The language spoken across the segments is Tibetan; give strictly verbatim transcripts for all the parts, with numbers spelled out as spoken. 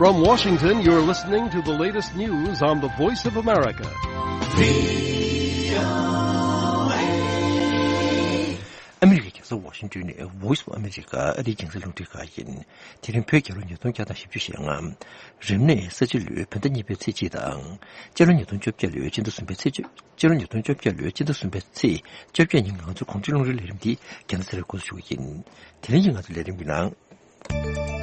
From Washington, you're listening to the latest news on the Voice of America. ཨ་མི་རི་ཀའི་རྒྱལ་ས་ཝ་ཤིང་ཏོན་ནས་Voice of America ཨ་རིའི་རྒྱང་སྲིང་རླུང་འཕྲིན་ཁང་ཡིན། དེ་རིང་བོད་རྒྱལ་ལོ་ཉིས་སྟོང་བརྒྱ་དང་བཞི་བཅུ་ཞེ་ལྔ། རིམས་ནད་ས་བྱི་ལོའི་བོད་ཟླ་གཉིས་པའི་ཚེས་གཅིག་དང་། སྤྱི་ལོ་ཉིས་སྟོང་བཅོ་བརྒྱད་ལོའི་སྤྱི་ཟླ་གསུམ་པའི་ཚེས་བཅུ། སྤྱི་ལོ་ཉིས་སྟོང་བཅོ་བརྒྱད་ལོའི་སྤྱི་ཟླ་གསུམ་པའི་ཚེས་བཅོ་བརྒྱད་ཉིན་ང་ཚོའི་གོང་ཁྲིད་རླུང་འཕྲིན་ལས་རིམ་འདི་རྒྱང་སྲིང་རུ་འགོ་འཛུགས་ཞུ་གི་ཡིན། དེ་རིང་གི་ང་ཚོའི་ལས་རིམ་གྱི་ནང་།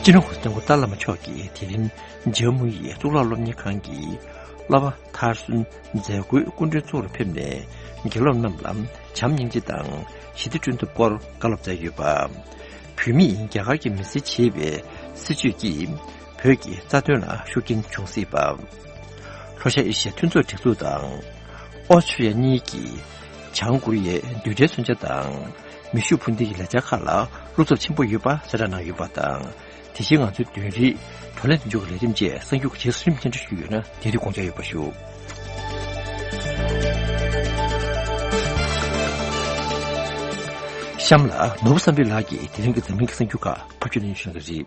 སྤྱི་ནོར་༸གོང་ས་༸སྐྱབས་མགོན་ཏཱ་བླ་མ་མཆོག་གིས་དེ་རིང་ཇམ་མུ་ཡི་གཙུག་ལག་སློབ་གཉེར་ཁང་གི་སློབ་པ་མཐར་སོན་མཛད་སྒོའི་སྐུ་མགྲོན་ཚོགས་ལ་ཕེབས་ནས། དགེ་སློབ་རྣམས་ལ་བྱམས་སྙིང་རྗེ་དང་ཞི་བདེ་བསྐྲུན་ཐབས་སྐོར་བཀའ་སློབ་སྩལ་ཡོད་པ། བོད་མིས་རྒྱ་གར་གྱི་མི་སེར་བྱེད་པའི་སྲིད་བྱུས་ཀྱིས་བོད་ཀྱི་རྩ་དོན་ལ་ཤུགས་རྐྱེན་འབྱུང་སྲིད་པ། ལྷོ་ཤར་ཨེ་ཤི་ཡ་མཐུན་ཚོགས་སྒྲིག་འཛུགས་དང་ཨོ་སི་ཁྲུ་ལི་ཡ་གཉིས་ཀྱིས་བྱང་ཀོ་རི་ཡའི་རྡུལ་ཕྲན་མཚོན་ཆ་དང་མེ་ཤུགས་འཕུར་མདེལ་གྱི་ལས་འཆར་ཁག་ལ་བློ་འཚབ་ཆེན་པོ་ཡོད་པ་གསལ་བསྒྲགས་གནང་ཡོད་པ་དང་། དེ་བཞིན་ང་ཚོའི་བདུན་རིག་བགྲོ་གླེང་མདུན་ལྕོག་གི་ལས་རིམ་བཅས་གསར་འགྱུར་རྗེས་སུ་རིམ་འཕྲལ་འགྲེལ་བརྗོད་ཡོད་ན་དེ་དུས་དགོངས་འཇགས་ཡོད་པ་ཞུ། གཤམ་ལ་ནོར་བུ་བསམ་འཕེལ་ལགས་ཀྱིས་དེ་རིང་གི་འཛམ་གླིང་གི་གསར་འགྱུར་ཁག་ཕབ་སྒྱུར་གནང་བཞིན་པ་རེད།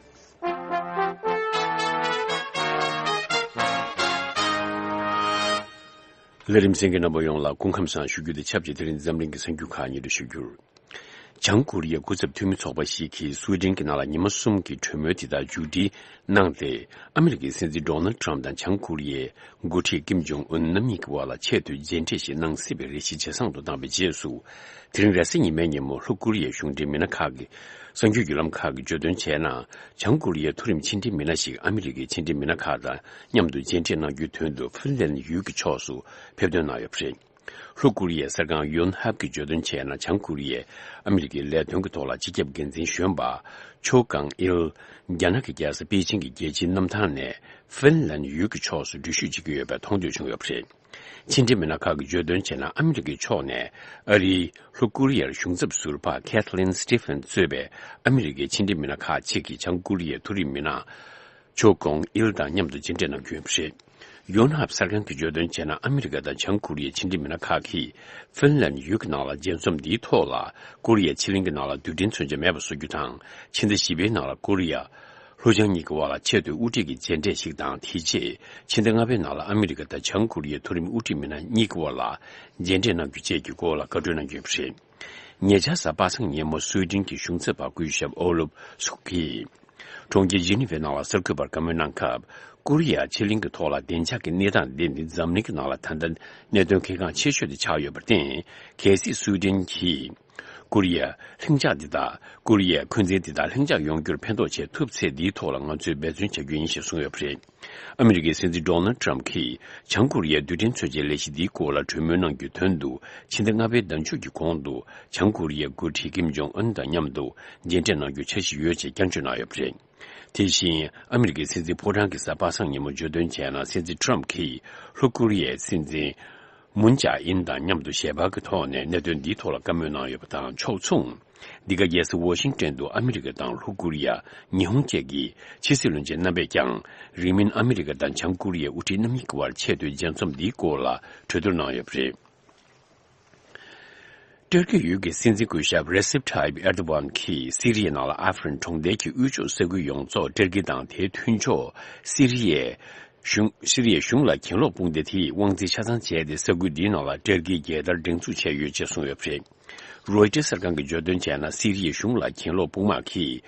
ལས་རིམ་གསན་མཁན་རྣམ་པ་ཡོངས་ལ་སྐུ་ཁམས་བཟང་ཞུ་རྒྱུ་དང་ཆབས་ཅིག་དེ་རིང་འཛམ་གླིང་གི་གསར་འགྱུར་ཁག་སྙན་སྒྲོན་ཞུ་རྒྱུར། བྱང་ཀོ་རི་ཡའི་སྐུ་ཚབ་འཐུས་མི་ཚོགས་པ་ཞིག་གིས་སུའེ་ཏེན་གྱི་ནང་ལ་ཉི་མ་གསུམ་གྱི་གྲོས་མོལ་དེ་དག་མཇུག་སྒྲིལ་གནང་སྟེ། ཨ་མི་རི་ཀའི་སྲིད་འཛིན་ཌོ་ནལ་ཊམ་དང་བྱང་ཀོ་རི་ཡའི་འགོ་ཁྲིད་ཀིམ་ཇོང་ཨུན་རྣམ་གཉིས་ཀྱི་དབར་ལ་ཆེས་མཐོའི་མཇལ་འཕྲད་ཞིག་གནང་སྲིད་པའི་རེ་ཞིག་ཇེ་བཟང་དུ་བཏང་བའི་རྗེས་སུ། དེ་རིང་རེས་གཟའ་ཉི་མའི་ཉིན་མོ་ལྷོ་ཀོ་རི་ཡའི་གཞུང་འབྲེལ་མི་སྣ་ཁག་གིས། གསར་འགྱུར་བརྒྱུད་ལམ་ཁག་གིས་བརྗོད་དོན་བྱས་ན། བྱང་ཀོ་རི་ཡའི་མཐོ་རིམ་ཕྱི་འབྲེལ་མི་སྣ་ཞིག་ཨ་མི་རི་ཀའི་ཕྱི་འབྲེལ་མི་སྣ་ཁག་དང་མཉམ་དུ་མཇལ་འཕྲད་གནང་རྒྱུའི་དོན་དུ་ཧྥིན་ལན་ཡུལ་གྱི་ཕྱོགས་སུ་ཕེབས་ཐོན་གནང་ཡོད་པ་རེད། ལྷོ་ཀོ་རི་ཡའི་གསར་ཁང་ཡོན་ཧབ་ཀྱིས་བརྗོད་དོན་བྱས་ན། བྱང་ཀོ་རི་ཡས་ཨ་མི་རི་ཀའི་ལས་དོན་གྱི་ཐོག་ལ་སྤྱི་ཁྱབ་འགན་འཛིན་གཞོན་པ་ཆོ་ཀང་ཨིལ། རྒྱ་ནག་གི་རྒྱལ་ས་པེ་ཅིང་གི་རྒྱལ་སྤྱིའི་གནམ་ཐང་ནས་ཧྥིན་ལན་ཡུལ་གྱི་ཕྱོགས་སུ་འགྲུལ་བཞུད་བྱེད་ཀྱི་ཡོད་པའི་མཐོང་ཐོས་བྱུང་ཡོད་པ་རེད། ཕྱི་འབྲེལ་མི་སྣ་ཁག་གིས་བརྗོད་དོན་བྱས་ན། ཨ་མི་རི་ཀའི་ཕྱོགས་ནས་ཨ་རིའི་ལྷོ་ཀོ་རི་ཡར་གཞུང་ཚབ་ཟུར་པ་Kathleen Stephens་གཙོས་པའི་ཨ་མི་རི་ཀའི་ཕྱི་འབྲེལ་མི་སྣ་ཁག་ཅིག་གིས་བྱང་ཀོ་རི་ཡའི་མཐོ་རིམ་མི་སྣ་ཆོ་ཀོང་ཨིལ་དང་མཉམ་དུ་མཇལ་འཕྲད་གནང་རྒྱུ་ཡིན་པ་རེད། ཡོན་ཧབ་གསར་ཁང་གིས་བརྗོད་དོན་བྱས་ན། ཨ་མི་རི་ཀ་དང་བྱང་ཀོ་རི་ཡའི་ཕྱི་འབྲེལ་མི་སྣ་ཁག་གིས་ཧྥིན་ལན་ཡུལ་གྱི་ནང་ལ་མཇལ་འཛོམས་འདིའི་ཐོག་ལ། ཀོ་རི་ཡའི་ཕྱེད་གླིང་གི་ནང་ལ་རྡུལ་ཕྲན་མཚོན་ཆ་མེད་པ་བཟོ་རྒྱུ་དང་། ཕྱི་ཟླ་བཞི་པའི་ནང་ལ་ཀོ་རི་ཡ། ལྷོ་བྱང་གཉིས་ཀྱི་དབར་ལ་ཆེས་མཐོའི་དབུ་ཁྲིད་ཀྱི་མཇལ་འཕྲད་ཞིག་དང་། དེ་རྗེས་ཕྱི་ཟླ་ལྔ་པའི་ནང་ལ་ཨ་མི་རི་ཀ་དང་བྱང་ཀོ་རི་ཡའི་མཐོ་རིམ་དབུ་ཁྲིད་མི་སྣ་གཉིས་ཀྱི་དབར་ལ་མཇལ་འཕྲད་གནང་རྒྱུ་བཅས་ཀྱི་སྐོར་ལ་བཀའ་འཁྲོལ་གནང་རྒྱུ་ཡིན་པ་རེད། ཉེ་ཆར་གཟའ་པ་སངས་ཉིན་མོ་སུའེ་ཏེན་གྱི་གཞུང་ཚབ་པ་སྐུ་ཞབས་ཨོ་ལུབ་སུག་གིས་གྲོང་ཁྱེར་ཇི་ནི་ཝའི་ནང་ལ་གསར་འགོད་པར་བཀའ་མོལ་གནང་སྐབས། ཀོ་རི་ཡ་ཕྱེད་གླིང་གི་ཐོག་ལ་བདེ་འཇགས་ཀྱི་གནས་སྟངས་དེ་ནི་འཛམ་གླིང་གི་ནང་ལ་ད་ལྟ་གནད་དོན་གལ་འགངས་ཆེ་ཤོས་དེ་ཆགས་ཡོད་པར་བརྟེན། གལ་སྲིད་སུའེ་ཏེན་གྱིས། ཀོ་རི་ཡ་ལྷིང་འཇགས་འདི་དག་ཀོ་རི་ཡའི་འཁོན་འཛིན་འདི་དག་ལྷིང་འཇགས་ཡོང་རྒྱུར་ཕན་ཐོགས་བྱེད་ཐུབ་ཚེ། འདིའི་ཐོག་ལ་ང་ཚོས་འབད་བརྩོན་བྱ་རྒྱུ་ཡིན་ཞེས་གསུངས་ཡོད་པ་རེད། ཨ་མི་རི་ཀའི་སྲིད་འཛིན་ཌོ་ནལ་ཊམ་གྱིས་བྱང་ཀོ་རི་ཡའི་རྡུལ་ཕྲན་མཚོན་ཆའི་ལས་གཞི་འདིའི་སྐོར་ལ་གྲོས་མོལ་གནང་རྒྱུའི་དོན་དུ། ཕྱི་ཟླ་ལྔ་པའི་ཟླ་མཇུག་གི་གོང་དུ་བྱང་ཀོ་རི་ཡའི་འགོ་ཁྲིད་ཀིམ་ཇོང་ཨུན་དང་མཉམ་དུ་མཇལ་འཕྲད་གནང་རྒྱུའི་འཆར་གཞི་ཡོད་ཅེས་བསྐྱར་བརྗོད་གནང་ཡོད་པ་རེད། དེ་བཞིན་ཨ་མི་རི་ཀའི་སྲིད་འཛིན་ཕོ་བྲང་གིས་གཟའ་པ་སངས་ཉིན་མོ་བརྗོད་དོན་བྱས་ན། སྲིད་འཛིན་ཊམ་གྱིས་ལྷོ་ཀོ་རི་ཡའི་སྲིད་འཛིན་མུན་ཇཱ་ཨིན་དང་མཉམ་དུ་ཞལ་པར་གྱི་ཐོག་ནས་གནད་དོན་འདིའི་ཐོག་ལ་བཀའ་མོལ་གནང་ཡོད་པ་དང་ཕྱོགས་མཚུངས། འདི་ག་རྒྱལ་ས་ཝ་ཤིང་ཏོན་དུ་ཨ་མི་རི་ཀ་དང་ལྷོ་ཀོ་རི་ཡ། ཉི་ཧོང་བཅས་ཀྱི་ཕྱི་སྲིད་བློན་ཆེན་རྣམ་པས་ཀྱང་། རིང་མིན་ཨ་མི་རི་ཀ་དང་བྱང་ཀོ་རི་ཡའི་དབུ་ཁྲིད་རྣམ་གཉིས་ཀྱི་དབར་ཆེས་མཐོའི་མཇལ་འཛོམས་འདིའི་སྐོར་ལ་གྲོས་བསྡུར་གནང་ཡོད་པ་རེད། ཏུར་ཀི་ཡུལ་གྱི་སྲིད་འཛིན་སྐུ་ཞབས་རེ་སེབ་ཐཱ་ཡིབ་ཨེར་དོ་ཝན་གྱིས་སི་རི་ཡའི་ནང་ལ་ཨ་ཧྥེ་རིན་གྲོང་རྡལ་གྱི་དབུས་ཕྱོགས་ས་ཁུལ་ཡོངས་རྫོགས་ཏུར་ཀི་དང་དེའི་མཐུན་ཕྱོགས་སི་རི་ཡའི་གཞུང་སི་རི་ཡའི་གཞུང་ལ་གྱེན་ལོག་དཔུང་སྡེ་དེས་དབང་འཛིན་ཆ་ཚང་བྱས་ཏེ། ས་ཁུལ་འདིའི་ནང་ལ་ཏུར་ཀིའི་རྒྱལ་དར་སྒྲེང་འཛུགས་བྱས་ཡོད་ཅེས་གསུངས་ཡོད་པ་རེད། རོའི་ཊར་གསར་ཁང་གིས་བརྗོད་དོན་བྱས་ན། སི་རི་ཡའི་གཞུང་ལ་གྱེན་ལོག་དཔུང་དམག་གིས་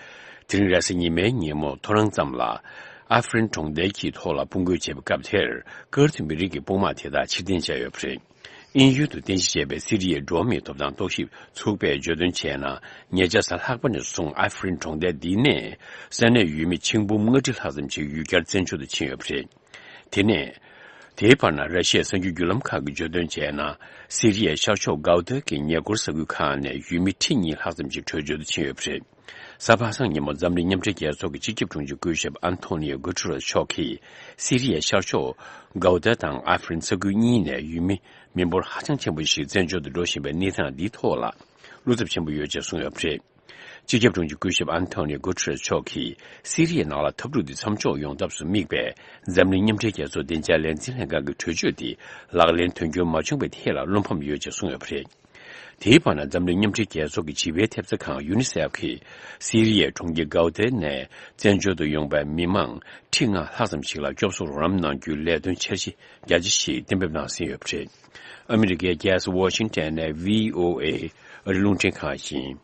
དེ་རིང་རེས་གཟའ་ཉི་མའི་ཉིན་མོ་ཐོ་རངས་ཙམ་ལ་ཨ་ཧྥེ་རིན་གྲོང་རྡལ་གྱི་ཐོག་ལ་དཔུང་རྒོལ་བྱས་པའི་སྐབས་དེར། ཀུར་ཏི་མི་རིགས་ཀྱི་དཔུང་དམག་དེ་དག་ཕྱིར་འཐེན་བྱས་ཡོད་པ་རེད། དབྱིན་ཡུལ་དུ་རྟེན་གཞི་བྱས་པའི་སི་རི་ཡའི་འགྲོ་བ་མིའི་ཐོབ་ཐང་རྟོག་ཞིབ་ཚོགས་པས་བརྗོད་དོན་བྱས་ན། ཉེ་ཆར་གཟའ་ལྷག་པ་ནས་བཟུང་ཨ་ཧྥེ་རིན་གྲོང་རྡལ་འདི་ནས་ས་གནས་ཡུལ་མི་ཆིག་འབུམ་ལྔ་ཁྲི་ལྷག་ཙམ་ཞིག་ཡུལ་གྱར་བཙན་བྱོལ་དུ་ཕྱིན་ཡོད་པ་རེད། དེ་ནས། དེའི་བར་ན་ར་ཤི་ཡའི་གསར་འགྱུར་བརྒྱུད་ལམ་ཁག་གིས་བརྗོད་དོན་བྱས་ན། སི་རི་ཡའི་ཤར་ཕྱོགས་གའུ་ཏར་གྱི་ཉེ་འཁོར་ས་ཁུལ་ཁག་ནས་ཡུལ་མི་ཁྲི་གཉིས་ལྷག་ཙམ་ཞིག་བྲོས་བྱོལ་དུ་ཕྱིན་ཡོད་པ་རེད། གཟའ་པ་སངས་ཉིན་མོ་འཛམ་གླིང་མཉམ་འབྲེལ་རྒྱལ་ཚོགས་ཀྱི་སྤྱི་ཁྱབ་དྲུང་ཆེ་སྐུ་ཞབས་ཨན་ཐོ་ནིའོ་གུ་ཏེ་རེས་མཆོག་གིས་སི་རི་ཡའི་ཤར་ཕྱོགས་གའུ་ཏར་དང་ཨ་ཧྥེ་རིན་ས་ཁུལ་གཉིས་ནས་ཡུལ་མི་མི་འབོར་ཧ་ཅང་ཆེན་པོ་ཞིག་བཙན་བྱོལ་དུ་འགྲོ་བཞིན་པའི་གནས་སྟངས་འདིའི་ཐོག་ལ་བློ་འཚབ་ཆེན་པོ་ཡོད་ཅེས་གསུངས་ཡོད་པ་རེད། སྤྱི་ཁྱབ་དྲུང་ཆེ་སྐུ་ཞབས་ཨན་ཐོ་ནིའོ་གུ་ཏེ་རེས་མཆོག་གིས་སི་རི་ཡའི་ནང་ལ་འཐབ་འཁྲུག་འདི་མཚམས་འཇོག་ཡོང་ཐབས་སུ་དམིགས་པའི་འཛམ་གླིང་མཉམ་འབྲེལ་རྒྱལ་ཚོགས་བདེ་འཇགས་ལས་འཛིན་ལྷན་ཁང་གི་གྲོས་ཆོད་དེ་ལག་ལེན་དོན་འཁྱོལ་མ་བྱུང་བའི་ཐད་ལ་བློ་ཕམ་ཡོད་ཅེས་གསུངས་ཡོད་པ་རེད། དེའི་བར་ན་འཛམ་གླིང་མཉམ་འབྲེལ་རྒྱལ་ཚོགས་ཀྱི་བྱིས་པའི་ཐེབས་རྩ་ཁང་ཡུ་ནི་སེབ་ཀྱིས་སི་རི་ཡའི་གྲོང་ཁྱེར་གའོ་ཏེ་ནས་བཙན་བྱོལ་དུ་ཡོང་པའི་མི་མང་ཁྲི་ལྔ་ལྷག་ཙམ་ཞིག་ལ་སྐྱོབ་གསོ་རོགས་རམ་གནང་རྒྱུའི་ལས་དོན་འཆར་གཞི་རྒྱ་ཆེ་ཞིག་གཏན་འབེབས་གནང་ཟིན་ཡོད་པ་རེད། ཨ་མི་རི་ཀའི་རྒྱལ་ས་ཝ་ཤིང་ཊོན་ནས་བྷི་ཨོ་ཨེ་ཨ་རི་རླུང་འཕྲིན་ཁང་ཡིན།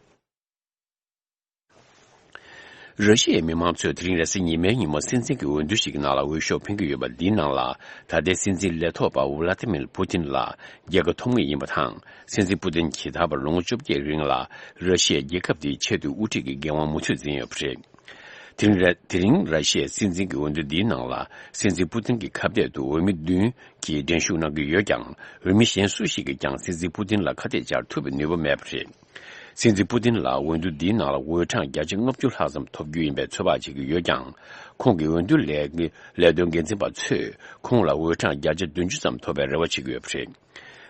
ར་ཤི་ཡའི་མི་མང་ཚོས་དེ་རིང་རེས་གཟའ་ཉི་མའི་ཉིན་མོ་སྲིད་འཛིན་གྱི་འོས་བསྡུ་ཞིག་གི་ནང་ལ་འོས་ཤོག་འཕེན་གྱི་ཡོད་པ་འདིའི་ནང་ལ། ད་ལྟའི་སྲིད་འཛིན་ལས་ཐོག་པ་ཝ་ལ་ཏི་མིར་པུ་ཏིན་ལ་རྒྱལ་ཁ་ཐོབ་ངེས་ཡིན་པ་དང་། སྲིད་འཛིན་པུ་ཏིན་གྱིས་ད་བར་ལོ་ངོ་བཅོ་བརྒྱད་རིང་ལ་ར་ཤི་ཡའི་རྒྱལ་ཁབ་འདིའི་ཆེས་མཐོའི་དབུ་ཁྲིད་ཀྱི་འགན་དབང་མུ་མཐུད་འཛིན་ཡོད་པ་རེད། དེ་རིང་ར། དེ་རིང་ར་ཤི་ཡའི་སྲིད་འཛིན་གྱི་འོས་བསྡུ་འདིའི་ནང་ལ། སྲིད་འཛིན་པུ་ཏིན་གྱི་ཁ་གཏད་དུ་འོས་མི་བདུན་གྱིས་འགྲན་ཞུགས་གནང་གི་ཡོད་ཀྱང་། འོས་མི་གཞན་སུ་ཞིག་གིས་ཀྱང་སྲིད་འཛིན་པུ་ཏིན་ལ་ཁ་གཏད་བཅར་ཐུབ་པའི་ནུས་པ་མེད་པ་རེད། སྲིད་འཛིན་པུ་ཏིན་ལ་འོས་བསྡུ་འདིའི་ནང་ལ་འོས་གྲངས་བརྒྱ་ཆ་ལྔ་བཅུ་ལྷག་ཙམ་ཐོབ་རྒྱུ་ཡིན་པའི་ཚོད་དཔག་བྱེད་ཀྱི་ཡོད་ཀྱང་། ཁོང་གི་འོས་བསྡུ་ལས། ལས་དོན་འགན་འཛིན་པ་ཚོས་ཁོང་ལ་འོས་གྲངས་བརྒྱ་ཆ་བདུན་ཅུ་ཙམ་ཐོབ་པའི་རེ་བ་བྱེད་ཀྱི་ཡོད་པ་རེད།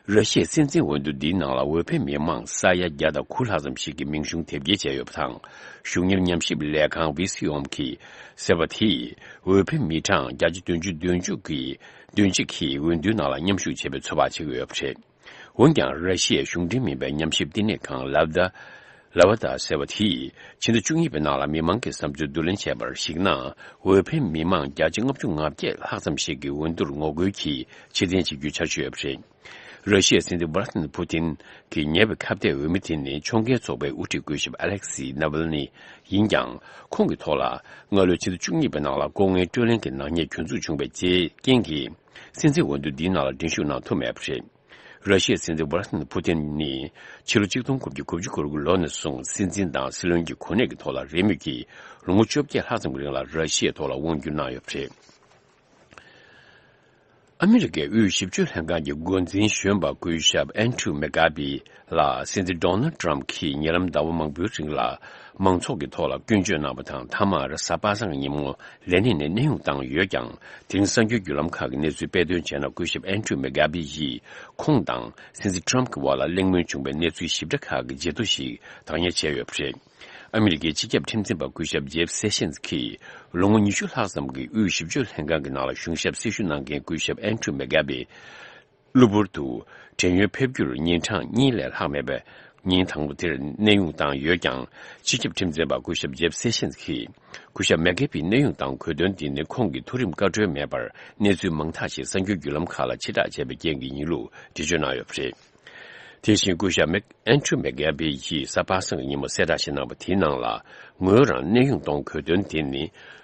ར་ཤི་ཡའི་སྲིད་འཛིན་འོས་བསྡུ་འདིའི་ནང་ལ་འོས་འཕེན་མི་མང་ས་ཡ་བརྒྱ་དང་དགུ་ལྷག་ཙམ་ཞིག་གིས་མིང་གཞུང་དེབ་སྐྱེལ་བྱས་ཡོད་པ་དང་། གཞུང་གཉེར་ཉམས་ཞིབ་ལས་ཁང་བི་སི་ཨོམ་གྱིས་ཟེར་བ་དེས། འོས་འཕེན་མི་གྲངས་བརྒྱ་ཆ་བདུན་ཅུ་དོན་གཅིག་གིས། དོན་གཅིག་གིས་འོས་བསྡུའི་ནང་ལ་མཉམ་ཞུགས་བྱེད་པའི་ཚོད་དཔག་བྱེད་ཀྱི་ཡོད་པ་རེད། འོན་ཀྱང་། ར་ཤི་ཡའི་གཞུང་འབྲེལ་མིན་པའི་ཉམས་ཞིབ་བསྟི་གནས་ཁང་ལབ་ད། ལ་ཝ་ད་ཟེར་བ་དེས། ཕྱི་ཟླ་བཅུ་གཉིས་པའི་ནང་ལ་མི་མང་གི་བསམ་ཚུལ་བསྡུ་ལེན་བྱས་པར་གཞིགས་ན། འོས་འཕེན་མི་མང་བརྒྱ་ཆ་ལྔ་བཅུ་ང་བརྒྱད་ལྷག་ཙམ་ཞིག་གིས་འོས་བསྡུར་ངོ་རྒོལ་གྱིས་ཕྱིར་འཐེན་བྱེད་རྒྱུའི་འཆར་གཞི་ཡོད་པ་རེད། ར་ཤི་ཡའི་སྲིད་འཛིན་ཝ་ལ་ཏི་མིར་པུ་ཏིན་གྱི་ཉེ་བའི་ཁ་གཏད་འོས་མི་དེ་ནི་ཕྱོགས་འགལ་ཚོགས་པའི་དབུ་ཁྲིད་སྐུ་ཞབས་ཨ་ལེག་སི་ནཱ་ཝལ་ནི་ཡིན་ཀྱང་། ཁོང་གི་ཐོག་ལ་སྔ་ལོའི་ཕྱི་ཟླ་བཅུ་གཉིས་པའི་ནང་ལ་ལྐོག་རྔན་སྤྲོད་ལེན་གྱི་ནག་ཉེས་གྱོད་འཛུགས་བྱུང་བའི་རྐྱེན་གྱིས། སྲིད་འཛིན་འོས་བསྡུ་འདིའི་ནང་ལ་འགྲན་ཞུགས་གནང་ཐུབ་མེད་པ་རེད། ར་ཤི་ཡའི་སྲིད་འཛིན་ཝ་ལ་ཏི་མིར་པུ་ཏིན་ནི། ཕྱི་ལོ་ཆིག་སྟོང་དགུ་བརྒྱ་དགུ་བཅུ་གོ་དགུ་ལོ་ནས་བཟུང་སྲིད་འཛིན་དང་སྲིད་བློན་གྱི་གོ་གནས་ཀྱི་ཐོག་ལ་རེས་མོས་ཀྱིས་ལོ་ངོ་བཅོ་བརྒྱད་ལྷག་ཙམ་གྱི་རིང་ལ་ར་ཤི་ཡའི་ཐོག་ལ་དབང་བསྒྱུར་གནང་ཡོད་པ་རེད། ཨ་མི་རི་ཀའི་དབུས་ཞིབ་དཔྱོད་ལྷན་ཁང་གི་འགོ་འཛིན་གཞོན་པ་སྐུ་ཞབས་ཨན་ཁྲུ་མེ་གྷ་བྷི་ལ་སྲིད་འཛིན་ཌོ་ནལ་ཏྲམ་གྱིས་ཉེ་ལམ་ཟླ་བ་མང་པོའི་རིང་ལ་མང་ཚོགས་ཀྱི་ཐོག་ལ་སྐྱོན་བརྗོད་གནང་བ་དང་། མཐའ་མར་གཟའ་པ་སངས་ཀྱི་ཉིན་མོ་ལས་གནས་ནས་གནས་དབྱུང་བཏང་ཡོད་ཀྱང་། དེ་རིང་གསར་འགྱུར་བརྒྱུད་ལམ་ཁག་གིས་གནས་ཚུལ་སྤེལ་དོན་བྱས་ན། སྐུ་ཞབས་ཨན་ཁྲུ་མེ་གྷ་བྷི་ཡིས་ཁོང་དང་སྲིད་འཛིན་ཏྲམ་གྱི་བར་ལ་གླེང་མོལ་བྱུང་བའི་གནས་ཚུལ་ཞིབ་ཕྲ་ཁག་གི་བརྗེད་ཐོ་ཞིག་བདག་གཉེར་བྱས་ཡོད་པ་རེད། ཨ་མི་རི་ཀའི་སྤྱི་ཁྱབ་ཁྲིམས་འཛིན་པ་སྐུ་ཞབས་ཇེབ་སེ་ཤིན་གྱིས་ལོ་ངོ་ཉི་ཤུ་ལྷག་ཙམ་གྱི་དབུས་ཞིབ་དཔྱོད་ལྷན་ཁང་གི་ནང་ལ་གཞུང་ཞབས་སྲི་ཞུ་གནང་མཁན་སྐུ་ཞབས་ཨན་ཁྲུ་མེ་གྷ་བྷི་གློ་བུར་དུ་བྲན་གཡོག་ཕེབས་རྒྱུར་ཉིན་གྲངས་གཉིས་ལས་ལྷག་མེད་པའི་ཉིན་དང་པོ་དེར་གནས་དབྱུང་བཏང་ཡོད་ཀྱང་། སྤྱི་ཁྱབ་ཁྲིམས་འཛིན་པ་སྐུ་ཞབས་ཇེབ་སེ་ཤིན་གྱིས་སྐུ་ཞབས་མེ་གྷ་བྷིའི་གནས་དབྱུང་དང་གོ་དོན་འདི་ནི་ཁོང་གི་མཐོ་རིམ་བཀའ་འཁྲོལ་མེད་པར་གནས་ཚུལ་མང་དག་ཞིག་གསར་འགྱུར་བརྒྱུད་ལམ་ཁག་ལ་ཕྱིར་བསྒྲགས་བྱས་པའི་རྐྱེན་གྱིས་ཡིན་ལུགས་འགྲེལ་བརྗོད་གནང་ཡོད་པ་རེད། དེ་བཞིན་སྐུ་ཞབས་མེག་ཨན་ཁྲུ་མེག་གྷ་བྷི་ཡིས་གཟའ་པ་སངས་ཀྱི་ཉིན་མོ་གསལ་བསྒྲགས་ཤིག་གནང་བ་དེའི་ནང་ལ། ངོས་རང་གནས་དབྱུང་གཏོང་དགོས་དོན་དེ་ནི་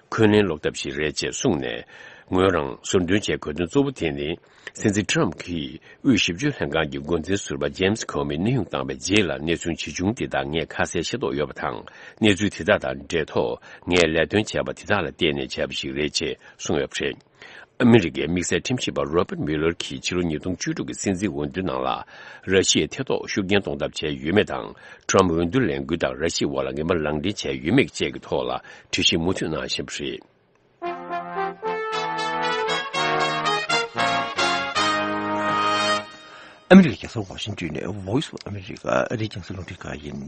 འཁོན་ལན་སློག་ཐབས་ཤིག་རེད་ཅེས་གསུངས་ནས། ངོས་རང་ཟུར་འདོན་བྱེད་དགོས་དོན་གཙོ་བོ་དེ་ནི། སྲིད་འཛིན་ཏྲམ་གྱིས་དབུས་ཞིབ་དཔྱོད་ལྷན་ཁང་གི་འགོ་འཛིན་ཟུར་པ་ཇེམ་སི་ཁོ་མི་གནས་དབྱུང་བཏང་བའི་རྗེས་ལ་གནས་ཚུལ་ཇི་བྱུང་དེ་དག་ངས་ཁ་གསལ་ཤེས་རྟོགས་ཡོད་པ་དང་། གནས་ཚུལ་དེ་དག་དང་འབྲེལ་ཐོག་ངས་ལས་དོན་བྱས་པ་དེ་དག་ལ་བརྟེན་ནས་བྱས་པ་ཞིག་རེད་ཅེས་གསུངས་ཡོད་པ་རེད། ཨ་མི་རི་ཀའི་དམིགས་བསལ་ཁྲིམས་ཞིབ་པ་Robert Mueller་གྱིས་ཕྱི་ལོ་ཉིས་སྟོང་བཅུ་དྲུག་གི་སྲིད་འཛིན་འོས་བསྡུ་ནང་ལ་ར་ཤི་ཡའི་ཐེ་གཏོགས་ཤུགས་རྐྱེན་གཏོང་ཐབས་བྱས་ཡོད་མེད་དང་། ཏྲམ་འོས་བསྡུ་ལས་འགུལ་དང་ར་ཤི་ཡའི་དབར་ལ་ངན་པ་ལངས་འདྲེན་བྱས་ཡོད་མེད་བཅས་ཀྱི་ཐོག་ལ་དྲི་ཞིབ་མུ་མཐུད་གནང་བཞིན་པ་རེད། ཨ་མི་རི་ཀའི་རྒྱལ་ས་ཝ་ཤིང་ཏོན་ནས་Voice of America་ཨ་རིའི་རྒྱང་སྲིང་རླུང་འཕྲིན་ཁང་ཡིན།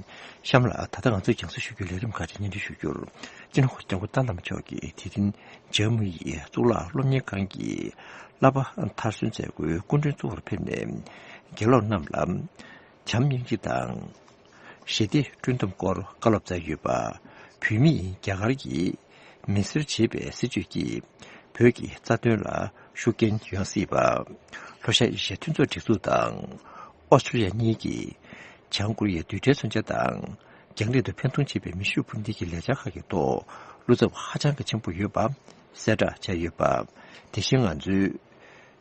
གཤམ་ལ་ད་ལྟ་ང་ཚོས་རྒྱང་སྲིང་ཞུ་རྒྱུའི་ལས་རིམ་ཁག་ཅིག་སྙན་སྒྲོན་ཞུ་རྒྱུར། སྤྱི་ནོར་སྐྱབས་མགོན་ཏཱ་བླ་མ་མཆོག་གིས་དེ་རིང་ཇར་མུ་ཡི་གཙུག་ལག་སློབ་གཉེར་ཁང་གི་བསླབ་པ་མཐར་སོན་མཛད་སྒོའི་སྐུ་མགྲོན་གཙོ་བོར་ཕེབས་ནས། དགེ་སློབ་རྣམས་ལ་བྱམས་སྙིང་རྗེ་དང་། ཞི་བདེ་བསྐྲུན་ཐབས་སྐོར་བཀའ་སློབ་སྩལ་ཡོད་པ། བོད་མིས་རྒྱ་གར་གྱི་མི་སེར་བྱེད་པའི་སྲིད་བྱུས་ཀྱིས་བོད་ཀྱི་རྩ་དོན་ལ་ཤུགས་རྐྱེན་ཡོང་སྲིད་པ། ལྷོ་ཤར་ཨེ་ཤི་ཡའི་མཐུན་ཚོགས་སྒྲིག་འཛུགས་དང་ཨོ་སི་ཀྲི་ལི་ཡ་གཉིས་ཀྱིས་བྱང་ཀོ་རི་ཡའི་རྡུལ་ཕྲན་མཚོན་ཆ་དང་། རྒྱང་རིང་དུ་འཕེན་གཏོང་བྱེད་པའི་མེ་ཤུགས་འཕུར་མདེལ་གྱི་ལས་འཆར་ཁག་གི་ཐོག་བློ་འཚབ་ཧ་ཅང་གི་ཆེན་པོ་ཡོད་པ་གསལ་བསྒྲགས་བྱས་ཡོད་པ། དེ་བཞིན་ང་ཚོའི་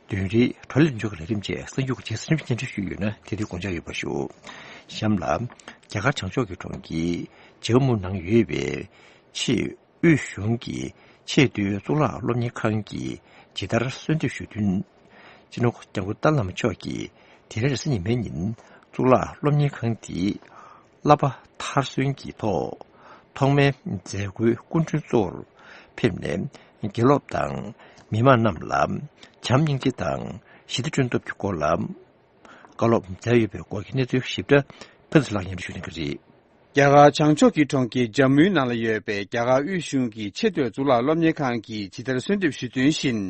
བདུན་རེའི་བགྲོ་གླེང་འཇོག་གི་ལས་རིམ་བཅས་གསར་འགྱུར་གྱི་རྗེས་སུ་རིམ་བཞིན་སྙན་སྒྲོན་ཞུས་ཡོད་ན་དེ་དུས་དགོངས་འཇགས་ཡོད་པ་ཞུ། གཤམ་ལ། རྒྱ་གར་བྱང་ཕྱོགས་ཀྱི་གྲོང་ཁྱེར་ཇམ་མུ་ནང་ཡོད་པའི་ཆེས་དབུས་གཞུང་གི་ཆེས་མཐོའི་གཙུག་ལག་སློབ་གཉེར་ཁང་གིས་ཇི་ལྟར་གསོལ་འདེབས་ཞུ་དོན། སྤྱི་ནོར་སྐྱབས་མགོན་ཏཱ་བླ་མ་མཆོག་གིས་དེ་རིང་རེས་གཟའ་ཉི་མའི་ཉིན་གཙུག་ལག་སློབ་གཉེར་ཁང་དེའི་བསླབ་པ་མཐར་སོན་གྱི་ཐོག་ཐོག་མའི་མཛད་སྒོའི་སྐུ་མགྲོན་གཙོ་བོར་ཕེབས་ནས། དགེ་སློབ་དང་མི་མང་རྣམས་ལ་བྱམས་སྙིང་རྗེ་དང་ཞི་བདེ་བསྐྲུན་ཐབས་ཀྱི་སྐོར་ལ་བཀའ་སློབ་མཛད་ཡོད་པའི་སྐོར་གྱི་གནས་ཚུལ་ཞིབ་ཕྲ་ཕུན་ཚོགས་ལགས་སྙན་སྒྲོན་ཞུ་གནང་གི་རེད། རྒྱ་གར་བྱང་ཕྱོགས་ཀྱི་གྲོང་ཁྱེར་ཇམ་མུའི་ནང་ལ་ཡོད་པའི་རྒྱ་གར་དབུས་གཞུང་གི་ཆེས་མཐོའི་གཙུག་ལག་སློབ་གཉེར་ཁང་གིས་ཇི་ལྟར་གསོལ་འདེབས་ཞུས་དོན་བཞིན།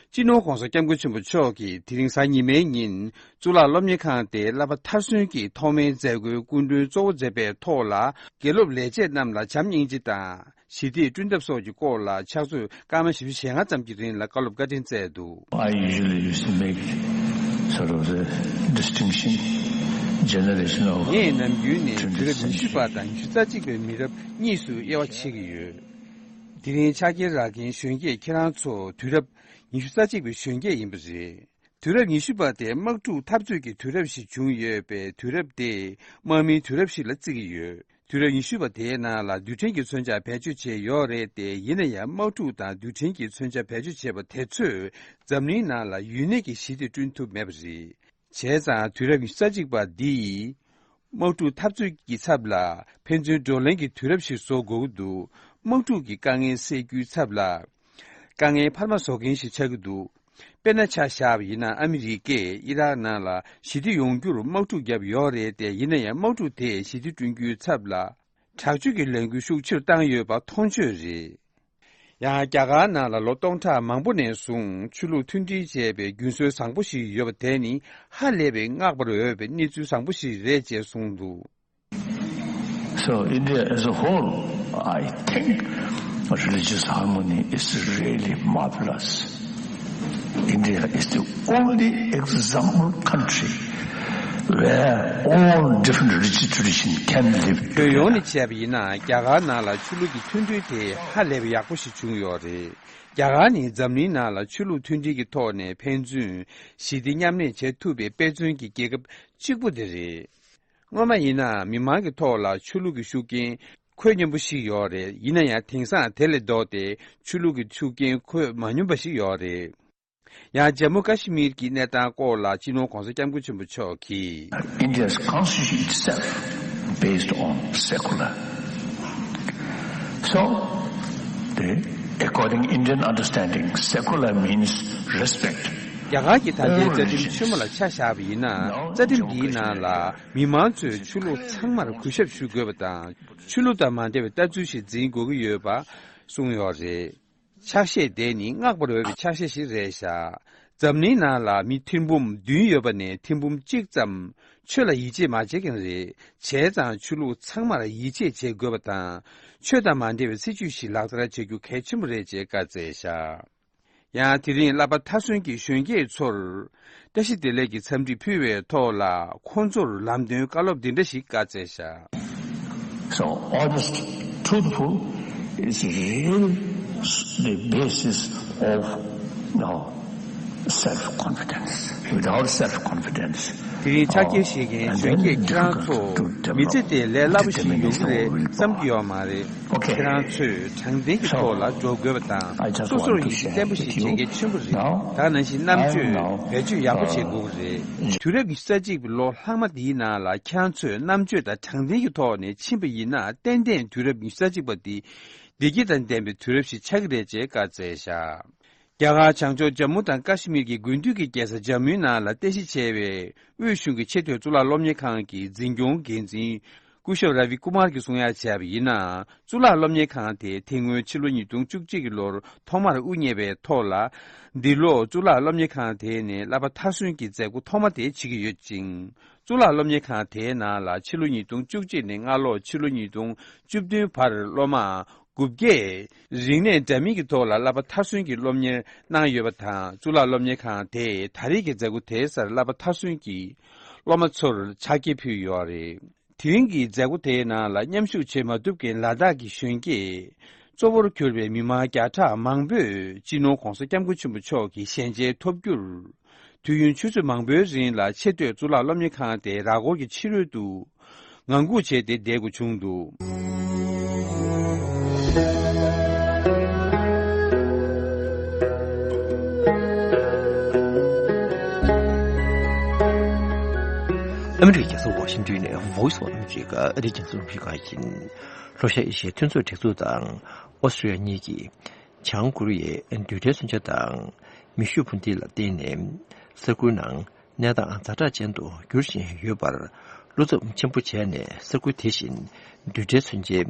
སྤྱི་ནོར་༧གོང་ས་༧སྐྱབས་མགོན་ཆེན་པོ་མཆོག་གིས་དེ་རིང་གཟའ་ཉི་མའི་ཉིན་གཙུག་ལག་སློབ་གཉེར་ཁང་དེའི་བསླབ་པ་མཐར་སོན་གྱི་ཐོག་མའི་མཛད་སྒོའི་སྐུ་མགྲོན་གཙོ་བོ་མཛད་པའི་ཐོག་ལ། དགེ་སློབ་ལས་བྱེད་རྣམས་ལ་བྱམས་སྙིང་རྗེ་དང་ཞི་བདེའི་བསྐྲུན་ཐབས་སོགས་ཀྱི་སྐོར་ལ་ཕྱག་ཚོད་སྐར་མ་བཞི་བཅུ་ཞེ་ལྔ་ཙམ་གྱི་རིང་ལ་བཀའ་སློབ་བཀའ་དྲིན་སྩལ་འདུག། I usually used to make sort of the distinction, generational ངས་ནམ་རྒྱུན་ནས་to དུས་རབས་ཉི་ཤུ་པ་དང་ཉི་ཤུ་རྩ་གཅིག་པའི་མི་རབས་གཉིས་སུ་དབྱེ་བ་ཕྱེ་གི་ཡོད། དེ་རིང་ཕྱག་འཁྱེར་རག་མཁན་གཞོན་སྐྱེས་ཁྱེད་རང་ཚོ་དུས་རབས་ཉི་ཤུ་རྩ་གཅིག་པའི་གཞོན་སྐྱེས་ཡིན་པ་རེད། དུས་རབས་ཉི་ཤུ་པ་དེ་དམག་འཁྲུག་འཐབ་རྩོད་ཀྱི་དུས་རབས་ཤིག་བྱུང་ཡོད་པས། དུས་རབས་དེ་དམག་མིའི་དུས་རབས་ཤིག་ལ་བརྩི་གི་ཡོད། དུས་རབས་ཉི་ཤུ་པ་དེའི་ནང་ལ་རྡུལ་ཕྲན་གྱི་མཚོན་ཆ་བེད་སྤྱོད་བྱས་ཡོད་རེད་དེ། ཡིན་ན་ཡང་དམག་འཁྲུག་དང་རྡུལ་ཕྲན་གྱི་མཚོན་ཆ་བེད་སྤྱོད་བྱས་པ་དེ་ཚོས་འཛམ་གླིང་ནང་ལ་ཡུན་གནས་ཀྱི་ཞི་བདེ་བསྐྲུན་ཐུབ་མེད་པ་རེད། བྱས་ཙང་དུས་རབས་ཉི་ཤུ་རྩ་གཅིག་པ་འདིས་དམག་འཁྲུག་འཐབ་རྩོད་ཀྱི་ཚབ་ལ་ཕན་ཚུན་བགྲོ་གླེང་གི་དུས་རབས་ཤིག་བཟོ་དགོས་ཀྱི་འདུག། དམག་འཁྲུག་གི་དཀའ་ངལ་སེལ་རྒྱུའི་ཚབ་ལ་དཀའ་ངལ་འཕར་མ་བཟོ་མཁན་ཞིག་ཆགས་ཀྱི་འདུག། དཔེར་ན་ཆ་བཞག་པ་ཡིན་ན། ཨ་མི་རི་ཀས་ཨི་རག་ནང་ལ་ཞི་བདེ་ཡོང་རྒྱུར་དམག་འཁྲུག་བརྒྱབ་ཡོད་རེད་དེ། ཡིན་ན་ཡང་དམག་འཁྲུག་དེས་ཞི་བདེ་བསྐྲུན་རྒྱུའི་ཚབ་ལ་དྲག་སྤྱོད་ཀྱི་ལས་འགུལ་ཤུགས་ཆེར་བཏང་ཡོད་པ་མཐོང་ཆོས་རེད། ཡང་རྒྱ་གར་ནང་ལ་ལོ་སྟོང་ཕྲག་མང་པོ་ནས་བཟུང་ཆོས་ལུགས་མཐུན་སྒྲིལ་བྱས་པའི་རྒྱུན་སྲོལ་བཟང་པོ་ཞིག་ཡོད་པ་དེ་ནི་ཧ་ལས་པའི་བསྔགས་པར་འོས་པའི་གནས་ཚུལ་བཟང་པོ་ཞིག་རེད་ཅེས་གསུངས་འདུག། So India as a whole, I think religious harmony is really marvelous. India is the only example country where all different religious traditions can live together. ཁྱོན་ཡོངས་ནས་བྱས་པ་ཡིན་ན། རྒྱ་གར་ནང་ལ་ཆོས་ལུགས་ཀྱི་མཐུན་སྒྲིལ་དེ་ཧ་ལས་པའི་ཡག་པོ་ཞིག་བྱུང་ཡོད་རེད། རྒྱ་གར་ནི་འཛམ་གླིང་ནང་ལ་ཆོས་ལུགས་མཐུན་སྒྲིལ་གྱི་ཐོག་ནས་ཕན་ཚུན་ཞི་བདེ་མཉམ་གནས་བྱེད་ཐུབ་པའི་དཔེ་མཚོན་གྱི་རྒྱལ་ཁབ་གཅིག་པུ་དེ་རེད། སྔོན་མ་ཡིན་ན་མི་མང་གི་ཐོག་ལ་ཆོས་ལུགས་ཀྱི་ཤུགས་རྐྱེན་འཁོད་སྙོམས་པོ་ཞིག་ཡོད་རེད། ཡིན་ན་ཡང་དེང་སང་དེ་ལས་ལྡོག་སྟེ་ཆོས་ལུགས་ཀྱི་ཤུགས་རྐྱེན་འཁོད་མ་སྙོམས་པ་ཞིག་ཡོད་རེད། ཡང་ཇམ་མུ་ཀ་ཤི་མིར་གྱི་གནས་སྟངས་སྐོར་ལ་སྤྱི་ནོར་༧གོང་ས་༧སྐྱབས་མགོན་ཆེན་པོ་མཆོག་གིས། India's constitution itself based on secular. So, the according Indian understanding, secular means respect. རྒྱ་གར་གྱི་ད་ལྟའི་རྩ་ཁྲིམས་ཆེན་མོ་ལ་ཆ་བཞག་པ་ཡིན་ན། རྩ་ཁྲིམས་འདིའི་ནང་ལ་མི་མང་ཚོས་ཆོས་ལུགས་ཚང་མར་གུས་ཞབས་ཞུ་དགོས་པ་དང་། ཆོས་ལུགས་དང་མ་འབྲེལ་བའི་ལྟ་ཚུལ་ཞིག་འཛིན་དགོས་ཀྱི་ཡོད་པ་གསུངས་ཡོད་རེད། ཕྱག་བཞེས་དེ་ནི་བསྔགས་པར་འོས་པའི་ཕྱག་བཞེས་ཤིག་རེད་ཤག། འཛམ་གླིང་ནང་ལ་མི་ཐེར་འབུམ་བདུན་ཡོད་པ་ནས་ཐེར་འབུམ་གཅིག་ཙམ་ཆོས་ལ་ཡིད་ཆེས་མ་བྱེད་མཁན་རེད། བྱས་ཙང་ཆོས་ལུགས་ཚང་མར་ཡིད་ཆེས་བྱེད་དགོས་པ་དང་། ཆོས་དང་མ་འབྲེལ་བའི་སྲིད་བྱུས་ཤིག་ལག་བསྟར་བྱེད་རྒྱུ་གལ་ཆེན་པོ་རེད་ཅེས་བཀའ་སྩལ་ཤག། ཡང་དེ་རིང་བསླབ་པ་མཐར་སོན་གྱི་གཞོན་སྐྱེས་ཚོར་བཀྲ་ཤིས་བདེ་ལེགས་ཀྱི་འཚམས་འདྲི་ཕུལ་བའི་ཐོག་ལ། ཁོང་ཚོར་ལམ་སྟོན་བཀའ་སློབ་འདི་འདྲ་ཞིག་བཀའ་སྩལ་བཞག། So honest, truthful is real the basis of, you know, self-confidence. Without self-confidence, དེ་རིང་ཕྱག་འཁྱེར་བཞེས་མཁན་གཞོན་སྐྱེས་ཁྱེད་རང་ཚོ་མི་ཚེ་དེ་ལས་སླ་པོ་ཞིག་ཡོང་གི་རེད་བསམ་གྱི་ཡོད་མ་རེད། ཁྱེད་རང་ཚོས་དྲང་བདེན་གྱི་ཐོག་ལ་འགྲོ་དགོས་པ་དང་། སོ་སོར་ཡིད་ཆེས་བརྟན་པོ་ཞིག་བྱེད་གལ་ཆེན་པོ་རེད། ད་ག་ནང་བཞིན་རྣམ་དཔྱོད་བེད་སྤྱོད་ཡག་པོ་བྱེད་དགོས་ཀྱི་རེད། དུས་རབས་ཉི་ཤུ་རྩ་གཅིག་པའི་ལོ་ལྷག་མ་འདིའི་ནང་ལ་ཁྱེད་རང་ཚོས་རྣམ་དཔྱོད་དང་དྲང་བདེན་གྱི་ཐོག་ནས་ཕྱིན་པ་ཡིན་ན། ཏན་ཏན་དུས་རབས་ཉི་ཤུ་རྩ་གཅིག་པ་འདི་བདེ་སྐྱིད་དང་ལྡན་པའི་དུས་རབས་ཤིག་ཆགས་ཀྱི་རེད་ཅེས་བཀའ་སྩལ་བཞག། རྒྱ་གར་བྱང་ཕྱོགས་ཇམ་མུ་དང་ཀ་ཤི་མིར་གྱི་དགུན་དུས་ཀྱི་རྒྱལ་ས་ཇམ་མུའི་ནང་ལ་རྟེན་གཞི་བྱས་པའི་དབུས་གཞུང་གི་ཆེས་མཐོའི་གཙུག་ལག་སློབ་གཉེར་ཁང་གི་འཛིན་སྐྱོང་འགན་འཛིན་སྐུ་ཞབས་ར་བི་ཀུ་མར་གྱིས་གསུང་ཡ་བྱས་པ་ཡིན་ན། གཙུག་ལག་སློབ་གཉེར་ཁང་དེ་དེ་སྔོན་ཕྱི་ལོ་ཉིས་སྟོང་བཅུ་གཅིག་གི་ལོར་ཐོག་མར་དབུ་བརྙེས་པའི་ཐོག་ལ། འདི་ལོ་གཙུག་ལག་སློབ་གཉེར་ཁང་དེ་ནས་བསླབ་པ་མཐར་སོན་གྱི་མཛད་སྒོ་ཐོག་མ་དེ་བྱེད་ཀྱི་ཡོད་ཅིང་། གཙུག་ལག་སློབ་གཉེར་ཁང་དེའི་ནང་ལ་ཕྱི་ལོ་ཉིས་སྟོང་བཅུ་གཅིག་ནས་སྔ་ལོ་ཕྱི་ལོ་ཉིས་སྟོང་བཅུ་བདུན་བར་སློབ་མ་དགུ་བརྒྱས་རིག་གནས་འདྲ་མིན་གྱི་ཐོག་ལ་བསླབ་པ་མཐར་སོན་གྱི་སློབ་གཉེར་གནང་ཡོད་པ་དང་། གཙུག་ལག་སློབ་གཉེར་ཁང་དེས་ད་རེས་ཀྱི་མཛད་སྒོ་དེའི་སར་བསླབ་པ་མཐར་སོན་གྱི་སློབ་མ་ཚོར་ཕྱག་འཁྱེར་ཕུལ་ཡོད་རེད། དེ་རིང་གི་མཛད་སྒོ་དེའི་ནང་ལ་མཉམ་ཞུགས་བྱེད་མ་ཐུབ་མཁན་ལ་དྭགས་ཀྱི་གཞོན་སྐྱེས་གཙོ་བོར་གྱུར་པའི་མི་མང་བརྒྱ་ཕྲག་མང་པོས་སྤྱི་ནོར་༧གོང་ས་༧སྐྱབས་མགོན་ཆེན་པོ་མཆོག་གི་ཞལ་མཇལ་ཐོབ་རྒྱུར། དུས་ཡུན་ཆུ་ཚོད་མང་པོའི་རིང་ལ་ཆེས་མཐོའི་གཙུག་ལག་སློབ་གཉེར་ཁང་དེའི་ར་སྐོར་གྱི་ཕྱི་རོལ་དུ་ངང་སྒུག་བྱས་ཏེ་བསྡད་དགོས་བྱུང་འདུག། ཨ་མི་རི་ཀའི་རྒྱལ་ས་ཝ་ཤིང་ཏོན་ནས་Voice of America ཨ་རིའི་རྒྱང་སྲིང་རླུང་འཕྲིན་ཁང་ཡིན། ལྷོ་ཤར་ཨེ་ཤི་ཡའི་མཐུན་ཚོགས་སྒྲིག་འཛུགས་དང་ཨོ་སི་ཀྲི་ཡ་གཉིས་ཀྱིས་བྱང་ཀོ་རི་ཡའི་རྡུལ་ཕྲན་མཚོན་ཆ་དང་མེ་ཤུགས་འཕུར་མདེལ་ལ་བརྟེན་ནས་ས་ཁུལ་ནང་གནས་སྟངས་ཛ་དྲག་ཅན་དུ་འགྱུར་བཞིན་ཡོད་པར་ བློ་འཚབ་ཆེན་པོ་བྱས་ནས་ས་ཁུལ་དེ་བཞིན་རྡུལ་ཕྲན་མཚོན་ཆའི་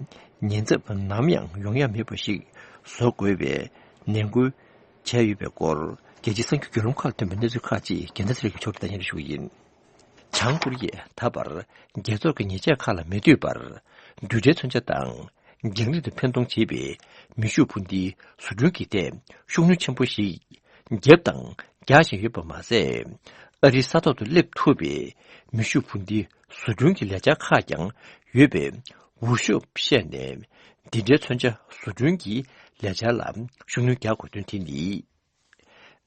ཉེན་ཚབས་ནམ་ཡང་ཡོང་ཡ་མེད་པ་ཞིག་བཟོ་དགོས་པའི་ནན་སྐུལ་བྱས་ཡོད་པའི་སྐོར། རྒྱལ་སྤྱིའི་གསར་འགྱུར་བརྒྱུད་ལམ་ཁག་ཐོན་པའི་གནས་ཚུལ་ཁག་ཅིག་རྒྱལ་མཚན་ཚེ་རིང་གིས་ཕྱོགས་སྒྲིག་དང་སྙན་སྒྲོན་ཞུ་གི་ཡིན། བྱང་ཀོ་རི་ཡས་ད་བར་རྒྱལ་ཚོགས་ཀྱི་ཉེས་ཆད་ཁག་ལ་མི་ལྟོས་པར། རྡུལ་ཕྲན་མཚོན་ཆ་དང་རྒྱང་རིང་དུ་འཕེན་གཏོང་བྱེད་པའི་མེ་ཤུགས་འཕུར་མདེལ་བཟོ་སྐྲུན་གྱི་ཐད་ཤུགས་སྣོན་ཆེན་པོ་ཞིག་བརྒྱབ་དང་རྒྱག་བཞིན་ཡོད་པ་མ་ཟད། ཨ་རིའི་ས་ཐོག་ཏུ་སླེབས་ཐུབ་པའི་མེ་ཤུགས་འཕུར་མདེལ་བཟོ་སྐྲུན་གྱི་ལས་འཆར་ཁག་ཀྱང་ཡོད་པའི་འུར་ཤོབ་བཤད་ནས། འདི་འདྲའི་མཚོན་ཆ་བཟོ་སྐྲུན་གྱི་ལས་འཆར་ལ་ཤུགས་སྣོན་རྒྱག་དགོས་དོན་དེ་ནི།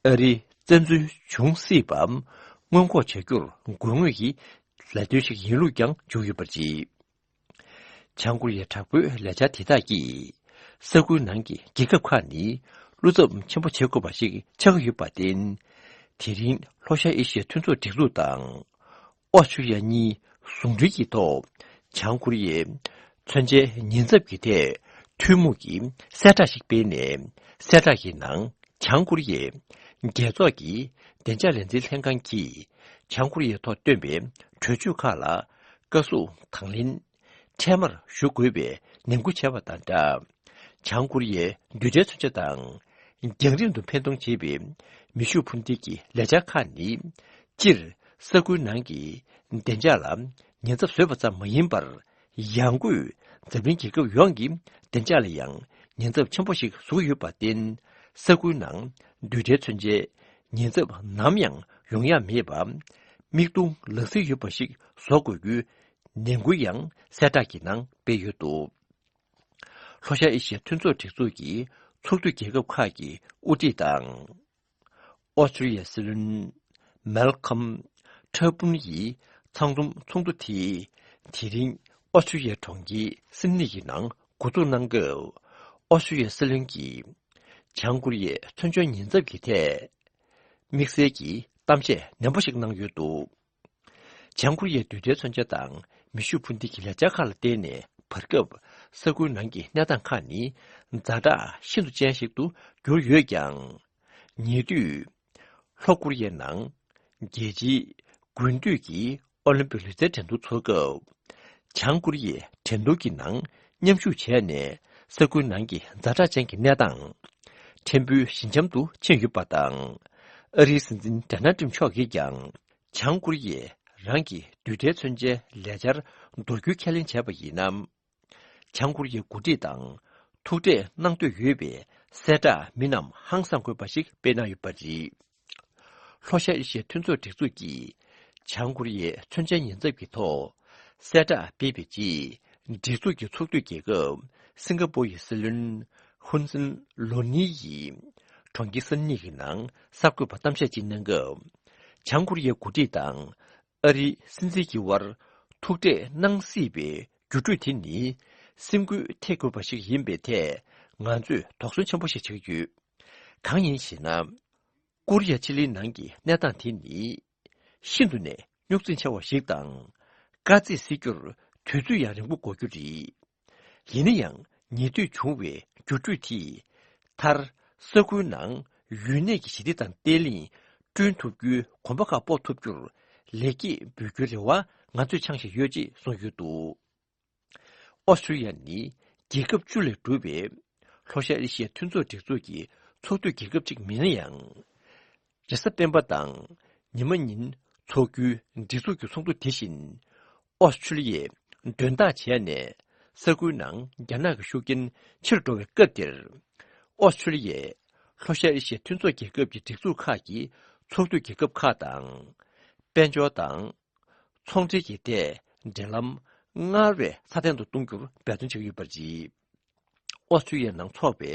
ཨ་རིའི་བཙན་འཛུལ་འབྱུང་སྲིད་པ་སྔོན་འགོག་བྱ་རྒྱུར་དགོས་ངེས་ཀྱི་ལས་དོན་ཞིག་ཡིན་ལུགས་ཀྱང་བརྗོད་ཡོད་པར་བརྗོད། བྱང་ཀོ་རི་ཡའི་དྲག་པོའི་ལས་འཆར་དེ་དག་གིས་ས་ཁུལ་ནང་གི་རྒྱལ་ཁབ་ཁག་ནི་བློ་འཚབ་ཆེན་པོ་བྱེད་དགོས་པ་ཞིག་ཆགས་ཀྱི་ཡོད་པར་བརྟེན། དེ་རིང་ལྷོ་ཤར་ཨེ་ཤི་ཡའི་མཐུན་ཚོགས་སྒྲིག་འཛུགས་དང་། ཨོ་སི་ཀྲི་ཡ་གཉིས་ཟུང་འབྲེལ་གྱི་ཐོག་བྱང་ཀོ་རི་ཡའི་མཚོན་ཆའི་ཉེན་ཚབས་ཀྱི་ཐད་ཐུན་མོང་གི་གསལ་བསྒྲགས་ཤིག་སྤེལ་ནས། གསལ་བསྒྲགས་ཀྱི་ནང་བྱང་ཀོ་རི་ཡས་རྒྱལ་ཚོགས་ཀྱི་བདེ་འཇགས་ལས་འཛིན་ལྷན་ཁང་གིས་བྱང་ཀོ་རི་ཡའི་ཐོག་བཏོན་པའི་གྲོས་ཆོད་ཁག་ལ་བཀའ་ཟུར་དང་ལེན་འཕྲལ་མར་ཞུ་དགོས་པའི་ནན་སྐུལ་བྱས་པ་དང་སྦྲགས། བྱང་ཀོ་རི་ཡའི་རྡུལ་ཕྲན་མཚོན་ཆ་དང་རྒྱང་རིང་དུ་འཕེན་གཏོང་བྱེད་པའི་མེ་ཤུགས་འཕུར་མདེལ་གྱི་ལས་འཆར་ཁག་ནི། སྤྱིར་ས་ཁུལ་ནང་གི་བདེ་འཇགས་ལ་ཉེན་ཚབས་བཟོས་པ་ཙམ་མ་ཡིན་པར། ཡང་སྒོས་འཛམ་གླིང་རྒྱལ་ཁབ་ཡོངས་ཀྱི་བདེ་འཇགས་ལ་ཡང་ཉེན་ཚབས་ཆེན་པོ་ཞིག་བཟོ་གི་ཡོད་པར་བརྟེན། ས་ཁུལ་ནང་རྡུལ་ཕྲན་མཚོན་ཆའི་ཉེན་ཚབས་ནམ་ཡང་ཡོང་ཡ་མེད་པ། མིག་མཐོང་ལག་ཟིན་ཡོད་པ་ཞིག་བཟོ་དགོས་རྒྱུའི་ནན་སྐུལ་ཡང་གསལ་བསྒྲགས་ཀྱི་ནང་སྤེལ་ཡོད་འདུག་ལྷོ་ཤར་ཨེ་ཤི་ཡ་མཐུན་ཚོགས་སྒྲིག་འཛུགས་ཀྱི་ཚོགས་འཐུས་རྒྱལ་ཁབ་ཁག་གི་དབུ་ཁྲིད་དང་། ཨོ་སི་ཀྲི་ཡའི་སྲིད་བློན་མལ་ཁམ་ཁྲ་པུན་ཡིས་ཚང་འཛོམས་ཚོགས་འདུ་དེ་དེ་རིང་ཨོ་སི་ཀྲི་ཡའི་གྲོང་ཁྱེར་སིད་ནི་ཡི་ནང་འགོ་འཛུགས་གནང་སྐབས། ཨོ་སི་ཀྲི་ཡའི་སྲིད་བློན་གྱིས་བྱང་ཀོ་རི་ཡའི་མཚོན་ཆའི་ཉེན་ཚབས་ཀྱི་ཐད་དམིགས་བསལ་གྱི་གཏམ་བཤད་ནན་པོ་ཞིག་གནང་ཡོད་འདུག་བྱང་ཀོ་རི་ཡའི་རྡུལ་ཕྲན་མཚོན་ཆ་དང་མེ་ཤུགས་འཕུར་མདེལ་གྱི་ལས་འཆར་ཁག་ལ་བརྟེན་ནས། བར་སྐབས་ས་ཁུལ་ནང་གི་གནས་སྟངས་ཁག་ནི་ཛ་དྲག་ཤིན་ཏུ་ཅན་ཞིག་ཏུ་གྱུར་ཡོད་ཀྱང་། ཉེ་དུས་ལྷོ་ཀོ་རི་ཡའི་ནང་རྒྱལ་སྤྱིའི་དགུན་དུས་ཀྱི་ཨོ་ལིམ་པིག་ལུས་རྩལ་འགྲན་བསྡུར་འཚོགས་སྐབས། བྱང་ཀོ་རི་ཡས་འགྲན་བསྡུར་གྱི་ནང་མཉམ་ཞུགས་བྱས་ནས། ས་ཁུལ་ནང་གི་ཛ་དྲག་ཅན་གྱི་གནས་སྟངས་ཕྲན་བུ་ཞི་འཇམ་དུ་ཕྱིན་ཡོད་པ་དང་། ཨ་རིའི་སྲིད་འཛིན་ཌོ་ནལ་ཊམ་མཆོག་གིས་ཀྱང་། བྱང་ཀོ་རི་ཡས་རང་གི་རྡུལ་ཕྲན་མཚོན་ཆའི་ལས་འཆར་འདོར་རྒྱུའི་ཁས་ལེན་བྱས་པ་ཡིན་ན། བྱང་ཀོ་རི་ཡའི་འགོ་ཁྲིད་དང་ཐུག་འཕྲད་གནང་འདོད་ཡོད་པའི་གསལ་བསྒྲགས་མི་རྣམས་ཧང་སང་དགོས་པ་ཞིག་སྤེལ་གནང་ཡོད་པ་རེད། ལྷོ་ཤར་ཨེ་ཤི་ཡའི་མཐུན་ཚོགས་སྒྲིག་འཛུགས་ཀྱིས་བྱང་ཀོ་རི་ཡའི་མཚོན་ཆའི་ཉེན་ཚབས་ཀྱི་ཐོག་གསལ་བསྒྲགས་སྤེལ་བའི་རྗེས། སྒྲིག་འཛུགས་ཀྱི་ཚོགས་འཐུས་རྒྱལ་ཁབ་སིང་ག་པོ་ཡི་སྲིད་བློན་ཧུན་སིན་ལོ་ནི་ཡིས་གྲོང་ཁྱེར་སིད་ནི་ཡི་ནང་གསར་འགོད་པར་གཏམ་བཤད་ཅིག་གནང་སྐབས། བྱང་ཀོ་རི་ཡའི་འགོ་ཁྲིད་དང་ཨ་རིའི་སྲིད་འཛིན་གྱི་དབར་ཐུག་འཕྲད་གནང་སྲིད་པའི་འགྱུར་འགྲོས་དེ་ནི་སེམས་འགུལ་ཐེབས་དགོས་པ་ཞིག་ཡིན་པའི་ཐད་ང་ཚོས་དོགས་ཟོན་ཆེན་པོ་ཞིག་བྱེད་ཀྱི་ཡོད། གང་ཡིན་ཞེ་ན། ཀོ་རི་ཡ་ཕྱེད་གླིང་ནང་གི་གནས་སྟངས་དེ་ནི་ཤིན་ཏུ་ནས་རྙོག་འཛིང་ཆེ་བ་ཞིག་དང་། དཀའ་ཚེགས་སེལ་རྒྱུར་དུས་ཚོད་ཡང་རིང་པོ་འགོར་རྒྱུ་རེད། ཡིན་ན་ཡང་ཉེ་དུས་བྱུང་བའི་འགྱུར་འགྲོས་དེས་མཐར་ས་ཁུལ་ནང་ཡུན་གནས་ཀྱི་ཞི་བདེ་དང་བརྟན་ལྷིང་བསྐྲུན་ཐུབ་རྒྱུའི་གོམ་པ་ཁག་སྤོ་ཐུབ་རྒྱུར་ལེགས་སྐྱེས་འབུལ་རྒྱུའི་རེ་བ་ང་ཚོས་འཆང་བཞིན་ཡོད་ཅེས་གསུངས་ཡོད་འདུག་ཨོ་སི་ཀྲི་ཡ་ནི་རྒྱལ་ཁབ་བཅུ་ལས་གྲུབ་པའི་ལྷོ་ཤར་ཨེ་ཤི་ཡའི་མཐུན་ཚོགས་སྒྲིག་འཛུགས་ཀྱི་ཚོགས་འཐུས་རྒྱལ་ཁབ་ཅིག་མིན་ན་ཡང་། རེས་གཟའ་སྤེན་པ་དང་ཉི་མ་ཉིན་འཚོགས་རྒྱུའི་སྒྲིག་འཛུགས་ཀྱི་ཚོགས་འདུ་དེ་བཞིན། ཨོ་སི་ཀྲི་ལི་ཡས་མགྲོན་བདག་བྱས་ནས་ས་ཁུལ་ནང་རྒྱ་ནག་གི་ཤུགས་རྐྱེན་ཆེ་རུ་འགྲོ་བའི་སྐབས་འདིར། ཨོ་སི་ཀྲི་ལི་ཡས་ལྷོ་ཤར་ཨེ་ཤི་ཡའི་མཐུན་ཚོགས་རྒྱལ་ཁབ་ཀྱི་སྒྲིག་འཛུགས་ཁག་གི་ཚོགས་འཐུས་རྒྱལ་ཁབ་ཁག་དང་། དཔལ་འབྱོར་དང་། ཚོང་འབྲེལ་གྱི་ཐད་འབྲེལ་ལམ་སྔར་བས་སྲ་བརྟན་དུ་གཏོང་རྒྱུར་འབད་བརྩོན་བྱེད་ཀྱི་ཡོད་པ་རེད། ཨོ་སི་ཀྲི་ཡའི་ནང་འཚོགས་པའི་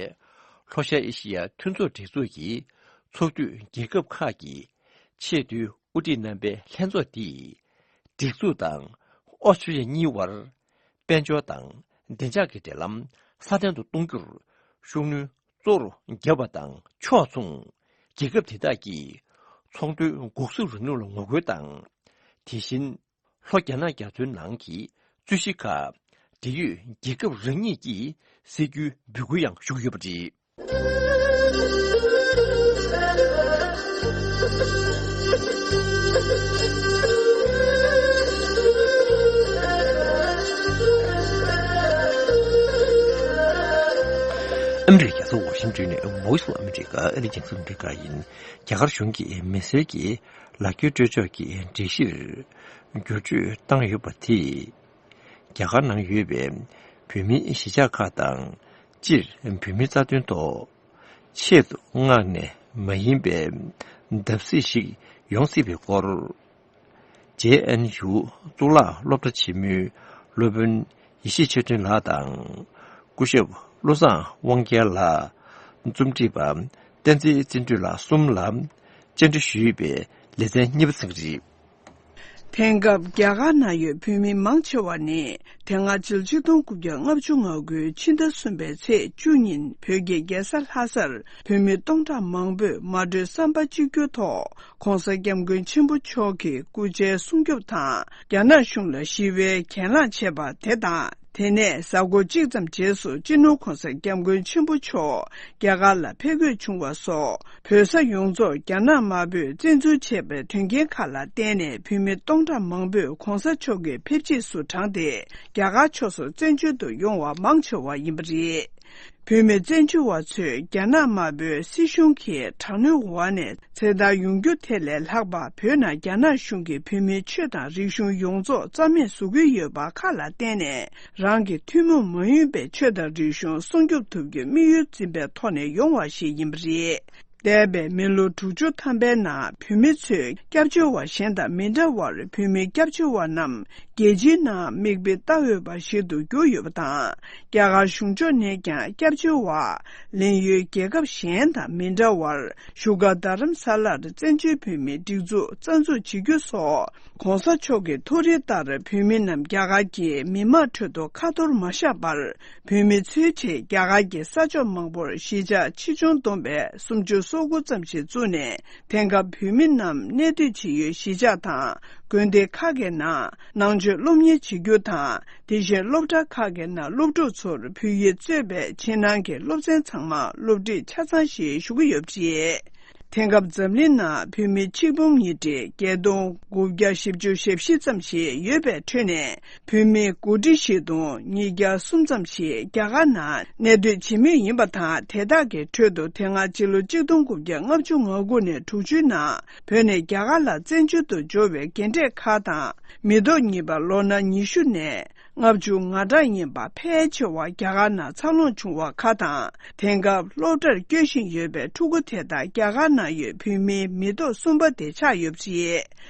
ལྷོ་ཤར་ཨེ་ཤི་ཡ་མཐུན་ཚོགས་སྒྲིག་འཛུགས་ཀྱི་ཚོགས་འཐུས་རྒྱལ་ཁབ་ཁག་གི་ཆེས་མཐོའི་དབུ་ཁྲིད་རྣམ་པའི་ལྷན་ཚོགས་འདིས། སྒྲིག་འཛུགས་དང་ཨོ་སི་ཀྲི་ཡ་གཉིས་དབར་དཔལ་འབྱོར་དང་བདེ་འཇགས་ཀྱི་འབྲེལ་ལམ་སྲ་བརྟན་དུ་གཏོང་རྒྱུར་ཤུགས་སྣོན་གཙོ་བོར་བརྒྱབ་པ་དང་ཕྱོགས་མཚུངས། རྒྱལ་ཁབ་དེ་དག་གིས་ཚོང་དོན་འགོག་སྲུང་རིང་ལུགས་ལ་ངོ་རྒོལ་དང་། དེ་བཞིན། ལྷོ་རྒྱ་ནག་རྒྱ་མཚོའི་ནང་གི་རྩོད་གཞི་ཁག་འབྲེལ་ཡོད་རྒྱལ་ཁབ་རང་ཉིད་ཀྱིས་སེལ་རྒྱུའི་འབོད་སྐུལ་ཡང་ཞུ་གི་ཡོད་པ་རེད། ཨ་མི་རི་ཀའི་རྒྱལ་ས་ཝ་ཤིང་ཏོན་ནས་Voice of America ཨ་རིའི་རྒྱང་སྲིང་རླུང་འཕྲིན་ཁང་ཡིན། རྒྱ་གར་གཞུང་གིས་མི་སེར་གྱི་ལག་འཁྱེར་སྤྲོད་ཕྱོགས་ཀྱི་སྒྲིག་གཞིར་བསྒྱུར་བཅོས་བཏང་ཡོད་པ་དེས། རྒྱ་གར་ནང་ཡོད་པའི་བོད་མིའི་གཞིས་ཆགས་ཁག་དང་། སྤྱིར་བོད་མིའི་རྩ་དོན་ཐོག་ཆེད་དུ་མངགས་ནས་མ་ཡིན་པའི་བརྡབ་གསིག་ཞིག་ཡོང་སྲིད་པའི་སྐོར། ཇེ་ཨེན་ཡུ་གཙུག་ལག་སློབ་གྲྭ་ཆེན་མོའི་སློབ་དཔོན་ཡེ་ཤེས་ཆོས་སྒྲོན་ལགས་དང་། སྐུ་ཞབས་བློ་བཟང་དབང་རྒྱལ་ལགས། རྩོམ་སྒྲིག་པ་བསྟན་འཛིན་བརྩོན་འགྲུས་ལགས་གསུམ་ལ་བཅར་འདྲི་ཞུས་པའི་ལེ་ཚན་གཉིས་པ་ཚིག་རེད། དེང་སྐབས་རྒྱ་གར་ནང་ཡོད་བོད་མི་མང་ཆེ་བ་ནི་དེ་སྔ་ཕྱི་ལོ་ཆིག་སྟོང་དགུ་བརྒྱ་ལྔ་བཅུ་ང་དགུ་ཕྱི་ཟླ་གསུམ་པའི་ཚེས་བཅུ་ཉིན་བོད་ཀྱི་རྒྱལ་ས་ལྷ་སར་བོད་མི་སྟོང་ཕྲག་མང་པོས་མ་གྲོས་བསམ་པ་གཅིག་གྱུར་ཐོག་༧གོང་ས་༧སྐྱབས་མགོན་ཆེན་པོ་མཆོག་གི་སྐུ་ཕྱྭའི་སྲུང་སྐྱོབ་དང་། རྒྱ་ནག་གཞུང་ལ་ཞི་བའི་གྱེན་ལངས་བྱས་པ་དེ་དང་། དེ་ནས་གཟའ་འཁོར་གཅིག་ཙམ་རྗེས་སུ་སྤྱི་ནོར་༧གོང་ས་༧སྐྱབས་མགོན་ཆེན་པོ་མཆོག་རྒྱ་གར་ལ་ཕེབས་འཁོད་བྱུང་བ་སོགས། བོད་ས་ཡོངས་རྫོགས་རྒྱ་ནག་དམར་པོས་བཙན་འཛུལ་བྱས་པའི་དོན་རྐྱེན་ཁག་ལ་བརྟེན་ནས། བོད་མི་སྟོང་ཕྲག་མང་པོས་༧གོང་ས་མཆོག་གི་ཕེབས་རྗེས་སུ་དྲངས་ཏེ། རྒྱ་གར་ཕྱོགས་སུ་བཙན་བྱོལ་དུ་ཡོང་བ་མང་ཆེ་བ་ཡིན་པ་རེད། བོད་མི་བཙན་བྱོལ་བ་ཚོས་རྒྱ་ནག་དམར་པོའི་སྲིད་གཞུང་གིས་དྲག་གནོན་འོག་ནས་ཚེ་ཐར་ཡོང་རྒྱུ་དེ་ལས་ལྷག་པ། བོད་ནང་རྒྱ་ནག་གཞུང་གིས་བོད་མིའི་ཆོས་དང་རིག་གཞུང་ཡོངས་རྫོགས་རྩ་མེད་བཟོ་གི་ཡོད་པ་ཁག་ལ་བརྟེན་ནས། རང་གི་ཐུན་མོང་མ་ཡིན་པའི་ཆོས་དང་རིག་གཞུང་སྲུང་སྐྱོབ་ཐུབ་རྒྱུའི་དམིགས་ཡུལ་འཛིན་པའི་ཐོག་ནས་ཡོང་བ་ཞིག་ཡིན་པ་རེད། འདས་པའི་མི་ལོ་དྲུག་ཅུ་ཐམ་པའི་ནང་བོད་མི་ཚོས་སྐྱབས་བཅོལ་བ་གཞན་དང་མི་འདྲ་བར། བོད་མི་སྐྱབས་བཅོལ་བ་རྣམས་རྒྱལ་སྤྱིའི་ནང་མིག་དཔེ་ལྟ་འོས་པ་ཞིག་ཏུ་གྱུར་ཡོད་པ་དང་། རྒྱ་གར་གཞུང་ཕྱོགས་ནས་ཀྱང་སྐྱབས་བཅོལ་བ་ལེན་ཡུལ་རྒྱལ་ཁབ་གཞན་དང་མི་འདྲ་བར། བཞུགས་སྒར་རྡ་རམ་ས་ལར་བཙན་བྱོལ་བོད་མིའི་སྒྲིག་འཛུགས་རྩ་འཛུགས་བྱེད་རྒྱུ་སོགས། ༧གོང་ས་མཆོག་གི་ཐུགས་རེ་ལྟར་བོད་མི་རྣམས་རྒྱ་གར་གྱི་མི་དམངས་ཁྲོད་དུ་ཁ་འཐོར་མ་བཞག་པར། བོད་མི་ཚོའི་ཆེད་རྒྱ་གར་གྱི་ས་ཕྱོགས་མང་པོར་གཞིས་ཆགས་ཆེ་ཆུང་བསྡོམས་པས་སུམ་ཅུ་སོ་དགུ་ཙམ་ཞིག་བཙུགས་ནས། དེང་སྐབས་བོད་མི་རྣམས་གནས་སྡོད་བྱེད་ཡུལ་གཞིས་ཆགས་དང་དགོན་སྡེ་ཁག་གི་ནང་ནང་ཆོས་སློབ་གཉེར་བྱེད་རྒྱུ་དང་། དེ་བཞིན་སློབ་གྲྭ་ཁག་གི་ནང་སློབ་ཕྲུག་ཚོར་བོད་ཡིག་གཙོས་པའི་ཕྱི་ནང་གི་སློབ་ཚན་ཚང་མ་སློབ་ཁྲིད་ཆ་ཚང་ཞིག་ཞུ་གི་ཡོད་པ་རེད། དེང་སྐབས་འཛམ་གླིང་ནང་བོད་མི་ཆིག་འབུམ་ཉིས་ཁྲི་བརྒྱད་སྟོང་དགུ་བརྒྱ་བཞི་བཅུ་ཞེ་བཞི་ཙམ་ཞིག་ཡོད་པའི་ཁྲོད་ནས། བོད་མི་དགུ་ཁྲི་བཞི་སྟོང་ཉིས་བརྒྱ་གསུམ་ཙམ་ཞིག་རྒྱ་གར་ནང་གནས་སྡོད་བྱེད་མུས་ཡིན་པ་དང་། དེ་དག་གི་ཁྲོད་དུ་དེ་སྔ་ཕྱི་ལོ་ཆིག་སྟོང་དགུ་བརྒྱ་ལྔ་བཅུ་ང་དགུ་ནས་དྲུག་ཅུའི་ནང་བོད་ནས་རྒྱ་གར་ལ་བཙན་བྱོལ་དུ་འབྱོར་བའི་རྒན་གྲས་ཁག་དང་། མི་ཐོག་གཉིས་པ་ལོ་ན་ཉི་ཤུ་ནས་ལྔ་བཅུ་ང་གྲངས་ཡིན་པ་ཕལ་ཆེ་བ་རྒྱ་གར་ནང་འཚར་ལོངས་བྱུང་བ་ཁག་དང་། དེང་སྐབས་སློབ་གྲྭར་སྐྱོད་བཞིན་ཡོད་པའི་ཕྲུ་གུ་དེ་དག་རྒྱ་གར་ནང་ཡོད་བོད་མིའི་མི་ཐོག་གསུམ་པ་དེ་ཆགས་ཡོད་པ་རེད།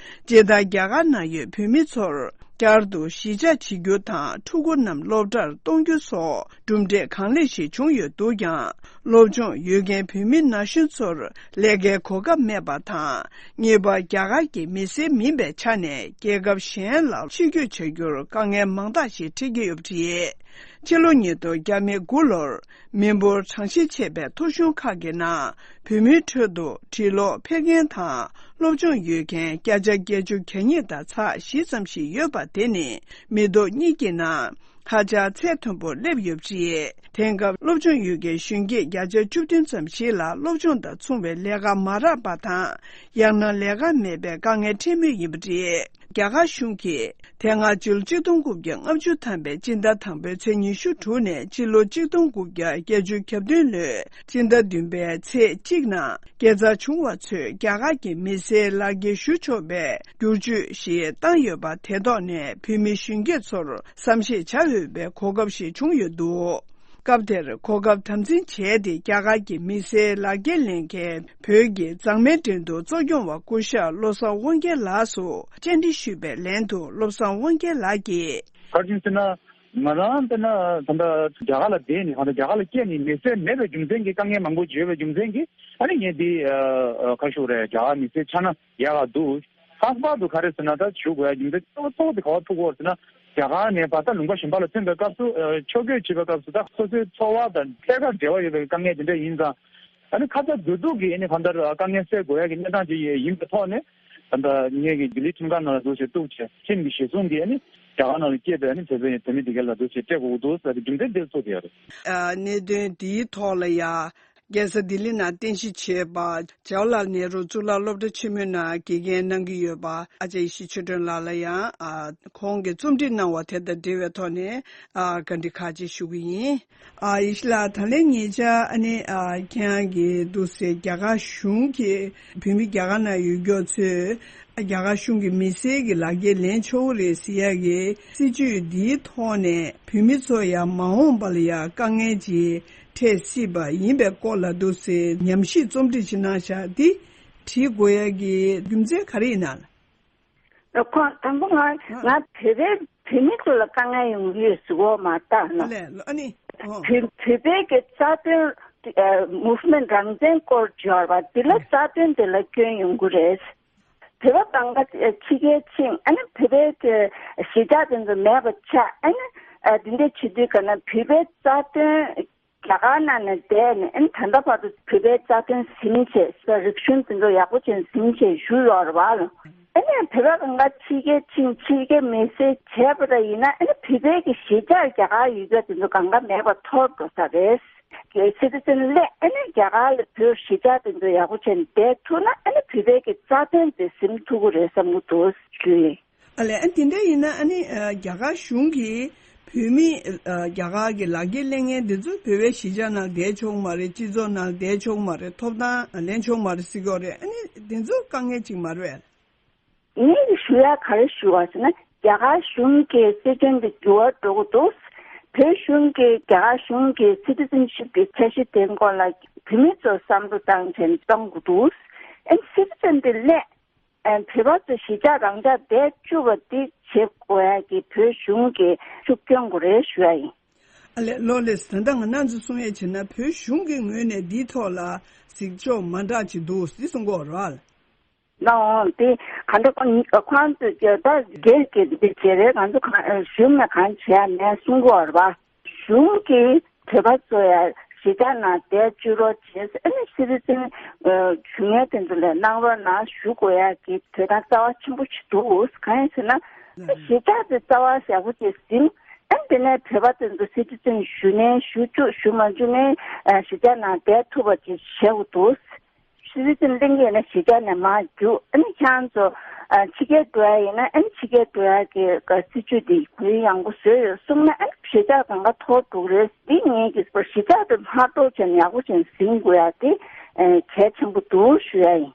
སྤྱིར་བཏང་རྒྱ་གར་ནང་ཡོད་བོད་མི་ཚོར་བསྐྱར་དུ་གཞིས་ཆགས་བྱེད་རྒྱུ་དང་། ཕྲུ་གུ་རྣམས་སློབ་གྲྭར་གཏོང་རྒྱུ་སོགས་གྲུབ་འབྲས་གང་ལེགས་ཤིག་བྱུང་ཡོད་འདུག་ཀྱང་། སློབ་སྦྱོང་ཡོད་མཁན་བོད་མི་ན་གཞོན་ཚོར་ལས་ཀའི་གོ་སྐབས་མེད་པ་དང་། གཉིས་པ། རྒྱ་གར་གྱི་མི་སེར་མིན་པའི་ཆ་ནས་རྒྱལ་ཁབ་གཞན་ལ་ཕྱིར་སྐྱོད་བྱ་རྒྱུར་དཀའ་ངལ་མང་དག་ཞིག་འཕྲད་ཀྱི་ཡོད་པ་རེད། ཕྱི་ལོ་ཉིས་སྟོང་བརྒྱ་མེད་དགུ་ལོར་མི་འབོར་གྲངས་བཤེར་བྱས་པའི་ཐོ་གཞུང་ཁག་གི་ནང་བོད་མིའི་ཁྲོད་དུ་འབྲི་ཀློག་ཕལ་མཁན་དང་སློབ་སྦྱོང་ཡོད་མཁན་བརྒྱ་ཆ་བརྒྱད་ཅུ་གྱ་གཉིས་དང་ཚེག་བཞི་ཙམ་ཞིག་ཡོད་པ་དེ་ནི་མི་ཐོག་གཉིས་ཀྱི་ནང་ཧ་ཅང་ཚད་མཐོན་པོར་སླེབས་ཡོད་པ་རེད། དེང་སྐབས་སློབ་སྦྱོང་ཡོད་མཁན་གཞོན་སྐྱེས་བརྒྱ་ཆ་བཅུ་བདུན་ཙམ་ཞིག་ལ་སློབ་སྦྱོང་དང་མཚུངས་པའི་ལས་ཀ་མ་རག་པ་དང་། ཡང་ན་ལས་ཀ་མེད་པའི་དཀའ་ངལ་འཕྲད་མུས་ཡིན་པ་རེད། རྒྱ་གར་གཞུང་གིས་དེ་སྔ་ཕྱི་ལོ་ཆིག་སྟོང་དགུ་བརྒྱ་ལྔ་བཅུ་ཐམ་པའི་སྤྱི་ཟླ་དང་པོའི་ཚེས་ཉི་ཤུ་དྲུག་ནས་ཕྱི་ལོ་ཆིག་སྟོང་དགུ་བརྒྱ་བརྒྱད་ཅུ་གྱ་བདུན་ལོའི་སྤྱི་ཟླ་བདུན་པའི་ཚེས་གཅིག་ནང་སྐྱེས་འཚར་བྱུང་བ་ཚོས་རྒྱ་གར་གྱི་མི་སེར་ལག་འཁྱེར་ཞུ་ཆོག་པའི་བསྒྱུར་བཅོས་ཤིག་བཏང་ཡོད་པ་དེ་ཐོག་ནས་བོད་མི་གཞོན་སྐྱེས་ཚོར་བསམ་ཤེས་བྱ་འོས་པའི་གོ་སྐབས་ཤིག་བྱུང་ཡོད་འདུག་སྐབས་དེར་གོ་སྐབས་དམ་འཛིན་བྱས་ཏེ། རྒྱ་གར་གྱི་མི་སེར་ལག་འཁྱེར་ལེན་མཁན་བོད་ཀྱི་མཛངས་མའི་འགྲན་བསྡུར་གཙོ་སྐྱོང་བ་སྐུ་ཞབས་བློ་བཟང་དབང་རྒྱལ་ལགས་སུ་བཅར་འདྲི་ཞུས་པའི་ལན་དུ། བློ་བཟང་དབང་རྒྱལ་ལགས་ཀྱིས། ག་རེ་ཟེར་ན། ང་རང་ལྟར་ན་ད་ལྟ་རྒྱ་གར་ལ་བསྡད་ནས། ད་ལྟ་རྒྱ་གར་ལ་སྐྱེས་ནས་མི་སེར་མེད་པའི་རྒྱུ་མཚན་གྱིས། དཀའ་ངལ་མང་པོ་ཡོད་པའི་རྒྱུ་མཚན་གྱིས། ཨ་ནི་ངས་འདི་ཨ་ཨ་ག་རེ་ཞུ་དགོས་རེད། རྒྱ་གར་མི་སེར་ཆགས་ན་ཡག་ག་འདུག་ལྷག་པར་དུ་ག་རེ་ཟེར་ན། ད་ཞུ་དགོས་ཡ་རྒྱུ་མཚན་གཙོ་བོ་གཙོ་བོ་དེ་ག་པར་ཐུག་གི་ཡོད་ཟེར་ན། རྒྱ་གར་ནས་བར་ཐག་ལུང་པ་གཞན་པ་ལ་ཐོན་པའི་སྐབས་སུ། ཨ་ཕྱོགས་བསྐྱོད་བྱེད་པའི་སྐབས་སུ། ད་སོ་སོའི་འཚོ་བ་དང་ཐད་ཀར་འབྲེལ་བ་ཡོད་པའི་དཀའ་ངལ་དེ་འདྲ་ཡིན་ཙང་། ཨ་ནི་ཁ་ཚ་དགོས་གཏུགས་ཀྱིས། ཨ་ནི་གང་ལྟར་དཀའ་ངལ་སེལ་དགོས་ཡ་གི་གནས་སྟངས་ཅིག་ཡིན་པའི་ཐོག་ནས། ད་ལྟ་ངེད་ཀྱི་ལྡི་ལི་ཁྲིམས་ཁང་ནང་ལ་འདུག་སེ་གཏུགས་བྱས། ཁྲིམས་ཀྱི་གཞི་བཟུང་གིས་ཨ་ནི་རྒྱ་གར་ནང་ལ་སྐྱེས་པའི་ཨ་ནི་བོད་པའི་བོད་མི་དེ་ག་ལ་འདུག་སེ་སྤྲད་དགོས་ཀྱི་འདུག་ཟེར་ཏེ་རྒྱུ་མཚན་དེ་ཚོ་དེ་ཡོད་རེད། ཨ་གནད་དོན་འདིའི་ཐོག་ལ་ཡ། རྒྱལ་ས་ལྡི་ལི་ནང་རྟེན་གཞི་བྱས་པ་ཇ་ཝ་ལལ་ནེ་རུ་གཙུག་ལག་སློབ་གྲྭ་ཆེན་མོའི་ནང་དགེ་རྒན་གནང་གི་ཡོད་པ་ཨ་ཅག་ཡེ་ཤེས་ཆོས་སྒྲོན་ལགས་ལ་ཡང་ཨ་ཁོང་གིས་རྩོམ་སྒྲིག་གནང་བ་དེ་དང་འབྲེལ་བའི་ཐོག་ནས་ཨ་བཀའ་འདྲི་ཁག་ཅིག་ཞུ་གི་ཡིན། ཨ་ཡེ་ཤེས་ལགས། ད་ལན་ཉེ་ཆར་ཨ་ནི་ཨ་ཁྱེད་རང་གིས་འདུག་སེ་རྒྱ་གར་གཞུང་གིས་བོད་མི་རྒྱ་གར་ནང་ཡོད་མཁན་ཚོས་རྒྱ་གར་གཞུང་གི་མི་སེར་གྱི་ལག་འཁྱེར་ལེན་ཆོག་གི་རེད་ཟེར་ཡ་གི་སྲིད་བྱུས་འདིའི་ཐོག་ནས་བོད་མི་ཚོ་ཡང་མ་འོངས་པ་ལ་ཡང་དཀའ་ངལ་ཅིག་འཕྲད་སྲིད་པ་ཡིན་པའི་སྐོར་ལ་འདུག་སེ་ཉམས་ཞིབ་རྩོམ་སྒྲིག་ཅིག་གནང་བཞག་འདི་བྲིས་དགོས་ཡ་གི་རྒྱུ་མཚན་ག་རེ་ཡིན་ན། ཁོང་དང་པོ་ང་ང་བོད་པའི་བོད་མི་ཚོ་ལ་དཀའ་ངལ་ཡོང་གི་ཡོད་ཟེར་གོ་མ་བཏང་ན། ཨ་ལས་ཨ་ནི་ཨོ། བོད་བོད་པའི་གི་རྩ་དོན་ཨ་movement་རང་བཙན་སྐོར་བརྗོད་པ་འདི་ལ་རྩ་དོན་དེ་ལ་སྐྱོན་ཡོང་གི་རེད། བོད་པ་གང་ག་ཕྱི་རྒྱལ་ཕྱིན་ཨ་ནི་བོད་པའི་གི་གཞིས་ཆགས་དེ་ཚོ་མེད་པ་ཆགས་ཨ་ནི་ཨ་འདི་འདྲ་བྱེད་དུས་ག་ན་བོད་པའི་རྩ་དོན་རྒྱ་གར་ནང་ནས་བསྡད་ནས་ཨ་ནི་ད་ལྟ་བར་དུ་བོད་པའི་རྩ་དོན་ཟིན་བྱས་རིག་གཞུང་དེ་ཚོ་ཡག་པོ་བྱས་ཟིན་བྱས་བཞུགས་ཡོད་རེད་བ། ཨ་ནི་བོད་པ་གང་ག་ཕྱི་རྒྱལ་ཕྱིན་ཕྱི་རྒྱལ་མི་སེར་བྱས་པ་འདྲ་ཡིན་ན་ཨ་ནི་བོད་པའི་གི་གཞིས་ཆགས་རྒྱ་གར་ཡོད་རྒྱུ་དེ་ཚོ་གང་ག་མེད་པ་ཐོར་འགྲོ་ས་རེད། གི་སི་ཏི་ཛེན་སླེབས་ཨ་ནི་རྒྱ་གར་ལ་བོད་གཞིས་ཆགས་དེ་ཚོ་ཡག་པོ་བྱས་ནས་བསྡད་ཐུབ་ན་ཨ་ནི་བོད་པའི་གི་རྩ་དོན་དེ་ཟིན་ཐུབ་ཀྱི་རེད་བསམ་གྱི་འདུག་ཞུ་ཡིན། ཨ་ལས་ཨ་དེ་འདྲ་ཡིན་ན་ཨ་ནི་ཨ་རྒྱ་གར་གཞུང་གིས་བོད་མི་ཨ་རྒྱ་གར་གྱི་ལག་འཁྱེར་ལེན་མཁན་འདི་ཚོ་བོད་པའི་གཞིས་ཆགས་ནང་བསྡད་ཆོག་མ་རེད། སྤྱི་ཚོགས་ནང་བསྡད་ཆོག་མ་རེད། ཐོབ་ཐང་ལེན་ཆོག་མ་རེད་ཟེར་གྱི་ཡོད་རེད། ཨ་ནི་འདི་ཚོ་དཀའ་ངལ་ཅིག་མ་རེད་པས། ངས་ཞུ་ཡ་ག་རེ་ཞུ་བ་ཟེར་ན་རྒྱ་གར་གཞུང་གི་སྲིད་དོན་འདི་འགྱུར་བ་འགྲོ་གི་འདུག་བོད་གཞུང་གིས་རྒྱ་གར་གཞུང་གི་སི་ཏི་ཛེན་ཤིབ་ཀྱི་འཆར་གཞི་དེའི་སྐོར་ལ་བོད་མི་ཚོ་བསམ་བློ་བཏང་བྱས་གཏོང་གི་འདུག་ཨ་ནི་སི་ཏི་ཛེན་འདི་སླེབས། ཨ་བོད་པ་ཚོ་གཞིས་ཆགས་རང་འཇགས་བསྡད་བཅུག་པ་འདི་བྱེད་དགོས་ཡ་གི་བོད་གཞུང་གི་ཤུགས་སྐྱོན་དགོས་རེད་ཞུ་ཡ་ཡིན། ཨ་ལས་ལགས་ལགས། ད་ལྟ་ང་རང་ཚོས་གསུང་ཡ་བྱས་ན་བོད་གཞུང་གི་ངོས་ནས་འདིའི་ཐོག་ལ་གཟིགས་ཕྱོགས་མ་འདྲ་ཅིག་འདུག་འདི་གསུང་གི་ཡོད་རེད་པ། ལགས་འོང་། དེ་ག་འདྲ་ཁོང་ཁོང་ཚོས་ཀྱི་ད་སྒེར་གྱི་འདི་བྱེད་རེད། ང་ཚོ་གང་གཞུང་ནས་གང་བྱེད་ཡ་མེད་གསུང་གི་ཡོད་རེད་པ། གཞུང་གིས་བོད་པ་ཚོ་ཡ་གཞིས་ཆགས་ནང་བསྡད་བཅུག་རོགས་བྱས། ཨ་ནི་སི་ཏི་ཛེན་ཨ་བྱུང་མཁན་དེ་ཚོ་ལ་གནང་རོགས་གནང་ཞུ་དགོས་ཡ་གི་དོན་དག་རྩ་བ་ཆེན་པོ་ཞིག་འདུག་གང་ཡིན་ཟེར་ན་ཨ་གཞིས་ཆགས་དེ་རྩ་བ་ཡག་པོ་ཅིག་ཟིན། ཨ་ནི་དེ་ནས་བོད་པ་དེ་ཚོ་སི་ཏི་ཛེན་ཞུ་ནའི་ཞུ་བཅུག་ཞུ་མ་བཅུག་ནའི་ཨ་གཞིས་ཆགས་ནང་བསྡད་ཐུབ་པ་ཅིག་བྱེད་དགོས་འདུག་སི་ཏི་ཛེན་ལེན་གྱི་ཡོད་ན་གཞིས་ཆགས་ནས་མར་རྒྱུགས། ཨ་ནི་ཁྱེད་རང་ཚོ་ཨ་ཕྱི་རྒྱལ་འགྲོ་ཡ་ཡིན་ན་ཨ་ནི་ཕྱི་རྒྱལ་འགྲོ་ཡ་གི་སྲིད་བྱུས་དེ་གུ་ཡངས་པོ་བཟོས་ཡོད་གསུངས་ན་ཨ་ནི་གཞིས་ཆགས་གང་ག་ཐོར་འགྲོ་གི་རེད། འདི་ངེད་ཀྱིས་གཞིས་ཆགས་དེ་མ་གཏོགས་བྱས་ནས་ཡག་པོ་བྱས་ནས་ཟིན་དགོས་ཡ་དེ་ཨ་གལ་ཆེན་པོ་འདུག་ཞུ་ཡ་ཡིན།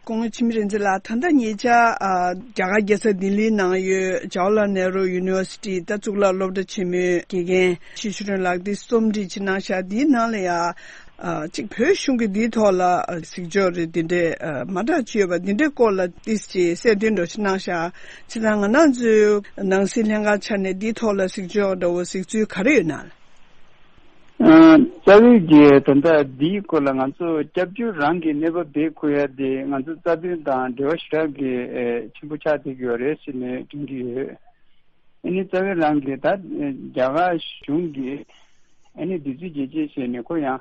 སྐུ་ངོ་འཆི་མེད་རིག་འཛིན་ལགས། ད་ལྟ་ཉེ་ཆར་ཨ་རྒྱ་གར་རྒྱལ་ས་ལྡི་ལིའི་ནང་ཡོད་ཇ་ཝ་ལལ་ནེ་རུ་ཡུ་ནི་ཝར་སི་ཊི་ད་གཙུག་ལག་སློབ་གྲྭ་ཆེན་མོའི་དགེ་རྒན་ཡེ་ཤེས་ཆོས་སྒྲོན་ལགས་འདི་རྩོམ་སྒྲིག་ཅིག་གནང་བཞག་འདིའི་ནང་ལ་ཡ། ཨ་གཅིག་བོད་གཞུང་གིས་འདིའི་ཐོག་ལ་ཨ་གཟིགས་ཕྱོགས་རེ་འདི་འདྲའི་ཨ་མ་འདྲ་ཅིག་ཡོད་པ་འདི་འདྲའི་སྐོར་ལ་ཏིས་ཅིག་གསལ་སྟོན་འདྲ་ཞིག་གནང་ཤག་བྱས་ཙང་ང་རང་ཚོའི་ནང་སྲིད་ལྷན་ཁང་ཆ་ནས་འདིའི་ཐོག་ལ་གཟིགས་ཕྱོགས་འདྲ་བོ་གཟིགས་ཚུལ་ག་རེ་ཡོད་ན། ཨ་རྩ་བའི་གི་ད་ལྟ་འདིའི་སྐོར་ལ་ང་ཚོ་སྐྱབས་བཅོལ་རང་གི་གནས་བབ་དེ་ཁུར་ཡ་དེ་ང་ཚོ་རྩ་དོན་དང་འབྲེལ་བ་ཞེ་དྲག་གི་ཨེ་ཆེན་པོ་ཆགས་བསྡད་ཀྱི་ཡོད་རེད་ཟེར་ནས་དྲན་གྱི་ཡོད། ཨ་ནི་རྩ་བའི་རང་གི་ད་རྒྱ་གར་གཞུང་གིས་ཨ་ནི་དུས་ཚོད་རྗེས་ཆེད་བྱས་ནས་ཁོ་ཡང་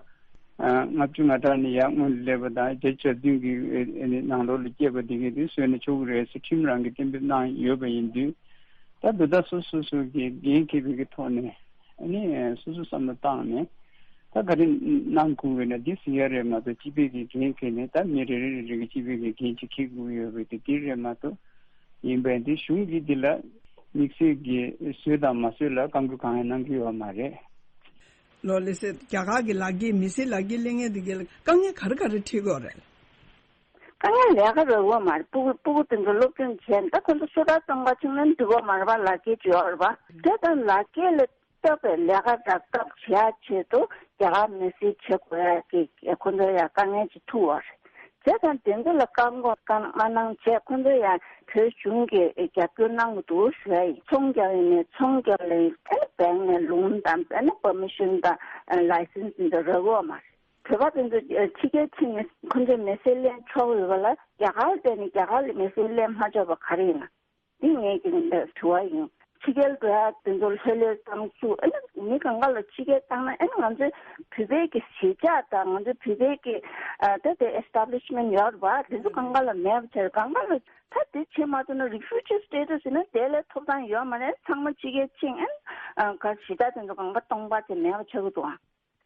ཨ་ལྔ་བཅུ་ང་གྲངས་ནས་ཡར་སྔོན་ལ་སླེབས་པ་དང་བརྒྱད་ཅུ་གྱ་བདུན་གྱི་ཨ་ནི་ནང་ལོགས་ལ་སྐྱེས་པ་དེ་གས་དེ་བཟོས་ན་ཆོག་གི་རེད་ཟེར་ཁྲིམས་རང་གིས་གཏན་འབེབས་གནང་ཡོད་པ་ཡིན་དུས་ད་འདི་ལྟར་སོ་སོ་སོ་གི་འགན་འཁྱེར་བའི་གི་ཐོག་ནས་ཨ་ནི་སོ་སོ་བསམ་བློ་བཏང་ནས་ད་ག་རེ་གནང་དགོས་ཡོད་ན་འདི་ཟེར་ཡ་རེད་མ་གཏོགས་སྤྱི་པའི་གི་འགན་འཁྱེར་ནས་ད་མི་རེ་རེ་རེ་རེ་གི་སྤྱི་པའི་གི་འགན་ཅིག་འཁྱེར་དགོས་ཡོད་པའི་དེ་འདི་རེད་མ་གཏོགས། ཡིན་པས་འདི་གཞུང་གིས་འདི་ལ་དམིགས་བསལ་གྱི་བཟོས་དང་མ་བཟོས་ལ་བཀའ་འགུལ་གང་ཡང་གནང་གི་ཡོད་མ་རེད། ལགས་ལགས་སེ། རྒྱ་གར་གྱི་ལག་འཁྱེར་མི་སེར་ལག་འཁྱེར་ལེན་མཁན་དེ་གའི་ལ་དཀའ་ངལ་ག་རེ་ག་རེ་འཕྲད་ཀྱི་ཡོད་རེད། དཀའ་ངལ་ལས་ཀ་རག་གི་ཡོད་མ་རེད། སྤུ་གུ་སྤུ་གུ་དེ་ཚོ་སློབ་སྦྱོང་བྱས་ད་ཁོ་ཚོ་སོ་ཐར་གཏོང་ག་ཕྱིན་ན་འགྲིག་གི་ཡོད་མ་རེད་པ། ལག་འཁྱེར་ཅིག་ཡོད་རེད་པ། དེ་དང་ལག་འཁྱེར་ལ་གཏོགས་པའི་ལས་ཀ་རག་ཐབས་བྱེད་ཡ་ཆེད་དུ་རྒྱ་གར་མི་སེར་བྱེད་དགོས་ཡ་གི་ཁོ་ཚོ་ཡ་དཀའ་ངལ་ཅིག་ཐུག་ཡོད་རེད། བྱས་ཙང་དེ་ཚོ་ལ་བཀག་འགོག་བཀག་མ་གནང་བྱས་ཁོ་ཚོ་ཡ་བོད་གཞུང་གིས་རྒྱབ་སྐྱོར་གནང་གི་འདུག་ཞུ་ཡ་ཡིན། ཚོང་རྒྱག་ཡིན་ནའི་ཚོང་རྒྱག་ལ་ཡིན་ཨ་ནི་བེང་ནས་ལོན་དང་ཨ་ནི་པར་མི་ཤན་དང་ལའི་སེན་སི་འདི་ཚོ་རག་གི་ཡོད་མ་རེད། བོད་པ་དེ་ཚོ་ཕྱི་རྒྱལ་ཕྱིན་ནས་ཁོ་ཚོས་མི་སེར་ལེན་ཆོག་ཡོད་པ་ལ་རྒྱ་གར་བསྡད་ནས་རྒྱ་གར་ལ་མི་སེར་ལེན་མ་ཆོག་པ་ག་རེ་ཡིན་ན། འདི་ངེད་ཀྱི་དྲི་བ་ཡིན། ཕྱི་རྒྱལ་འགྲོ་ཡ་དེ་ཚོ་ལྷོད་ལྷོད་བཏང་བཅུག་ཨ་ནི་མི་གང་ག་ལ་ཕྱི་རྒྱལ་བཏང་ན་ཨ་ནི་ང་ཚོའི་བོད་པའི་གི་གཞིས་ཆགས་དང་ང་ཚོའི་བོད་པའི་གི་ཨ་ད་དེ་ཨེ་སི་ཊབ་ལི་ཤི་མེན་ཊི་ཡོད་རེད་པ། དེ་ཚོ་གང་ག་ལ་མེད་པ་བྱས་གང་ག་ལ་ད་དེ་བྱེད་མ་ཐུབ་ན་རི་ཕུ་ཇི་སི་ཊེ་ཊས་ཡིན་ན་དེ་ལས་ཐོབ་ཐང་ཡོད་མ་རེད། ཚང་མ་ཕྱི་རྒྱལ་ཕྱིན་ཨ་ནི་ག་གཞིས་ཆགས་དེ་ཚོ་གང་ག་སྟོང་པ་དེ་མེད་པ་ཆགས་ཀྱི་འདུག་ཨ།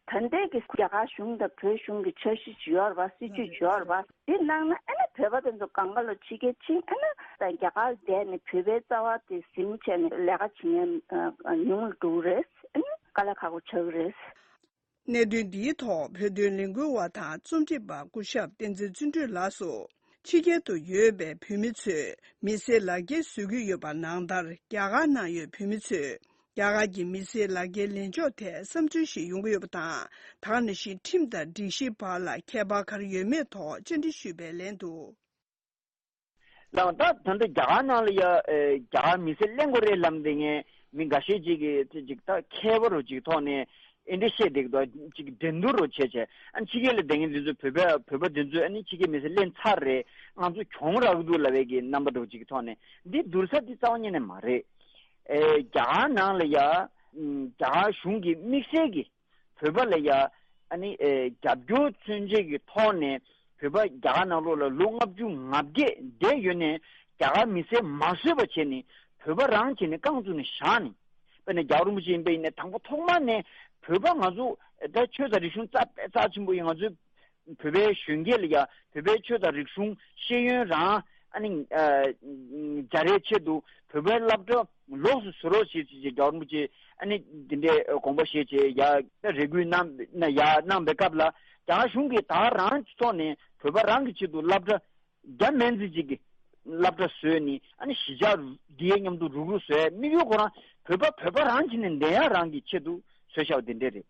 ད་ལྟའི་གི་རྒྱ་གར་གཞུང་དང་བོད་གཞུང་གི་འཆར་གཞི་ཅིག་ཡོད་རེད་པ། སྲིད་ཇུས་ཅིག་ཡོད་རེད་པ། དེ་གནང་ན་ཨ་ནི་བོད་པ་དེ་ཚོ་གང་ག་ལ་ཕྱི་རྒྱལ་ཕྱིན་ཨ་ནི་ད་རྒྱ་གར་བསྡད་ནས་བོད་པའི་རྩ་བ་དེ་ཟིན་བྱས་ནས་ལས་ཀ་བྱེད་མཁན་ཉུང་རུ་འགྲོ་གི་རེད། ཨ་ནི་དཀའ་ལས་ཁག་པོ་ཆགས་ཀྱི་རེད། གནད་དོན་འདིའི་ཐོག་བོད་དོན་ལས་འགུལ་བ་དང་རྩོམ་སྒྲིག་པ་སྐུ་ཞབས་བསྟན་འཛིན་བརྩོན་འགྲུས་ལགས་སུ། ཕྱི་རྒྱལ་དུ་ཡོད་པའི་བོད་མི་ཚོས་མི་སེར་ལག་འཁྱེར་བཟོ་གི་ཡོད་པ་ནང་ལྟར། རྒྱ་གར་ནང་ཡོད་བོད་མི་ཚོས་རྒྱ་གར་གྱི་མི་སེར་ལག་འཁྱེར་ལེན་ཕྱོགས་ཐད་བསམ་ཚུལ་ཞིག་ཡོང་གི་ཡོད་པ་དང་། ད་ག་ནང་བཞིན་ཁྲིམས་དང་སྒྲིག་གཞིའི་བར་ལ་ཁྱད་པར་ག་རེ་ཡོད་མེད་ཐོག་བཅར་འདྲི་ཞུས་པའི་ལན་དུ། ལགས། ད་ད་ལྟ་རྒྱ་གར་ནང་ལ་ཡ་ཨེ་རྒྱ་གར་མི་སེར་ལེན་དགོས་རེད་ལབ་བསྡད་མཁན་མི་འགའ་ཤས་ཅིག་གིས་ཅིག་ད་མཁས་པ་རུ་ཅིག་ཐོག་ནས་ཨེ་འདྲ་བཤད་བསྡད་ཀྱི་འདུག་ཅིག་འགྲན་བསྡུར་རུ་བྱས་བྱས། ཨ་ནི་ཕྱི་རྒྱལ་ལ་བསྡད་མཁན་འདི་ཚོ་བོད་པ་བོད་པ་འདི་ཚོས་ཨ་ནི་ཕྱི་རྒྱལ་མི་སེར་ལེན་ཚར་རེད། ང་ཚོ་གྱོང་རག་གི་འདུག་ལབ་པའི་གི་རྣམ་པ་འདྲ་བོ་ཅིག་གི་ཐོག་ནས་འདི་བསྡུར་ས་འདི་རྩ་བ་ཉིད་ནས་མ་རེད། ཨེ་རྒྱ་གར་ནང་ལ་ཡ་ཨམ་རྒྱ་གར་གཞུང་གིས་དམིགས་བསལ་གྱི་བོད་པ་ལ་ཡ་ཨ་ནི་ཨེ་རྒྱབ་སྐྱོར་མཚོན་བྱེད་ཀྱི་ཐོག་ནས་བོད་པ་རྒྱ་གར་ནང་ལོགས་ལ་ལོ་ལྔ་བཅུ་ང་བརྒྱད་བསྡད་ཡོད་ནས་རྒྱ་གར་མི་སེར་མ་བཟོས་པ་བྱས་ནས་བོད་པ་རང་བྱས་ནས་རྐང་བཙུགས་ནས་བཞག་ནས། དཔེར་ན་རྒྱལ་བ་རིན་པོ་ཆེ་ཡིན་པ་ཡིན་ན་དང་པོ་ཐོག་མ་ནས་བོད་པ་ང་ཚོ་ད་ཆོས་དང་རིག་གཞུང་རྩ་རྩ་ཆེན་པོ་ཡིན། ང་ཚོའི་བོད་པའི་གཞོན་སྐྱེས་ལ་ཡ་བོད་པའི་ཆོས་དང་རིག་གཞུང་ཤེས་ཡོན་རང་ཨ་ནི་ཨ་སྦྱར་ཡའི་ཆེད་དུ་བོད་པའི་སློབ་གྲྭ་ལོགས་སུ་བཟོ་རོགས་ཞེས་ཅིག་རྒྱལ་བ་རིན་པོ་ཆེ་ཨ་ནི་འདི་འདྲའི་དགོངས་པ་བཞེས་བྱས་ཡ་རེ་སྐུལ་གནང་ན་ཡ་གནང་པའི་སྐབས་ལ་རྒྱ་གར་གཞུང་གིས་ད་རང་གི་ཐོག་ནས་བོད་པ་རང་གི་ཆེད་དུ་སློབ་གྲྭ་རྒྱ་མན་ཙི་ཅིག་གི་སློབ་གྲྭ་བཟོས་ནས་ཨ་ནི་གཞིས་ཆགས་འདིའི་མཉམ་དུ་རུག་རུག་བཟོས་དམིགས་ཡུལ་ཁོ་རང་བོད་པ་བོད་པ་རང་བྱས་ནས་བསྡད་ཡ་རང་གི་ཆེད་དུ་བཟོས་བཞག་པ་འདི་འདྲ་རེད།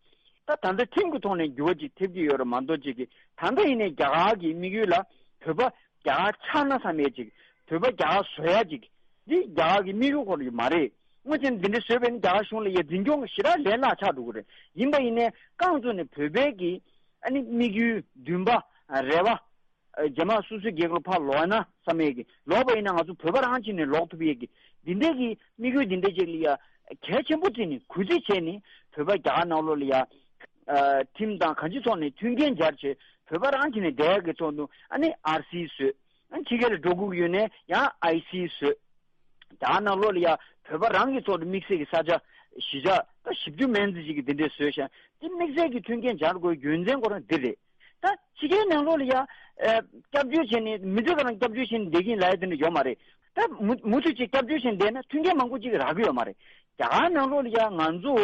ད་ད་ལྟ་ཁྲིམས་ཀྱི་ཐོག་ནས་འགྱུར་བ་ཅིག་ཐེབས་ཀྱི་ཡོད་རེད་མ་གཏོགས་ཅིག་གི་ད་ལྟ་ཡིན་ནའི་རྒྱ་གར་གྱི་དམིགས་ཡུལ་ལ་བོད་པ་རྒྱ་གར་ཆགས་ན་བསམ་ཡས་ཅིག་བོད་པ་རྒྱ་གར་བཟོ་ཡ་ཅིག་འདི་རྒྱ་གར་གྱི་དམིགས་ཡུལ་ཁོ་རང་ཡོད་མ་རེད། དངོས་ཆེན་འདི་འདྲ་བཟོས་པས་ནི་རྒྱ་གར་གཞུང་ལ་ཡ་འཛིན་སྐྱོང་གི་ཞེ་དྲག་ལས་སླ་ཆགས་འགྲོ་གི་རེད། ཡིན་པ་ཡིན་ནའི་རྐང་བཙུགས་ནས་བོད་པའི་གི་ཨ་ནི་དམིགས་ཡུལ་འདུན་པ་རེ་བ། རྗེས་མ་སོ་སོའི་རྒྱལ་ཁབ་ཕར་ལོག་ན་བསམ་ཡས་ཀྱི་ལོག་པ་ཡིན་ན་ང་ཚོ་བོད་པ་རང་བྱས་ནས་ལོག་ཐུབ་ཡས་ཀྱི་འདི་འདྲས་ཀྱི་དམིགས་ཡུལ་འདི་འདྲས་ཅིག་ལ་ཡ་གལ་ཆེན་པོ་བརྩིས་ནས་གུས་བརྩི་བྱས་ནས་བོད་པ་རྒྱ་གར་ནང་ལོགས་ལ་ཡ་ཁྲིམས་དང་གང་ཅིའི་ཐོག་ནས་མཐུན་རྐྱེན་སྦྱར་བྱས་བོད་པ་རང་བྱས་ནས་བསྡད་ཡས་ཀྱི་ཐོག་ཏུ་ཨ་ནི་ཨར་སི་བཟོས། ཨ་ནི་ཕྱི་རྒྱལ་ལ་འགྲོ་དགོས་ཀྱི་ཡོད་ནའི་ཡང་ཨའི་སི་བཟོས། རྒྱ་གར་ནང་ལོགས་ལ་ཡ་བོད་པ་རང་གི་ཐོག་ཏུ་དམིགས་བསལ་གྱི་ས་ཆ་གཞིས་ཆགས་ད་བཞི་བཅུ་མན་ཙི་ཅིག་གི་འདི་འདྲས་བཟོས་ཤག་འདི་དམིགས་བསལ་གྱི་མཐུན་རྐྱེན་སྦྱར་དགོས་རྒྱུ་མཚན་ཁོ་རང་འདི་རེད། ད་ཕྱི་རྒྱལ་ནང་ལོགས་ལ་ཡ་ཨ་སྐྱབས་བཅོལ་བྱས་ནས་མི་ཚེ་ག་རང་སྐྱབས་བཅོལ་བྱས་ནས་བསྡད་ཀྱིན་ལབ་ཡ་དེ་འདྲ་ཡོད་མ་རེད། ད་མུ་མུ་མཐུད་ཅིག་སྐྱབས་བཅོལ་བྱས་ནས་བསྡད་ན་མཐུན་རྐྱེན་མང་པོ་ཅིག་རག་གི་ཡོད་མ་རེད། རྒྱ་གར་ནང་ལོགས་ལ་ཡ་ང་ཚོ་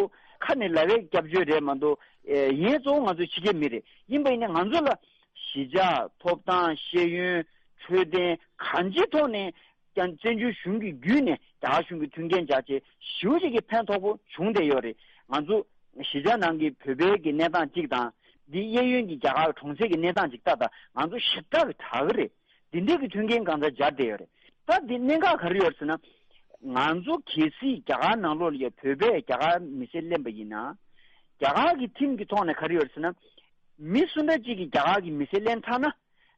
ཁ་ནས་ལབ་པའི་སྐྱབས་བཅོལ་རེད་མ་གཏོགས་ཨེ་ཡིན་གཙོ་བོ་ང་ཚོ་ཕྱི་རྒྱལ་མི་རེད། ཡིན་པ་ཡིན་ན་ང་ཚོ་ལ་གཞིས་ཆགས་ཐོབ་ཐང་ཤེས་ཡོན་འཕྲོད་བསྟེན་གང་ཅིའི་ཐོག་ནས་ཀྱང་བཙན་བྱོལ་གཞུང་གི་བརྒྱུད་ནས་རྒྱ་གར་གཞུང་གི་མཐུན་རྐྱེན་སྦྱར་བྱས་ཞེ་པོ་ཅིག་གི་ཕན་ཐོགས་པོ་བྱུང་བསྡད་ཡོད་རེད། ང་ཚོ་གཞིས་ཆགས་ནང་གི་བོད་པའི་གི་གནས་སྟངས་གཅིག་དང་འདི་གཡས་གཡོན་གྱི་རྒྱ་གར་གྲོང་གསེབ་ཀྱི་གནས་སྟངས་གཅིག་ལྟ་དང་ང་ཚོ་ཞེ་དྲག་གི་དྲག་གི་རེད། འདི་འདྲས་ཀྱི་མཐུན་རྐྱེན་གང་ཙམ་སྦྱར་བསྡད་ཡོད་རེད། ད་འདི་གནད་འགག་ག་རེ་ཡོད་ཟེར་ན། ང་ཚོ་གལ་སྲིད་རྒྱ་གར་ནང་ལོགས་ལ་ཡ་བོད་པས་རྒྱ་གར་མི་སེར་ལེན་པ་ཡིན་ན། རྒྱ་གར་གྱི་ཁྲིམས་ཀྱི་ཐོག་ནས་ག་རེ་ཡོད་རེད་ཟེར་ན། མི་སུ་འདྲ་གཅིག་གིས་རྒྱ་གར་གྱི་མི་སེར་ལེན་ཚར་ན།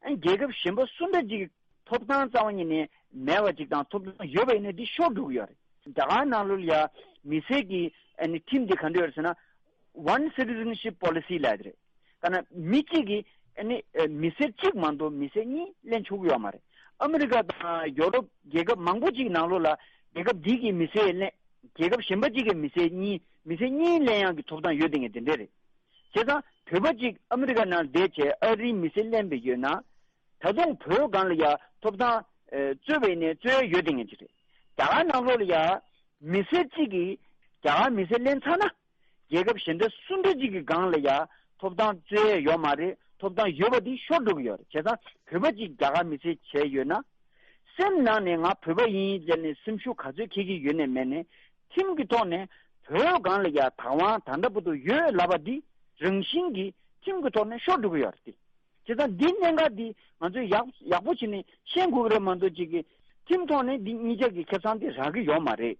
རྒྱལ་ཁབ་གཞན་པ་སུ་འདྲ་གཅིག་གི་ཐོབ་ཐང་རྩ་བ་ཉིད་ནས་མེད་པ་ཅིག་དང་ཐོབ་ཐང་ཡོད་པ་ཡིན་ན་འདི་ཤོར་འགྲོ་གི་ཡོད་རེད། རྒྱ་གར་ནང་ལོགས་ལ་ཡ་མི་སེར་གྱི་ཨ་ནི་ཁྲིམས་འདི་ག་འདྲ་ཡོད་རེད་ཟེར་ན། One Citizenship Policy ལབ་ཡ་དེ་རེད། ད་ནི་མི་གཅིག་གིས་ཨ་ནི་ཨ་མི་སེར་གཅིག་མ་གཏོགས་མི་སེར་གཉིས་ལེན་ཆོག་གི་ཡོད་མ་རེད། ཨ་མི་རི་ཀ་དང་ཡོ་རོབ་རྒྱལ་ཁབ་མང་པོ་ཅིག་ནང་ལོགས་ལ་རྒྱལ་ཁབ་འདི་གི་མི་སེར་ལེན། རྒྱལ་ཁབ་གཞན་པ་ཅིག་གི་མི་སེར་གཉིས་མི་སེར་གཉིས་ལེན་ཡག་གི་ཐོབ་ཐང་ཡོད་དེ་ངས་དེ་འདྲ་རེད། བྱས་ཙང་བོད་པ་ཅིག་ཨ་མི་རི་ཀ་ནང་བསྡད་བྱས་ཨ་རིའི་མི་སེར་ལེན་པའི་ཡོད་ན། ད་དུང་བོད་སྒང་ལ་ཡ་ཐོབ་ཐང་ཨེ་རྩོད་པ་ཡིན་ནའི་རྩོད་ཡ་ཡོད་དེ་ངས་ཅིག་རེད། རྒྱ་གར་ནང་ལོགས་ལ་ཡ་མི་སེར་གཅིག་གིས་རྒྱ་གར་མི་སེར་ལེན་ཚར་ན། རྒྱལ་ཁབ་གཞན་དག་སུ་འདྲ་གཅིག་གི་སྒང་ལ་ཡ་ཐོབ་ཐང་རྩོད་ཡ་ཡོད་མ་རེད། ཐོབ་ཐང་ཡོད་པ་དེ་ཤོར་འགྲོ་གི་ཡོད་རེད། བྱས་ཙང་བོད་པ་གཅིག་རྒྱ་གར་མི་སེར་བྱས་ཡོད་ན། སེམས་ནང་ནས་ང་བོད་པ་ཡིན་ཟེར་ནས་སེམས་ཤུགས་ག་ཚོད་འཁྱེར་གྱི་ཡོད་ནས་མེད་ནས་ཁྲིམས་ཀྱི་ཐོག་ནས་བོད་སྒང་ལ་ཡ་བདག་དབང་ད་ལྟ་བར་དུ་ཡོད་ལབ་པ་འདི་རང་བཞིན་གྱིས་ཁྲིམས་ཀྱི་ཐོག་ནས་ཤོར་འགྲོ་གི་ཡོད་རེད་དེ། བྱས་ཙང་འདི་གནད་འགག་འདི་ང་ཚོས་ཡག་ཡག་པོ་བྱས་ནས་ཤེས་དགོས་ཀྱི་རེད་མ་གཏོགས་ཅིག་གི་ཁྲིམས་ཐོག་ནས་འདི་གཉིས་ཆ་གི་ཁེ་བཟང་འདི་རག་གི་ཡོད་མ་རེད།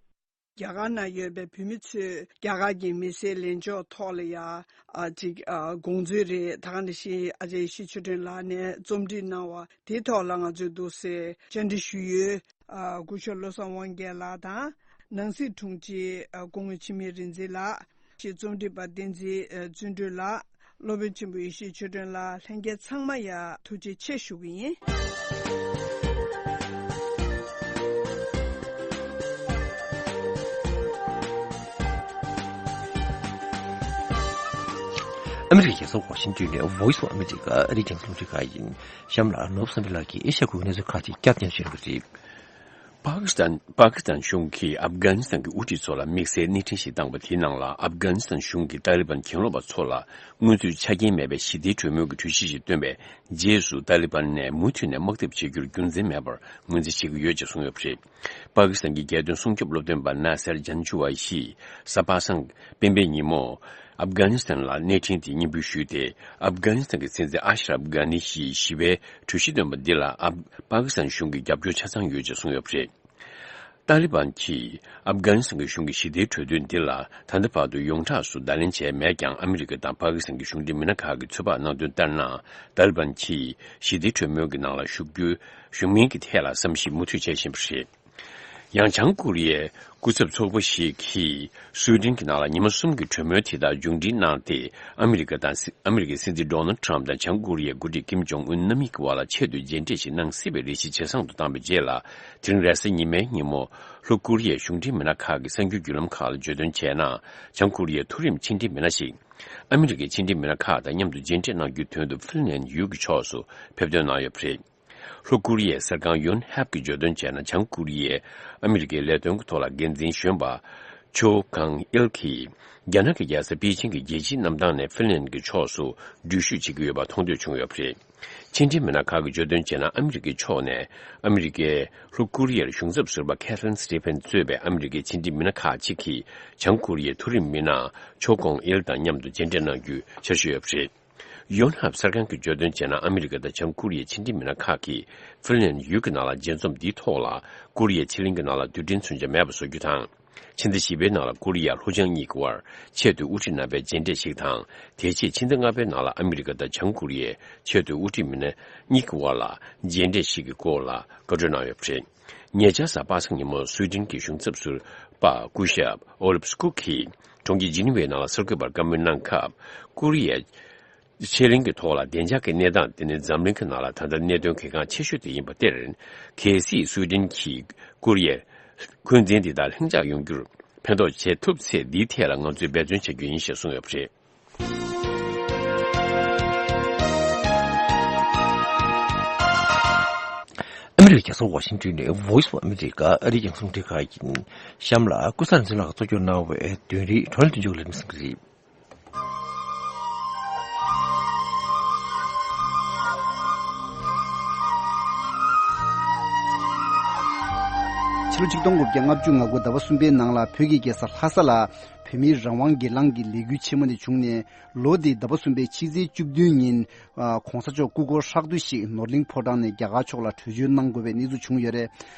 རྒྱ་གར་ནང་ཡོད་པའི་བོད་མི་ཚོས་རྒྱ་གར་གྱི་མི་སེར་ལེན་ཕྱོགས་ཐོག་ལ་ཡ་ཨ་ཅིག་ཨ་དགོངས་ཚུལ་རེད། ད་ག་ནང་བཞིན་ཨ་ཅག་ཡེ་ཤེས་ཆོས་སྒྲོན་ལགས་ནས་རྩོམ་སྒྲིག་གནང་བ་དེའི་ཐོག་ལ་ང་ཚོས་འདུག་སེ་བཅར་འདྲི་ཞུས་ཡོད། ཨ་སྐུ་ཞབས་བློ་བཟང་དབང་རྒྱལ་ལགས་དང་ནང་སྲིད་དྲུང་ཆེ་ཨ་སྐུ་ངོ་འཆི་མེད་རིག་འཛིན་ལགས། ཞེས་རྩོམ་སྒྲིག་པ་བསྟན་འཛིན་བརྩོན་འགྲུས་ལགས། སློབ་དཔོན་ཆེན་པོ་ཡེ་ཤེས་ཆོས་སྒྲོན་ལགས། ལྷན་རྒྱས་ཚང་མ་ཡ་ཐུགས་རྗེ་ཆེ་ཞུ་གི་ཡིན། ཨ་མི་རི་ཀའི་རྒྱལ་ས་ཝ་ཤིང་ཏོན་ནས་Voice of America ཨ་རིའི་རྒྱང་སྲིང་རླུང་འཕྲིན་ཁང་ཡིན། གཤམ་ལ་ནོར་བུ་བསམ་འཕེལ་ལགས་ཀྱིས་ཨེ་ཤ་ཡ་ཁུལ་གྱི་གནས་ཚུལ་ཁག་ཅིག་བསྐྱར་ཟློས་ཞུ་གནང་གི་རེད། པ་ཀི་སི་ཐན། པ་ཀི་སི་ཐན་གཞུང་གིས་ཨབ་གྷ་ནི་སི་ཐན་གྱི་དབུ་ཁྲིད་ཚོ་ལ་དམིགས་བསལ་གནས་འཕྲིན་ཞིག་བཏང་བ་དེའི་ནང་ལ། ཨབ་གྷ་ནི་སི་ཐན་གཞུང་གིས་ཏཱ་ལི་བན་གྱེན་ལོག་པ་ཚོ་ལ་དངོས་ཚུལ་ཆ་རྐྱེན་མེད་པའི་ཞི་བདེའི་གྲོས་མོལ་གྱི་གྲོས་གཞི་ཞིག་བཏོན་པའི་རྗེས་སུ། ཏཱ་ལི་བན་ནས་མུ་མཐུད་ནས་དམག་འཐབ་བྱེད་རྒྱུར་རྒྱུ་མཚན་མེད་པར་ངོས་འཛིན་བྱེད་ཀྱི་ཡོད་ཅེས་གསུངས་ཡོད་པ་རེད། པ་ཀི་སི་ཐན་གྱི་རྒྱལ་དོན་སྲུང་སྐྱོབ་སློབ་སྟོན་པ་ན་སེར་ཇན་ཆུ་ཝའི་ཡིས་གཟའ་པ་སངས་སྤེན་པའི་ཉིན་མོ། ཨབ་གྷ་ནི་སི་ཐན་ལ་གནས་འཕྲིན་དེ་སྙན་འབུལ་ཞུས་ཏེ། ཨབ་གྷ་ནི་སི་ཐན་གྱི་སྲིད་འཛིན་ཨ་ཤ་རབ་གྷ་ནི་ཡིས་ཞི་བའི་གྲོས་གཞི་བཏོན་པ་འདི་ལ་ཨབ། པ་ཀི་སི་ཐན་གཞུང་གིས་རྒྱབ་སྐྱོར་ཆ་ཚང་ཡོད་ཅེས་གསུངས་ཡོད་པ་རེད། ཏཱ་ལི་བན་གྱིས་ཨབ་གྷ་ནི་སི་ཐན་གྱི་གཞུང་གི་ཞི་བདེའི་གྲོས་མཐུན་འདི་ལ་ད་ལྟ་བར་དུ་ཡོངས་གྲགས་སུ་བརྡ་ལན་བྱས་མེད་ཀྱང་། ཨ་མི་རི་ཀ་དང་པ་ཀི་སི་ཐན་གྱི་གཞུང་འབྲེལ་མི་སྣ་ཁག་གིས་ཚོད་དཔག་གནང་དོན་ལྟར་ན། ཏཱ་ལི་བན་གྱིས་ཞི་བདེའི་གྲོས་མོལ་གྱི་ནང་ལ་ཞུགས་རྒྱུའི་ཞུགས་མིན་གྱི་ཐད་ལ་བསམ་གཞིག་མུ་མཐུད་བྱེད་བཞིན་པ་རེད། ཡང་བྱང་ཀོ་རི་ཡའི་སྐུ་ཚབ་ཚོགས་པ་ཞིག་གིས་སུའེ་ཏེན་གྱི་ནང་ལ་ཉི་མ་གསུམ་གྱི་གྲོས་མོལ་དེ་དག་མཇུག་སྒྲིལ་གནང་སྟེ། ཨ་མི་རི་ཀ་དང་སི། ཨ་མི་རི་ཀའི་སྲིད་འཛིན་ཌོ་ནལ་ཊམ་དང་བྱང་ཀོ་རི་ཡའི་འགོ་ཁྲིད་ཀིམ་ཇོང་ཨུན་རྣམ་གཉིས་ཀྱི་དབར་ལ་ཆེད་དུ་མཇལ་འཕྲད་ཞིག་གནང་སྲིད་པའི་རེ་ཞིག་ཇེ་བཟང་དུ་བཏང་བའི་རྗེས་ལ། དེ་རིང་རེས་གཟའ་ཉི་མའི་ཉིན་མོ་ལྷོ་ཀོ་རི་ཡའི་གཞུང་འབྲེལ་མི་སྣ་ཁག་གིས་གསར་འགྱུར་བརྒྱུད་ལམ་ཁག་ལ་བརྗོད་དོན་བྱས་ན། བྱང་ཀོ་རི་ཡའི་མཐོ་རིམ་ཕྱི་འབྲེལ་མི་སྣ་ཞིག་ཨ་མི་རི་ཀའི་ཕྱི་འབྲེལ་མི་སྣ་ཁག་དང་མཉམ་དུ་མཇལ་འཕྲད་གནང་རྒྱུའི་དོན་དུ་ཧྥིན་ལན་ཡུལ་གྱི་ཕྱོགས་སུ་ཕེབས་ཐོན་གནང་ཡོད་པ་རེད། ལྷོ་ཀོ་རི་ཡའི་གསར་ཁང་ཡོན་ཧབ་ཀྱིས་བརྗོད་དོན་བྱས་ན། བྱང་ཀོ་རི་ཡའི་ཨ་མི་རི་ཀའི་ལས་དོན་གྱི་ཐོག་ལ་འགན་འཛིན་གཞོན་པ་ཆོ་ཀང་ཨིལ་གྱིས། རྒྱ་ནག་གི་རྒྱལ་ས་པེ་ཅིང་གི་རྒྱལ་སྤྱིའི་གནམ་ཐང་ནས་ཧྥིན་ལན་གྱི་ཕྱོགས་སུ་འགྲུལ་བཞུད་བྱེད་ཀྱི་ཡོད་པ་མཐོང་ཐོས་བྱུང་ཡོད་པ་རེད། ཕྱི་འབྲེལ་མི་སྣ་ཁག་གིས་བརྗོད་དོན་བྱས་ན། ཨ་མི་རི་ཀའི་ཕྱོགས་ནས་ཨ་མི་རི་ཀའི་ལྷོ་ཀོ་རི་ཡར་གཞུང་ཚབ་ཟུར་པ་ཁེ་ཐི་རིན་སི་ཊི་ཕན་གཙོས་པའི་ཨ་མི་རི་ཀའི་ཕྱི་འབྲེལ་མི་སྣ་ཁག་ཅིག་གིས་བྱང་ཀོ་རི་ཡའི་མཐོ་རིམ་མི་སྣ་ཆོ་ཀོང་ཨིལ་དང་མཉམ་དུ་མཇལ་འཕྲད་གནང་རྒྱུའི་འཆར་གཞི་ཡོད་པ་རེད། ཡོན་ཧབ་གསར་ཁང་གིས་བརྗོད་དོན་བྱས་ན། ཨ་མི་རི་ཀ་དང་བྱང་ཀོ་རི་ཡའི་ཕྱི་འབྲེལ་མི་སྣ་ཁག་གིས་ཧྥིན་ལན་ཡུལ་གྱི་ནང་ལ་མཇལ་འཛོམས་འདིའི་ཐོག་ལ། ཀོ་རི་ཡའི་ཕྱེད་གླིང་གི་ནང་ལ་རྡུལ་ཕྲན་མཚོན་ཆ་མེད་པ་བཟོ་རྒྱུ་དང་། ཕྱི་ཟླ་བཞི་པའི་ནང་ལ་ཀོ་རི་ཡ་ལྷོ་བྱང་གཉིས་ཀྱི་དབར་ཆེས་མཐོའི་དབུ་ཁྲིད་རྣམ་པའི་མཇལ་འཕྲད་ཞིག་དང་། དེ་རྗེས་ཕྱི་ཟླ་ལྔ་པའི་ནང་ལ་ཨ་མི་རི་ཀ་དང་བྱང་ཀོ་རི་ཡའི་ཆེས་མཐོའི་དབུ་ཁྲིད་མི་སྣ་གཉིས་ཀྱི་དབར་ལ་མཇལ་འཕྲད་ཞིག་གི་སྐོར་ལ་བཀའ་འཁྲོལ་གནང་ཡོད་པ་རེད། ཉེ་ཆར་གཟའ་པ་སངས་ཉིན་མོ་སུའེ་ཏེན་གྱི་གཞུང་ཚབ་ཟུར་པ་སྐུ་ཞབས་ཨོ་ལིབ་སྐུ་གིས་གྲོང་ཁྱེར་ཇི་ནི་ཝའི་ནང་ལ་གསར་འགོད་པར་བཀའ་མོལ་གནང་སྐབས། ཀོ་རི་ཡའི་ཕྱེད་གླིང་གི་ཐོག་ལ་བདེ་འཇགས་ཀྱི་གནས་སྟངས་དེ་ནི་འཛམ་གླིང་གི་ནང་ལ་ད་ལྟ་གནད་དོན་གལ་འགངས་ཆེ་ཤོས་དེ་ཡིན་པ་དེར། གལ་སྲིད་སུའེ་ཏེན་གྱིས་ཀོ་རི་ཡའི་འཁོན་འཛིན་འདི་དག་ལྷིང་འཇགས་ཡོང་རྒྱུར་ཕན་ཐོགས་བྱེད་ཐུབ་ཚེ། འདིའི་ཐད་ལ་ང་ཚོས་འབད་བརྩོན་བྱ་རྒྱུ་ཡིན་ཞེས་གསུངས་ཡོད་པ་རེད། ཨ་མི་རི་ཀའི་རྒྱལ་ས་ཝ་ཤིང་ཏོན་ནས་Voice of America ཨ་རིའི་རྒྱང་སྲིང་རླུང་འཕྲིན་ཁང་ཡིན། གཤམ་ལ་ཀུན་བཟང་རིག་འཛིན་ལགས་ཀྱིས་གཙོ་སྐྱོང་གནང་བའི་དོན་རིག་བགྲོ་གླེང་མདུན་ལྗོངས་ལ་གནས་ཚུལ་རེད། ཕྱི་ལོ་ཆིག་སྟོང་དགུ་བརྒྱ་ལྔ་བཅུ་ང་དགུ་ཟླ་བ་གསུམ་པའི་ནང་ལ་བོད་ཀྱི་རྒྱལ་ས་ལྷ་ས་ལ་བོད་མིའི་རང་དབང་སྒེར་ལངས་ཀྱི་ལས་འགུལ་ཆེན་མོ་དེ་བྱུང་ནས། ལོ་འདིའི་ཟླ་བ་གསུམ་པའི་ཕྱི་ཚེས་བཅུ་བདུན་ཉིན། ཨ། ༸གོང་ས་མཆོག་སྐུ་འཁོར་ཧྲག་བསྡུས་ཤིག་ནོར་གླིང་ཕོ་བྲང་ནས་རྒྱ་གར་ཕྱོགས་ལ་བྲོས་བྱོལ་གནང་དགོས་པའི་གནས་ཚུལ་བྱུང་ཡོད་རེད།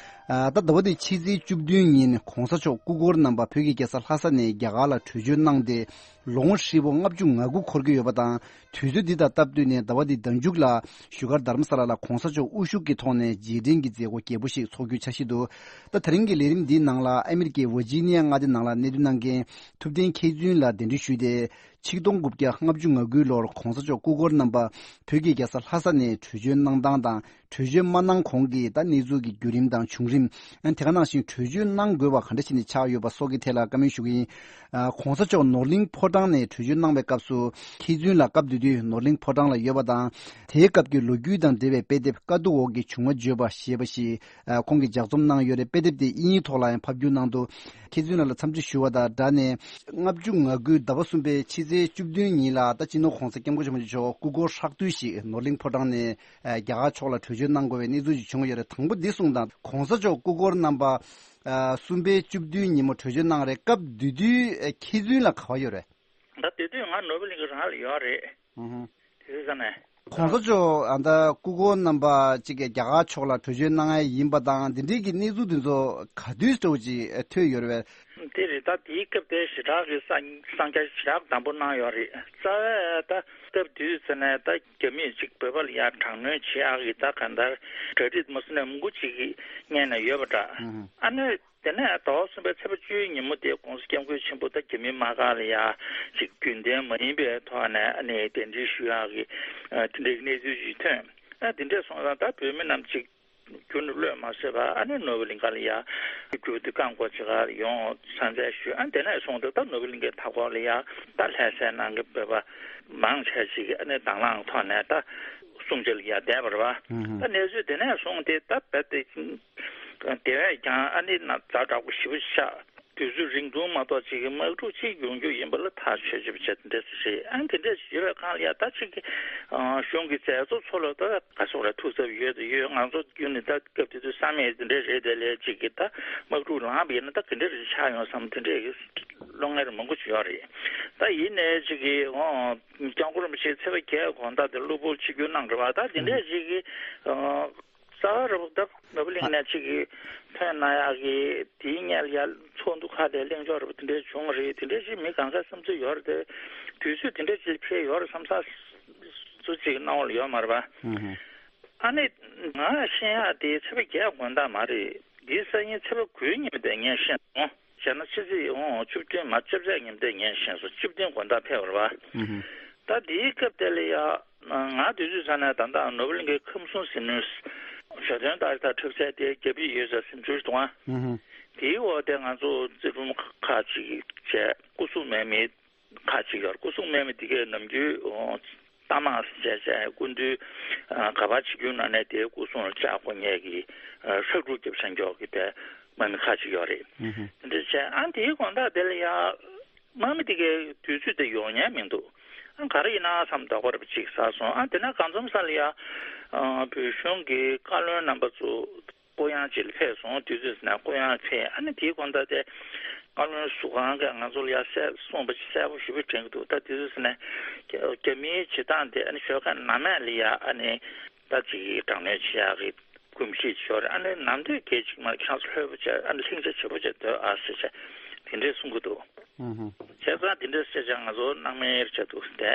ཨ། ད་ཟླ་བ་འདིའི་ཕྱི་ཚེས་བཅུ་བདུན་ཉིན་༸གོང་ས་མཆོག་སྐུ་འཁོར་རྣམ་པ་བོད་ཀྱི་རྒྱལ་ས་ལྷ་ས་ནས་རྒྱ་གར་ལ་བྲོས་བྱོལ་གནང་སྟེ། ལོ་ངོ་ཧྲིལ་པོ་ལྔ་བཅུ་ང་དགུ་འཁོར་གྱི་ཡོད་པ་དང་། དུས་ཚོད་འདི་དང་སྟབས་བསྟུན་ནས་ཟླ་བ་འདིའི་ཟླ་མཇུག་ལ་བཞུགས་སྒར་དྷ་རམ་ས་ལ་ལ་༸གོང་ས་མཆོག་དབུ་བཞུགས་ཀྱི་ཐོག་ནས་རྗེས་དྲན་གྱི་མཛད་སྒོ་རྒྱས་པོ་ཞིག་འཚོགས་རྒྱུའི་འཆར་གཞི་འདུག་ད་དེ་རིང་གི་ལས་རིམ་འདིའི་ནང་ལ་ཨ་མི་རི་ཀའི་ཝར་ཇི་ནི་ཡ་མངའ་སྡེ་ནང་ལ་གནས་སྡོད་གནང་མཁན་ཐུབ་བསྟན་མཁས་བཙུན་ལ་གདན་འདྲེན་ཞུས་ཏེ། ཆིག་སྟོང་དགུ་བརྒྱ་ལྔ་བཅུ་ང་དགུའི་ལོར་༸གོང་ས་མཆོག་སྐུ་འཁོར་རྣམ་པ་བོད་ཀྱི་རྒྱལ་ས་ལྷ་ས་ནས་བྲོས་བྱོལ་གནང་སྟངས་དང་། བྲོས་བྱོལ་མ་གནང་གོང་གི་ད་གནས་ཚུལ་གྱི་བརྒྱུད་རིམ་དང་བྱུང་རིམ། ཨ། དེ་ག་ནང་བཞིན་བྲོས་བྱོལ་གནང་དགོས་པ་ག་འདྲ་བྱས་ནས་ཆགས་ཡོད་པ་སོགས་ཀྱི་ཐད་ལ་བཀའ་མོལ་ཞུ་གི་ཡིན། ཨ། ༸གོང་ས་མཆོག་ནོར་གླིང་ཕོ་བྲང་ནས་བྲོས་བྱོལ་གནང་བའི་སྐབས་སུ། མཁས་བཙུན་ལགས་སྐབས་དེ་དུས་ནོར་གླིང་ཕོ་བྲང་ལ་ཡོད་པ་དང་། དེའི་སྐབས་ཀྱི་ལོ་རྒྱུས་དང་འབྲེལ་བའི་དཔེ་དེབ་དཀའ་སྡུག་འོག་གི་བྱུང་བ་བརྗོད་པ་ཞེས་པ་ཞིག་ཨ། ཁོང་གིས་ལྗགས་རྩོམ་གནང་ཡོད་རེད། དཔེ་དེབ་དེ་དབྱིན་ཡིག་ཐོག་ལ་ཡང་ཕབ་བསྒྱུར་གནང་འདུག་མཁས་བཙུན་ལགས་ལ་འཚམས་འདྲི་ཞུ་བ་དང་སྦྲགས་ནས། ལྔ་བཅུ་ང་དགུའི་ཟླ་བ་གསུམ་པའི་ཕྱི་ཚེས་བཅུ་བདུན་ཉིན་ལ་ད་སྤྱི་ནོར་༸གོང་ས་༸སྐྱབས་མགོན་ཆེན་པོ་མཆོག་སྐུ་འཁོར་ཧྲག་བསྡུས་ཤིག་ནོར་གླིང་ཕོ་བྲང་ནས་རྒྱ་གར་ཕྱོགས་ལ་བྲོས་བྱོལ་གནང་དགོས་པའི་གནས་ཚུལ་ཞིག་བྱུང་ཡོད་རེད། དང་པོ་འདི་གསུངས་དང་། ༸གོང་ས་མཆོག་སྐུ་འཁོར་རྣམ་པ། ཨ། གསུམ་པའི་བཅུ་བདུན་ཉིན་མོ་བྲོས་བྱོལ་གནང་རེད། སྐབས་དེ་དུས་མཁས་བཙུན་ལགས་ག་པར་ཡོད་རེད། ད་དེ་དུས་ང་ནོར་བུ་གླིང་ག་རང་ལ་ཡོད་རེད། ཨུ་ཧུ། དེ་དུས་ས་ནས། ༸གོང་ས་མཆོག་ཨ། ད་སྐུ་འཁོར་རྣམ་པ་གཅིག་གིས་རྒྱ་གར་ཕྱོགས་ལ་བྲོས་བྱོལ་གནང་ཡ་ཡིན་པ་དང་། འདི་འདྲའི་གི་གནས་ཚུལ་དེ་ཚོ་ག་དུས་འདྲ་བོ་ཅིག་ཐོས་ཡོད་རེད་པས། དེ་རེད། ད་དེའི་སྐབས་དེ་ཞེ་དྲག་གི་གསར་གསར་རྒྱག་ཞེ་དྲག་དམ་པོ་གནང་ཡོད་རེད། རྩ་བའི་ད་སྐབས་དུས་ཚོད་ནས་ད་རྒྱ་མིས་ཅིག་བོད་པ་ལ་ཡ་དྲག་གནོན་བྱེད་ཡག་གི་ད་གང་ལྟར་གྲ་སྒྲིག་མུ་མཐུད་ནས་མང་པོ་ཅིག་གི་སྔོན་ནས་ཡོད་པ་འདྲ། ཨ་ནི་དེ་ནས་ཟླ་བ་གསུམ་པའི་ཚེས་པ་བཅུ་ཉིན་མོ་དེ་༸གོང་ས་༸སྐྱབས་མགོན་ཆེན་པོ་ད་རྒྱ་མིའི་དམག་སྒར་ལ་ཡ་ཅིག་རྒྱུན་ལྡན་མ་ཡིན་པའི་ཐོག་ནས་ཨ་ནི་གདན་འདྲེན་ཞུ་ཡག་གི་ཨ་དེ་འདྲའི་གནས་ཚུལ་ཅིག་ཐོན། ཨ་དེ་འདྲས་སོང་ཙང་ད་བོད་མི་རྣམས་ཅིག་རྒྱུན་དུ་གློད་མ་བྱེད་པར་ཨ་ནི་ནོར་བུ་གླིང་ག་ལ་ཡ་རྒྱུན་དུ་རྐང་འཁོར་ཅིག་ག་ཡོང་འཚམས་འཚམས་ཞུས། ཨ་དེ་ནས་བཟུང་སྟེ་ད་ནོར་བུ་གླིང་གའི་མཐའ་འཁོར་ལ་ཡ་ད་ལྷ་སའི་ནང་གི་བོད་པ་ མང་ཆེ་ཞིག་གིས་ཨ་ནི་དང་བླངས་ཐོག་ནས་ད་སྲུང་བྱ་ལ་ཡར་བསྡད་པ་རེད་བ། ད་གནས་ཚུལ་དེ་ནས་བཟུང་སྟེ་ད་རྦད་དེ་དེ་བས་ཀྱང་ཨ་ནི་ཛ་དྲག་པོ་ཞེ་པོ་ཆགས། དུས་ཚོད་རིང་ཐུང་མ་གཏོགས་ཅིག་གི་དམག་འཁྲུག་ཅིག་ཡོང་རྒྱུ་ཡིན་པ་ལ་ཐག་ཆོད་ཅིག་བྱས་དེ་འདྲ་ཞིག་རེད། ཨ་ནི་དེ་འདྲ་ཞིག་ཡོད་པའི་སྒང་ལ་ཡ་ད་ཅིག་གི་གཞུང་གི་མཛད་གཙོ་ཚོ་ལ་ད་ག་སོག་རེད་ཐུགས་འཚབ་ཡོད་དེ་ཡོད། ང་ཚོ་བརྒྱུད་ནས་ད་སྐབས་དེ་དུས་བསམ་ཡས་དེ་འདྲ་རེད། དེ་ལས་ཅིག་གི་ད་དམག་འཁྲུག་ལངས་པ་ཡིན་ན་ད་ག་འདྲ་རེ་ཆགས་ཡོང་བསམ་དེ་འདྲའི་བློ་ངལ་མང་པོ་ཅིག་ཡོད་རེད། ད་ཡིན་ནའི་ཅིག་གི་ཨོ་སྐྱབས་མགོན་རིན་པོ་ཆེ་ཚེས་པ་བརྒྱད་དགོང་དག་དེ་གློ་བུར་ཆིབས་བསྒྱུར་གནང་རེད་བ། ད་དེ་འདྲས་ཅིག་གི་ཨོ་གསར་པ་རུ་ད་ནོར་བུ་གླིང་ནས་ཅིག་གི་ཐོན་གནང་ཡག་གི་དེའི་སྔོན་ལ་ཡ་ཚོགས་འདུ་ཁག་དེ་གླེང་ཕྱོགས་རུ་དེ་འདྲས་བྱུང་བ་རེད། དེ་འདྲས་ཅིག་མི་གང་ག་བསམ་ཚུལ་ཡོད་རེད་དེ། དུས་ཚོད་དེ་འདྲས་ཅིག་འཕེལ་ཡོད་རེད་བསམ་ས་སུ་ཅིག་སྣང་བ་ལ་ཡོད་མ་རེད་པ། ཨ་ནི་ང་ཤེས་ཡག་དེ་ཚེས་པ་བརྒྱད་དགོང་དག་མ་རེད། འདིའི་སང་ཉིན་ཚེས་པ་དགུའི་ཉིན་དེ་ངས་ཤེས་སོང་། བྱས་ན་ཕྱི་ཚེས་ཨོ་བཅུ་བདུན་མ་བཅོ་བརྒྱད་ཉིན་དེ་ངས་ཤེས་སོང་། བཅུ་བདུན་དགོང་དག་ཕེབས་པ་རེད་པ། ད་དེའི་སྐབས་དེ་ལ་ཡ་ང་དུས་ཚོད་ཚང་ནས་ད་ལྟ་ནོར་བུ་གླིང་གའི་ཁམས་གསུམ་ཟིལ་གནོན་ཞོ་སྟོན་ལྟར་ད་འཁྲབ་ཚད་དེ་རྒྱབ་ཡིག་ཡོད་ས་ཟིན་ཚུལ་དང་། དེའི་འོག་དེ་ང་ཚོ་རྩེ་ཕུང་ཁག་ཅིག་བྱས་སྐུ་སྲུང་མེད་མི་ཁག་ཅིག་ཡོད་རེད། སྐུ་སྲུང་མེད་མི་དེ་གས་ནམ་རྒྱུན་རྟ་དམག་བྱས་བྱས་སྐུ་མདུན་ག་པར་ཆིབས་བསྒྱུར་གནང་ནས་དེའི་སྐུ་སྲུང་ལ་ལྕགས་སྒོ་ཉལ་གྱི་ཧྲག་སྒྲུག་རྒྱབ་ས་མགྱོགས་ཀྱི་དེ་དམག་མི་ཁག་ཅིག་ཡོད་རེད། དེ་འདྲ་བྱས་ཨ་དེའི་དགོང་དག་དེ་ལ་ཡ་དམག་མི་དེ་གས་དུས་ཚོད་དེ་ཡོང་ཉན་མི་འདུག་ཨ་ག་རེ་ཡིན་ན་བསམ་དོགས་པ་རེ་ཅིག་ཟ་སོང་། ཨ་དེ་ན་གང་འཚམ་ས་ལ་ཡ་བོད་གཞུང་གི་བཀའ་བློན་རྣམ་པ་ཚོ་ཀོ་ཡང་ཅིག་ལ་ཕེབས་སོང་། དུས་ཚོད་ཟིན་ན་ཀོ་ཡང་ཕེབས། ཨ་ནི་དེའི་དགོང་དག་དེ་བཀའ་བློན་ཟུར་ཁང་གིས་ང་ཚོ་ལ་ཡ་གསལ་གསུངས་པ་ཅིག་གསལ་པོ་ཞེ་པོ་དྲན་གྱི་འདུག་ད་དུས་ཚོད་ཟིན་ན་རྒྱ་མིའི་བྱེད་སྟངས་དེ་ཨ་ནི་ཞོགས་ཀས་ནམ་ཡང་ལ་ཡ་ཨ་ནི་ད་ཅིག་དྲག་གནོན་བྱེད་ཡག་གི་གོམས་གཤིས་ཤོར་རེད། ཨ་ནི་ནམ་དུས་སྐད་ཅིག་མ་ཁྱེད་ཚོ་ལྷོད་པོ་བྱས་ཨ་ནི་ལྷིང་འཇགས་བྱེད་པོ་བྱས་སྡོད་ཨ་ཟེར་བྱས་དེ་འདྲས་གསུང་གི་འདུག་བྱས་ཙང་དེ་འདྲས་བཤད་ཙང་ང་ཚོ་སྣང་མེད་བྱས་འདུག་དེ་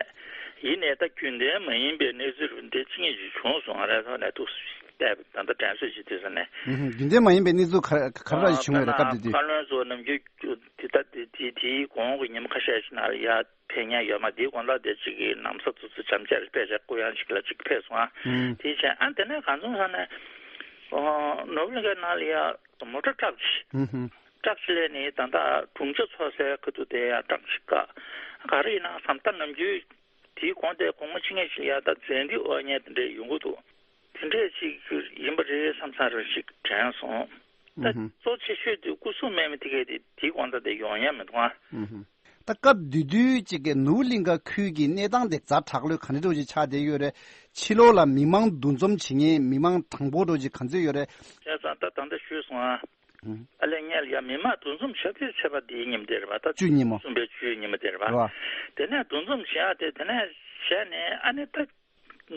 ཡིན་ནའི་ད་རྒྱུན་ལྡན་མ་ཡིན་པའི་གནས་ཚུལ་འདི་ཅི་ངེས་ཅིག་བྱུང་སོང་། ང་རང་ཐོག་ནས་འདུག་བལྟས་པ་ད་ལྟ་དྲན་གསོ་ཞིག་དུས་ས་ནས། ཨུ་ཧུམ། རྒྱུན་ལྡན་མ་ཡིན་པའི་གནས་ཚུལ་ག་ག་རེ་ཞིག་བྱུང་ཡོད་རེད། སྐབས་དེ་དུས། བཀའ་བློན་ཚོ་ནམ་རྒྱུན་དེ་ད་དེ་དེ་དེའི་གོང་གི་ཉིན་མོ་ཁ་ཤས་ཤིག་ནང་ལ་ཡར་ཕེབས་མཁན་ཡོད་མ། དེའི་གོང་ལ་དེ་གཅིག་གི་ནམ་གསར་དུ་ཚུར་འཇམ་ཅར་དཔེ་ཆ་སྐུ་ཡང་ཞིག་ལ་གཅིག་ཕེབས་སོང་ཨ། ཨུམ། དེའི་ཕྱིར་ཨ་དེ་ནས་གང་བྱུང་ས་ནས་ནོར་བུ་གླིང་གའི་ནང་ལ་ཡ་མོ་ཊ་ཊག་ཅིག་ཨུ་ཧུམ། ཊག་ཅིག་སླེབས་ནས་ད་ལྟ་གྲོང་ཁྱེར་ཚོ་སའི་ཁ་ཐུག་དེ་ཡ་ཊག་ཅིག་བཀག་ག་རེ་ཡིན་ན་བསམ། ད་ནམ་རྒྱུན་དེའི་གོང་དེ་གོང་མ་ཅི་ངེས་ཅིག་ལ་ཡ་ད་ཛན་ཏི་ཨོ་ཉལ་དེ་འདྲས་ཡོང་གི་འདུག་དེ་འདྲས་ཅིག་ཡིན་པ་རེད་བསམ་ས་རེ་ཞིག་དྲན་སོང་། ད་ཨུ་ཧུམ། གཙོ་ཆེ་ཤོས་དེ་སྐུ་སྲུང་མེད་མི་དེ་གས་དེ་དེའི་གོང་ད་དེ་ཡོང་ཡ་མི་འདུག་ཨ། ཨུ་ཧུམ། ད་སྐབས་དེ་དུས་ཅིག་གི་ནོར་བུ་གླིང་ག་ཁུལ་གྱི་གནས་སྟངས་དེ་ཛ་དྲག་ལོས་ག་འདྲ་འདྲ་ཅིག་ཆགས་བསྡད་ཡོད་རེད། ཕྱི་ལོགས་ལ་མི་མང་འདུ་འཛོམས་བྱེད་མཁན་མི་མང་དང་པོ་འདྲ་ཅིག་ག་ཚོད་ཡོད་རེད། བྱས་ཙང་ད་ད་ལྟ་ཞུས་སོང་ཨ། ཨུ་ཧུམ། ཨ་ལས་ངས་ལ་ཡ་མི་མང་འདུ་འཛོམས་བྱ་དུས་ཚེས་པ་འདིའི་ཉིན་དེ་རེད་པ། ད་བཅུ་ཉིན་མོ། གསུམ་པའི་བཅུའི་ཉིན་མོ་དེ་རེད་པ། རེད་པ། དེ་ནས་འདུ་འཛོམས་བྱེད་ཡ་དེ་དེ་ནས་བྱས་ནས་ཨ་ནི་ད།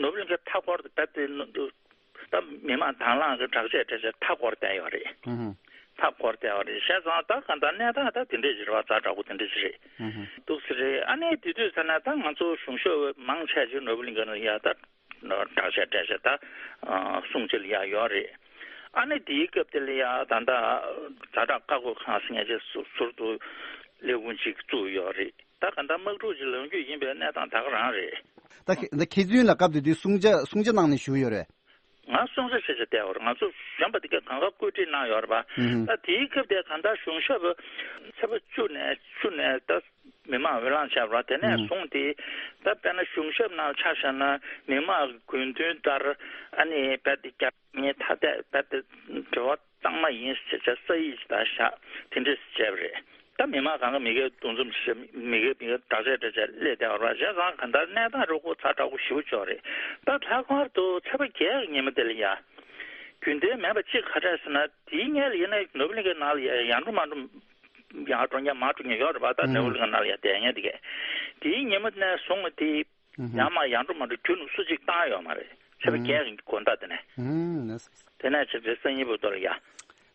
ནོར་བུ་གླིང་གའི་མཐའ་འཁོར་དུ་བབས་ཏེ་ད་མི་མང་དང་བླངས་ཀྱི་དྲག་ཆས་དྲག་ཆས་མཐའ་འཁོར་བསྡད་ཡོད་རེད། ཧུམ་ཧུམ། མཐའ་འཁོར་བསྡད་ཡོད་རེད། བྱས་ཙང་ད་གང་ལྟར་གནས་སྟངས་ད་དེ་འདྲས་ཞིག་རེད་པ། ཛ་དྲག་པོ་དེ་འདྲས་ཞིག་རེད། ཧུམ་ཧུམ། འདུག་སེ་རེད། ཨ་ནི་དེ་དུས་ཚོད་ན་ད་ང་ཚོ་གཞུང་ཞབས་མང་ཆེ་ཅིག་ནོར་བུ་གླིང་ག་ནང་ཡ་ད་དྲག་ཆས་དྲག་ཆས་ད་སྲུང་བྱེད་ལ་ཡ་ཡོད་རེད། ཨ་ནི་དེའི་སྐབས་དེ་ལ་ཡ་ད་ལྟ་ཛ་དྲག་བཀག་འགོག་ཁང་ཟེར་མཁན་ཅིག་ཟུར་དུ་ལས་ཁུངས་ཅིག་བཙུགས་ཡོད་རེད། ད་ག་ད་དམག་འཁྲུག་ཅིག་ལངས་རྒྱུ་ཡིན་པའི་གནས་སྟངས་ད་ག་རང་རེད། ད་ཁྱེད་ད་ཁྱེད་ཚོའི་ལ་སྐབས་དེ་དུས་སྲུང་བྱ་སྲུང་བྱ་གནང་ནས་བཞུགས་ཡོད་རེད། ང་སྲུང་བྱ་བྱེད་བྱ་བསྡད་ཡོད་རེད། ང་ཚོ་གཞོན་པ་དེ་གས་གང་ག་བཀོད་སྒྲིག་གནང་ཡོད་རེད་པ། ཧུམ་ཧུམ། ད་དེའི་སྐབས་དེ་ག་ད་གཞུང་ཞབས་ཚེས་པ་བཅུ་ནས་བཅུ་ནས་ད་མི་མང་འོས་ལངས་བྱས་པ་རེད་པ། དེ་ནས་ཧུམ་ཧུམ། བཟུང་སྟེ་ད་དཔེར་ན་གཞུང་ཞབས་ནང་ཆ་བཞག་ན་མི་མང་གི་དགོས་འདུན་ལྟར་ཨ་ནི་རྦད་དེ་རྒྱ་མིའི་ཐ་དད་རྦད་དེ་འབྲེལ་བ་གཙང་མ་ཡིན་ཟེར་བྱས་ས་ཡིག་ཅིག་ད་བཞག་དེ་འདྲས་བྱས་པ་རེད། ད་མི་མང་གང་ག་མི་སྒེར་འདུ་འཛོམས་བྱེད། མི་སྒེར་མི་སྒེར་དྲག་ཆས་དྲག་ཆས་སླེབས་བསྡད་པ་རེད་པ། བྱས་ཙང་གང་ལྟར་གནས་སྟངས་རུ་ཁོ་ཛ་དྲག་པོ་ཞེ་པོ་ཅིག་རེད། ད་ལྷག་པར་དུ་ཚེས་པ་བརྒྱད་ཀྱི་ཉིན་མོ་དེ་ལ་ཡ་རྒྱུན་ལྡན་མེད་པ་གཅིག་ག་རེ་རེད་ཟེར་ན། དེའི་སྔོན་ལ་ཡིན་ན་ནོར་བུ་གླིང་གའི་ནང་ལ་ཡ་ཡར་འགྲོ་མར་འགྲོ་ཡར་འགྲོ་མཁན་མར་འགྲོ་མཁན་ཡོད་རེད་པ། ད་ནོར་བུ་གླིང་གའི་ནང་ལ་ཡ་བསྡད་མཁན་དེ་གས་དེའི་ཉིན་མོ་ནས་བཟུང་སྟེ། ཧུམ་ཧུམ། ཡང་མ་ཡར་འགྲོ་མར་འགྲོ་རྒྱུན་སུ་གཅིག་བཏང་ཡོད་མ་རེད། ཚེས་པ་ཧུམ། བརྒྱད་ཀྱི་དགོང་དག་དེ་ནས། ཧུམ། དེ་ནས་ཆུ་ཚོད་སང་ཉིན་བར་དུ་ལ་ཡ།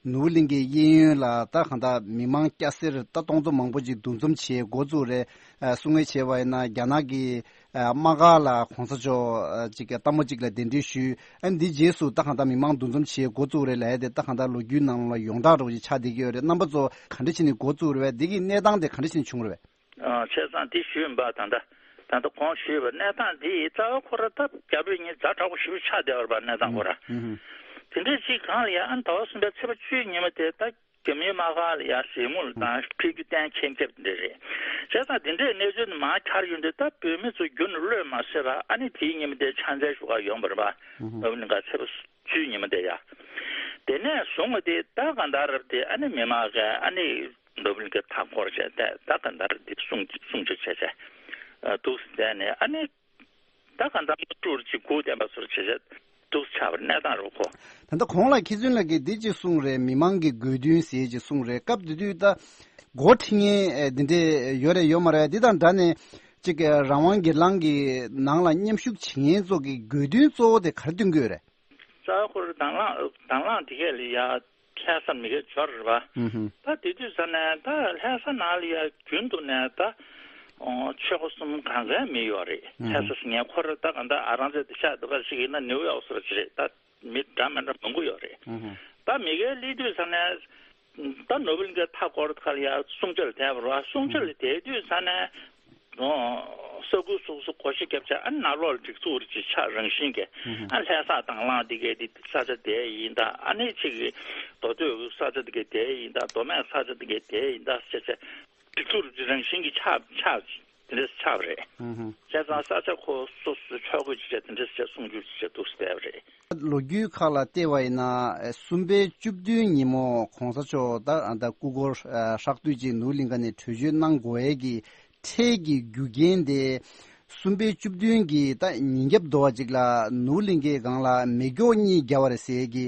ནོར་བུ་གླིང་གའི་གཡས་གཡོན་ལ་ད་གང་ལྟར་མི་མང་སྐྱ་སེར་ད་སྟོང་ཚོ་མང་པོ་ཅིག་འདུ་འཛོམས་བྱེད་འགོ་བཙུགས་རེད། ཨ་སྲུང་བརྩི་བྱས་པ་ཡིན་ན་རྒྱ་ནག་གི་ཨ་དམག་སྒར་ལ་གོང་ས་མཆོག་ཨ་ཅིག་གི་ལྟད་མོ་ཅིག་ལ་གདན་འདྲེན་ཞུས། ཨ་འདི་རྗེས་སུ་ད་གང་ལྟར་མི་མང་འདུ་འཛོམས་བྱེད་འགོ་བཙུགས་རེད་ལབ་ཡ་དེ་ད་གང་ལྟར་ལོ་རྒྱུས་ནང་ལ་ཡོངས་གྲགས་འདྲ་བོ་ཅིག་ཆགས་བསྡད་ཀྱི་ཡོད་རེད། རྣམ་པ་ཚོ་ག་འདྲ་བྱས་ནས་འགོ་བཙུགས་རེད་པས། འདི་གི་གནས་སྟངས་དེ་ག་འདྲ་བྱས་ནས་བྱུང་རེད་པས། ཨ་བྱས་ཙང་འདི་ཞུས་ཡིན་པ། ད་ལྟ་ད་ལྟ་གོང་ཞུས་པ་གནས་སྟངས་འདི་རྩ་བ་ཁོ་ར་ད་རྒྱ་བོད་གཉིས་ཛ་དྲག་པོ་ཞེ་པོ་ཆགས་བསྡད་པ་རེད་པ། གནས་སྟངས་ཁོ་ར། ཧུམ་ཧུམ། དེ་འདྲའི་ཅིག་གང་ལ་ཡ་ཨ་ཟླ་བ་གསུམ་པའི་ཚེས་པ་བཅུའི་ཉིན་མོ་དེ་ད་རྒྱ་མིའི་དམག་ཁང་ལ་ཡ་གཟིགས་མོ་ལ་དང་ཕེབས་རྒྱུ་གཏན་འཁེལ་འཁེལ་དེ་འདྲ་རེད། བྱས་ཙང་དེ་འདྲའི་གནས་ཚུལ་ནི་མར་འཁྱར་ཡོང་དུས་ད་བོད་མི་ཚོ་རྒྱུན་ནས་གློད་མ་བཟོད་པ་ཨ་ནི་དེའི་ཉིན་མོ་དེ་ཕྱག་འཚལ་ཞུ་གར་ཡོང་བ་རེད་པ། ཨུ་ཧུ། ནོར་བུ་གླིང་ག་ཚེས་པ་བཅུའི་ཉིན་མོ་དེ་ཡ། དེ་ནས་བཟུང་བ་དེ་ད་གང་ལྟར་རེད་དེ་ཨ་ནི་མི་མང་གིས་ཨ་ནི་ནོར་བུ་གླིང་གའི་མཐའ་བསྐོར་བྱས་ད་ད་གང་ལྟར་དེ་སྲུང་སྲུང་སྐྱོབ་བྱས་བྱས་འདུག་སེ་བསྡད་ནས་ཨ་ནི། ད་ག་འདྲ་སྤྲུལ་ཅིག་སྒུག་བསྡད་པ་ཚོར་བྱེད་བྱེད་འདུག་ཆགས་པའི་གནས་སྟངས་རེད་ཁོ། ད་ལྟ་གོང་ལ་མཁས་བཙུན་ལགས་ཀྱིས་འདི་ཅིག་གསུངས་རེད། མི་མང་གི་དགོས་འདུན་ཟེར་ཅིག་གསུངས་རེད། སྐབས་དེ་དུས་ད་འགོ་ཁྲིད་མཁན་འདི་འདྲས་ཡོད་རེད་ཡོད་མ་རེད། འདི་དང་འདྲ་ནས་ཅིག་རང་དབང་སྒེར་ལངས་ཀྱི་ནང་ལ་མཉམ་ཞུགས་བྱེད་མཁན་ཚོ་གི་དགོས་འདུན་གཙོ་བོ་དེ་ག་རེ་འདོན་གྱི་ཡོད་རེད། རྩ་བ་ཁོ་རང་དང་བླངས་དང་བླངས་དེ་གས་ལ་ཡ། ལྷ་ས་མི་སྒེར་འབྱོར་རེད་པ། ཨུ་ཧུ། ད་དེ་དུས་ཙ་ནས་ད་ལྷ་ས་ནང་ལ་ཡ་རྒྱུན་དུ་ནས་ད་ཨོ་ཆོལ་ཁ་གསུམ་གང་གའི་མི་ཡོད་རེད། ཨུ་ཧུ། ལྷ་ས་ཟེར་མཁན་ཁོ་རང་ད་གང་ལྟར་ཨ་རང་ཚོའི་དེ་ཤག་འདི་ག་ཞིག་ཡིན་ན་ནིའུ་ཡོག་སོགས་ཅིག་རེད། ད་མི་འདྲ་མི་འདྲ་མང་པོ་ཡོད་རེད། ཨུ་ཧུ། ད་མི་སྒེར་སླེབས་དུས་ཙ་ནས་ད་ནོར་བུ་གླིང་གའི་མཐའ་སྐོར་ཁ་ལ་ཡ་སྲུང་བྱ་ལ་བསྡད་པ་རེད་པ། སྲུང་བྱ་ལ་བསྡད་དུས་ཙ་ནས། ཨོ། ས་ཁུལ་སོ་སོ་སྒོ་ཕྱེ་བརྒྱབ་བྱས་ཨ་ནི་ནང་ལོགས་ལ་སྒྲིག་འཛུགས་རེ་ཅིག་ཆགས་རང་བཞིན་གྱི། ཨ་ལྷ་ས་དང་བླངས་འདི་གའི་འདི་ས་ཆ་དེ་ཡིན་ད་ཨ་ནི་ཅིག་གི་མདོ་སྟོད་ས་ཆ་འདི་གའི་དེ་ཡིན་ད་མདོ་སྨད་ས་ཆ་འདི་གའི་དེ་ཡིན་ད་ཟེར་བྱས་སྒྲིག་འཛུགས་རེ་ཅིག་རང་བཞིན་གྱི་ཆགས་ཆགས་དེ་འདྲ་ཆགས་པ་རེད། བྱས་ཙང་ས་ཆ་ཁོ་སོ་སོའི་ཕྱོགས་བགོས་ཅིག་བྱས་དེ་འདྲ་ཟེར་བྱས་སྲུང་སྐྱོབ་ཅིག་བྱས་འདུག་སེ་བསྡད་པ་རེད། ལོ་རྒྱུས་ཁག་ལ་བལྟས་པ་ཡིན་ན་གསུམ་པའི་བཅུ་བདུན་ཉིན་མོ་གོང་ས་མཆོག་ད་ད་སྐུ་འཁོར་ཧྲག་བསྡུས་ཅིག་ནོར་བུ་གླིང་ག་ནས་བྲོས་བྱོལ་གནང་དགོས་ཡས་ཀྱི་འཕྲལ་གྱི་རྒྱུ་རྐྱེན་དེ་གསུམ་པའི་བཅུ་བདུན་གྱི་ད་ཉིན་རྒྱབ་དོ་བ་ཅིག་ལ་ནོར་བུ་གླིང་གའི་སྒང་ལ་མེ་སྒྱོགས་གཉིས་བརྒྱབ་པ་རེད་ཟེར་གྱི་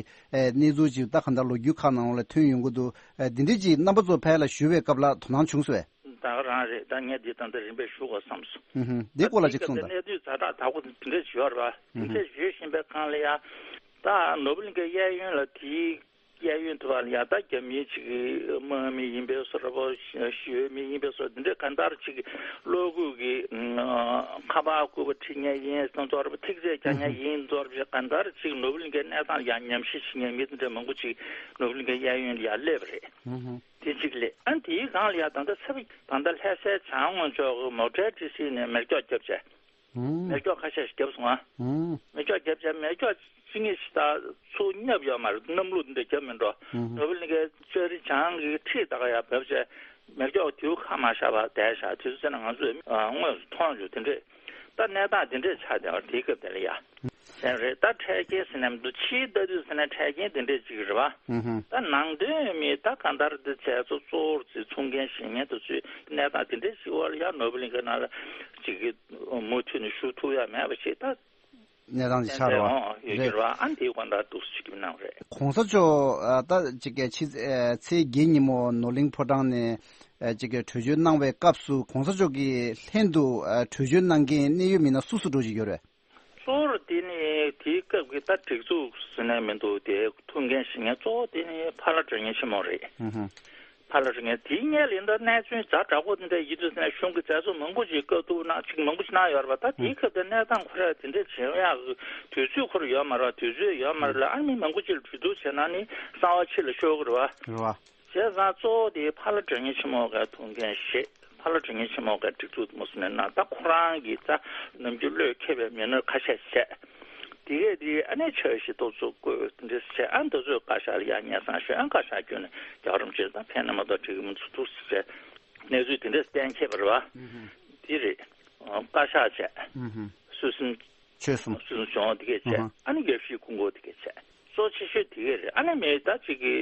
གནས་ཚུལ་ཅིག་ད་གང་ལྟར་ལོ་རྒྱུས་ཁག་ནང་ལ་ཐོན་ཡོང་གི་འདུག་འདི་འདྲ་ཅིག་རྣམ་པ་ཚོ་ཕར་ལ་བཞུགས་པའི་སྐབས་ལ་དོ་སྣང་བྱུང་སོང་ངས། ད་ག་རང་རེད། ད་ངས་འདི་ད་ལྟ་རིམ་པས་ཞུ་དགོས་བསམ་སོང་། ཨུ་ཧུ། འདི་སྐོར་ལ་ཅིག་གསུངས་དང་། གནས་ཚུལ་ཛ་དྲག་དྲག་པོ་འདི་འདྲ་ཞིག་ཡོད་རེད་པ། ཨུ་ཧུ། འདི་འདྲ་ཞིག་ཡོད་བཞིན་པའི་སྒང་ལ་ཡ། ད་ནོར་བུ་གླིང་གའི་གཡས་གཡོན་ལ་དེའི་གཡས་གཡོན་དུ་བ་ལ་ཡ་ད་རྒྱ་མིའི་ཅིག་གི་དམག་མི་ཡིན་པའི་བཟོ་འདྲ་པོ་ཞི་གཡོག་མི་ཡིན་པའི་བཟོ་འདི་འདྲ་གང་ལྟར་ཅིག་གློག་སྐུད་ཀྱི་ཁ་པར་སྐུད་པ་ཁྲིད་མཁན་ཡིན་བཟོ་འདྲ་པོ་ཐིག་ཚད་རྒྱག་མཁན་ཡིན་བཟོ་འདྲ་པོ་གང་ལྟར་ཅིག་ནོར་བུ་གླིང་གའི་གནས་སྟངས་ལ་ཡ་ཉམས་ཞིབ་བྱེད་མཁན་མི་འདི་འདྲ་མང་པོ་ཅིག་ནོར་བུ་གླིང་གའི་གཡས་གཡོན་ལ་ཡ་སླེབས་པ་རེད། ཨུ་ཧུ། དེ་གཅིག་ལས་ཨ་དེའི་སྒང་ལ་ཡ་ད་ལྟ་ཚེ་བ་ད་ལྟ་ལྷ་སའི་བྱང་ངོས་ཕྱོགས་ཀྱི་མོ་ཊའི་ཊི་སི་ནས་མེ་སྒྱོགས་བརྒྱབ་བྱས། ཨུ། མེ་སྒྱོགས་ཁ་ཤས་ཤིག་བརྒྱབ་སོང་ཨ། ཨུ། མེ་སྒྱོགས་བརྒྱབ་བྱས་མེ་སྒྱོགས་ཅི་ངེས་ཤིག་ད་ཚུར་བརྙབས་ཡོད་མ་རེད། གནམ་ལོ་འདི་འདྲ་བརྒྱབ་མི་འགྲོ། ཨུ། ནོར་བུ་གླིང་གའི་ལྕགས་རི་བྱང་གི་འཁྲིས་ད་ག་ཡ་བབས་བྱས་མེ་སྒྱོགས་དེའུ་ཁ་མ་བཞག་པ་བསྡད་བཞག་དུས་ཚོད་ན་ང་ཚོས་དངོས་སུ་མཐོང་བྱུང་དེ་འདྲས། ད་གནས་སྟངས་དེ་འདྲས་ཆགས་བསྡད་པ་དེའི་སྐབས་དེ་ལ་ཡ། དེ་རེད། ད་འཕྲལ་རྐྱེན་ཟེར་ནས་མི་འདུག་ཕྱིའི་ལྟ་དུས་ཟེར་ནས་འཕྲལ་རྐྱེན་དེ་འདྲས་ཅིག་རེད་བ། ཨུ་ཧུ། ད་ནང་དོན་མི་ད་གང་ལྟར་དེ་བྱས་ཚོ་གཙོ་བོར་ཚོས་ཚུགས་མཁན་བཞེངས་མཁན་དེ་ཚོས་གནས་སྟངས་དེ་འདྲས་ཅིག་བར་ལ་ཡ་ནོར་བུ་གླིང་གའི་ནང་ལ་ཅིག་གི་མུ་མཐུད་ནས་ཞུགས་ཐུབ་ཡ་མེད་པ་ཞིག་ད། གནས་སྟངས་ཅིག་ཆགས་རེད་བ། ཡོད་ཀྱི་རེད་བ། ཨ་འདིའི་དགོངས་དག་འདུག་ཅིག་གནང་རེད། གོང་ས་མཆོག་ཨ་ད་ཅིག་གི་ཕྱི་ཨ་ཚེས་བརྒྱད་ཉིན་མོ་ནོར་གླིང་ཕོ་བྲང་ནས་ཨ་ཅིག་གི་བྲོས་བྱོལ་གནང་བའི་སྐབས་སུ་གོང་ས་མཆོག་གི་ལྷན་དུ་ཨ་བྲོས་བྱོལ་གནང་མཁན་གནད་ཡོད་མི་སྣ་སུ་སུ་འགྲོ་བཞིན་ཡོད་རེད། གཙོ་བོར་དེ་ནི་དེའི་སྐབས་ཀྱི་ད་སྒྲིག་འཛུགས་ཟེར་ནས་མི་འདུག་དེ་ཐུགས་འགན་བཞེས་མཁན་གཙོ་བོ་དེ་ནི་ཕ་ལྷ་དྲང་ངེས་ཆེན་མོ་རེད། ཧུམ་ཧུམ། ཕ་ལྷ་དྲང་ངེས་དེའི་སྔོན་ལ་ཡིན་ད་གནས་ཚུལ་ཛ་དྲག་པོ་དེ་འདྲ་ཡིན་དུས་ཟེར་ནས་གཞུང་གི་མཛད་གཙོ་མང་པོ་ཅིག་བཀའ་བསྡུར་གནང་ཅིག་མང་པོ་ཅིག་གནང་ཡོད་རེད་པ། ད་དེའི་སྐབས་དེ་གནས་སྟངས་ཁོ་རང་དེ་འདྲ་བྱེད་ཡག་གི་དུས་ཚོད་ཁོ་རང་ཡོད་མ་རེད་པ། དུས་ཚོད་ཡོད་མ་རེད་ལ་ཨ་མི་མང་པོ་ཅིག་ལ་གྲོས་བསྡུར་བྱས་ན་ནི་གསང་བ་ཕྱི་ལ་ཤོར་གི་རེད་པ། རེད་པ། བྱས་ཙང་གཙོ་བོ་དེ་ཕ་ལྷ་དྲང་ངེས་ཆེན་མོ་ག་ཐུགས་འགན་བཞེས། ཕ་ལྷ་དྲང་ངེས་ཆེན་མོ་ག་སྒྲིག་འཛུགས་མུ་སུ་ནས་གནང་། ད་ཁོ་རང་གིས་ད་ནམ་རྒྱུན་བློས་འཁེལ་བའི་མི་སྣ་ཁ་ཤས་བྱས། དེ་གས་དེ་ཨ་ནེ་ཆ་ཞིག་ཏོག་ཙམ་བསྐོས་འདྲ་བྱས། ཨ་འདི་ཚོས་བཀའ་ཤག་ལ་ཡ་སྙན་སེང་ཞུས། ཨ་བཀའ་ཤག་བསྐྱོན་ནས་རྒྱལ་བ་རིན་པོ་ཆེ་ད་ཕན་ན་མ་གཏོགས་འགྲིག་གི་མི་འདུག་འདུག་ཟེར་བྱས་གནས་ཚུལ་དེ་འདྲ་གཏན་འཁེལ་བ་རེད་པ། ཨུ་ཧུམ། དེ་རེད། བཀའ་ཤག་བྱས། ཨུ་ཧུམ། སྲོལ་གསུམ། ཆོལ་གསུམ། སྲོལ་གསུམ་སྦྱོང་བ་དེ་གས་བྱས། ཨུ་ཧུམ། ཨ་ནི་དགེ་བཤེས་སྐུ་འཁོར་དེ་གས་བྱས། གཙོ་ཆེ་ཤོས་དེ་གས་རེད། ཨ་ནི་མི་ད་ཅིག་གི་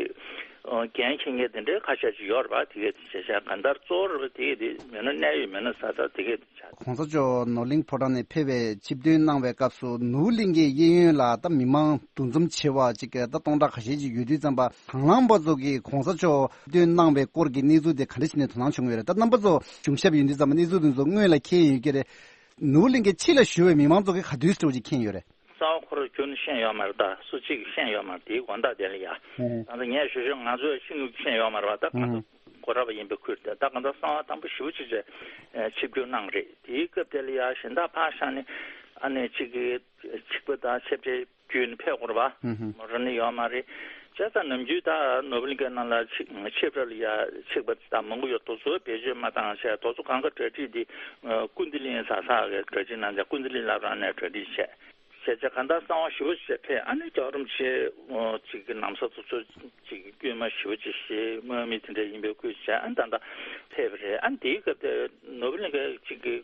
འགན་འཁྱེར་མཁན་དེ་འདྲའི་ཁ་ཤས་ཅིག་ཡོད་རེད་པ། དེ་གས་དེ་བྱས་བྱས་གང་ལྟར་གཙོ་བོ་རེད་པ། དེ་གས་དེ་མི་སྣ་གནད་ཡོད་མི་སྣ་ས་ད་དེ་གས་དེ་བྱས། གོང་ས་མཆོག་ནོར་གླིང་ཕོ་བྲང་ནས་ཕེབས་པའི་ཆིབས་ཐོན་གནང་བའི་སྐབས་སུ་ནོར་གླིང་གི་གཡས་གཡོན་ལ་ད་མི་མང་འདུ་འཛོམས་ཆེ་བ་ཅིག་གི་ད་སྟོང་ཕྲག་ཁ་ཤས་ཅིག་ཡོད་དུས་ཙམ་པ་དང་བླངས་པ་ཚོ་གིས་གོང་ས་མཆོག་ཆིབས་ཐོན་གནང་བའི་སྐོར་གྱི་གནས་ཚུལ་དེ་ག་འདྲ་བྱས་ནས་དོ་སྣང་བྱུང་ཡོད་རེད། ད་རྣམ་པ་ཚོ་གཞུང་ཞབས་ཡིན་དུས་ཙམ་པ་གནས་ཚུལ་དེ་ཚོ་སྔོན་ལ་མཁྱེན་ཡོད་ཀྱི་རེད། ནོར་གླིང་གི་ཕྱི་ལ་བཞུགས་པའི་མི་མང་ཚོ་གིས་ག་དུས་སེ་འདྲ་བོ་ཅིག་མཁྱེན་ཡོད་རེད། རྩ་བ་ཁོ་རང་ཁྱོན་ནས་ཤེས་ཡོད་མ་རེད། ད་སུ་གཅིག་གིས་ཤེས་ཡོད་མ་རེད། དེའི་དགོངས་དག་དེ་ལ་ཡ། ཧུམ། ད་ལྟ་ངས་ཞུ་ཞུ་ང་ཚོས་ཤེས་ཡོད་ཤེས་ཡོད་མ་རེད་པ། ད་ང་ཚོ་ཧུམ། གོ་ར་པ་ཡིན་པའི་ཁུལ་དེ་ད་གང་ལྟར་གསང་བ་དམ་པོ་ཞེ་པོ་ཅིག་བྱས་ཆིབས་བསྒྱུར་གནང་རེད། དེའི་སྐབས་དེ་ལ་ཡ་གཞན་དག་ཕར་བཞག་ནས་ཨ་ནེ་གཅིག་གིས་ཆིབས་པ་དང་ཆིབས་ཁྲི་བརྒྱུད་ནས་ཕེབས་དགོས་རེད་པ། ཧུམ་ཧུམ། མོ་ར་ནི་ཡོད་མ་རེད། བྱས་ཙང་ནམ་རྒྱུན་ད་ནོར་གླིང་གའི་ནང་ལ་ཆིབས་ཆིབས་ར་ལ་ཡ་ཆིབས་པ་ད་མང་པོ་ཡོད། དེ་ཚོ་བེད་སྤྱོད་མ་བཏང་བྱས་དེ་ཚོ་གང་ག་གྲ་སྒྲིག་འདི་ཀུན་བདེ་གླིང་ས་ས་གི་གྲ་སྒྲིག་གནང་བྱས་ཀུན་བདེ་གླིང་བླ་བྲང་ནས་གྲ་སྒྲིག་བྱས། བྱས་བྱས་གང་ལྟར་གསང་བ་ཞེ་པོ་ཅིག་ཕེབས། ཨ་ནི་རྒྱལ་བ་རིན་པོ་ཆེ་ཅིག་གི་ན་བཟའ་དེ་ཚོ་ཅིག་དཀྱུས་མ་ཞེ་པོ་ཅིག་བཞེས། དམག་མི་དེ་འདྲ་ཡིན་པའི་སྐུ་བཞེས། ཨ་ནི་ད་ལྟ་ཕེབས་པ་རེད། ཨ་ནི་དེའི་སྐབས་དེ་ནོར་བུ་གླིང་ག་ཅིག་གི་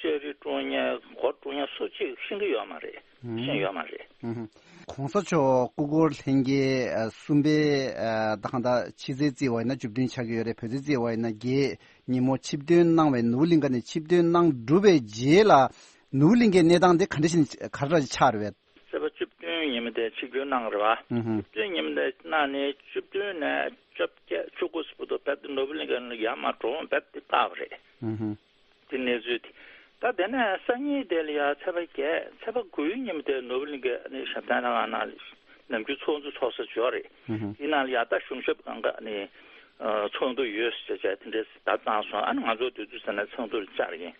ལྕགས་རི་དཀྲོལ་མཁན་སྒོ་དཀྲོལ་མཁན་སུ་གཅིག་ཤེས་ཀྱི་ཡོད་མ་རེད། ཤེས་ཡོད་མ་རེད། ཨུ་ཧུ། གོང་ས་མཆོག་སྐུ་འཁོར་ལྷན་རྒྱས་ཨ་གསུམ་པའི་ཨ་ད་གང་ལྟར་ཕྱི་ཚེས་བརྩིས་པ་ཡིན་ན་བཅུ་བདུན་ཆགས་ཀྱི་ཡོད་རེད། བོད་ཚེས་བརྩིས་པ་ཡིན་ན་བརྒྱད། ཉིན་མོ་ཆིབས་ཐོན་གནང་བའི་ནོར་བུ་གླིང་ག་ནས་ཆིབས་ཐོན་གནང་གྲུབ་པའི་རྗེས་ལ་ནོར་བུ་གླིང་གའི་གནས་སྟངས་དེ་ག་འདྲ་ཞིག་ག་འདྲ་ཆགས་རེད་པས། ཚེས་པ་བཅུ་བདུན་ཉིན་མོ་དེ་ཆིབས་བསྒྱུར་གནང་རེད་པ། ཨུ་ཧུ། བཅུ་བདུན་ཉིན་མོ་དེ་གནང་ནས་བཅུ་བདུན་ནས་བཅོ་བརྒྱད་བཅུ་དགུ་ཙམ་བར་དུ་བོད་དེ་ནོར་བུ་གླིང་ག་ནས་ཡར་མར་འགྲོ་འོང་བོད་དེ་བཀག་པ་རེད། ཨུ་ཧུ། དེ་གནས་ཚུལ་དེ། ད་དེ་ནས་སང་ཉིན་དེ་ལ་ཡ་ཚེས་པ་བརྒྱད་ཚེས་པ་དགུའི་ཉིན་མོ་དེ་ནོར་བུ་གླིང་གའི་ཨ་ནི་ཞབས་བརྟན་ལྷ་ཁང་ནང་ལ་ནམ་རྒྱུན་ཚོགས་འདུ་ཚོགས་ས་ཅིག་ཡོད་རེད། ཨུ་ཧུ། དེའི་ནང་ལ་ཡ་ད་གཞུང་ཞབས་སྒང་ག་ཨ་ནི་ཚོགས་འདུ་ཡོད་ཟེར་བྱས་དེ་འདྲས་ད་བཏང་སོང་། ཨ་ནི་ང་ཚོ་དུས་ཚོད་ཟེར་ན་ཚོགས་འདུ་ལ་བཅར་གྱིན།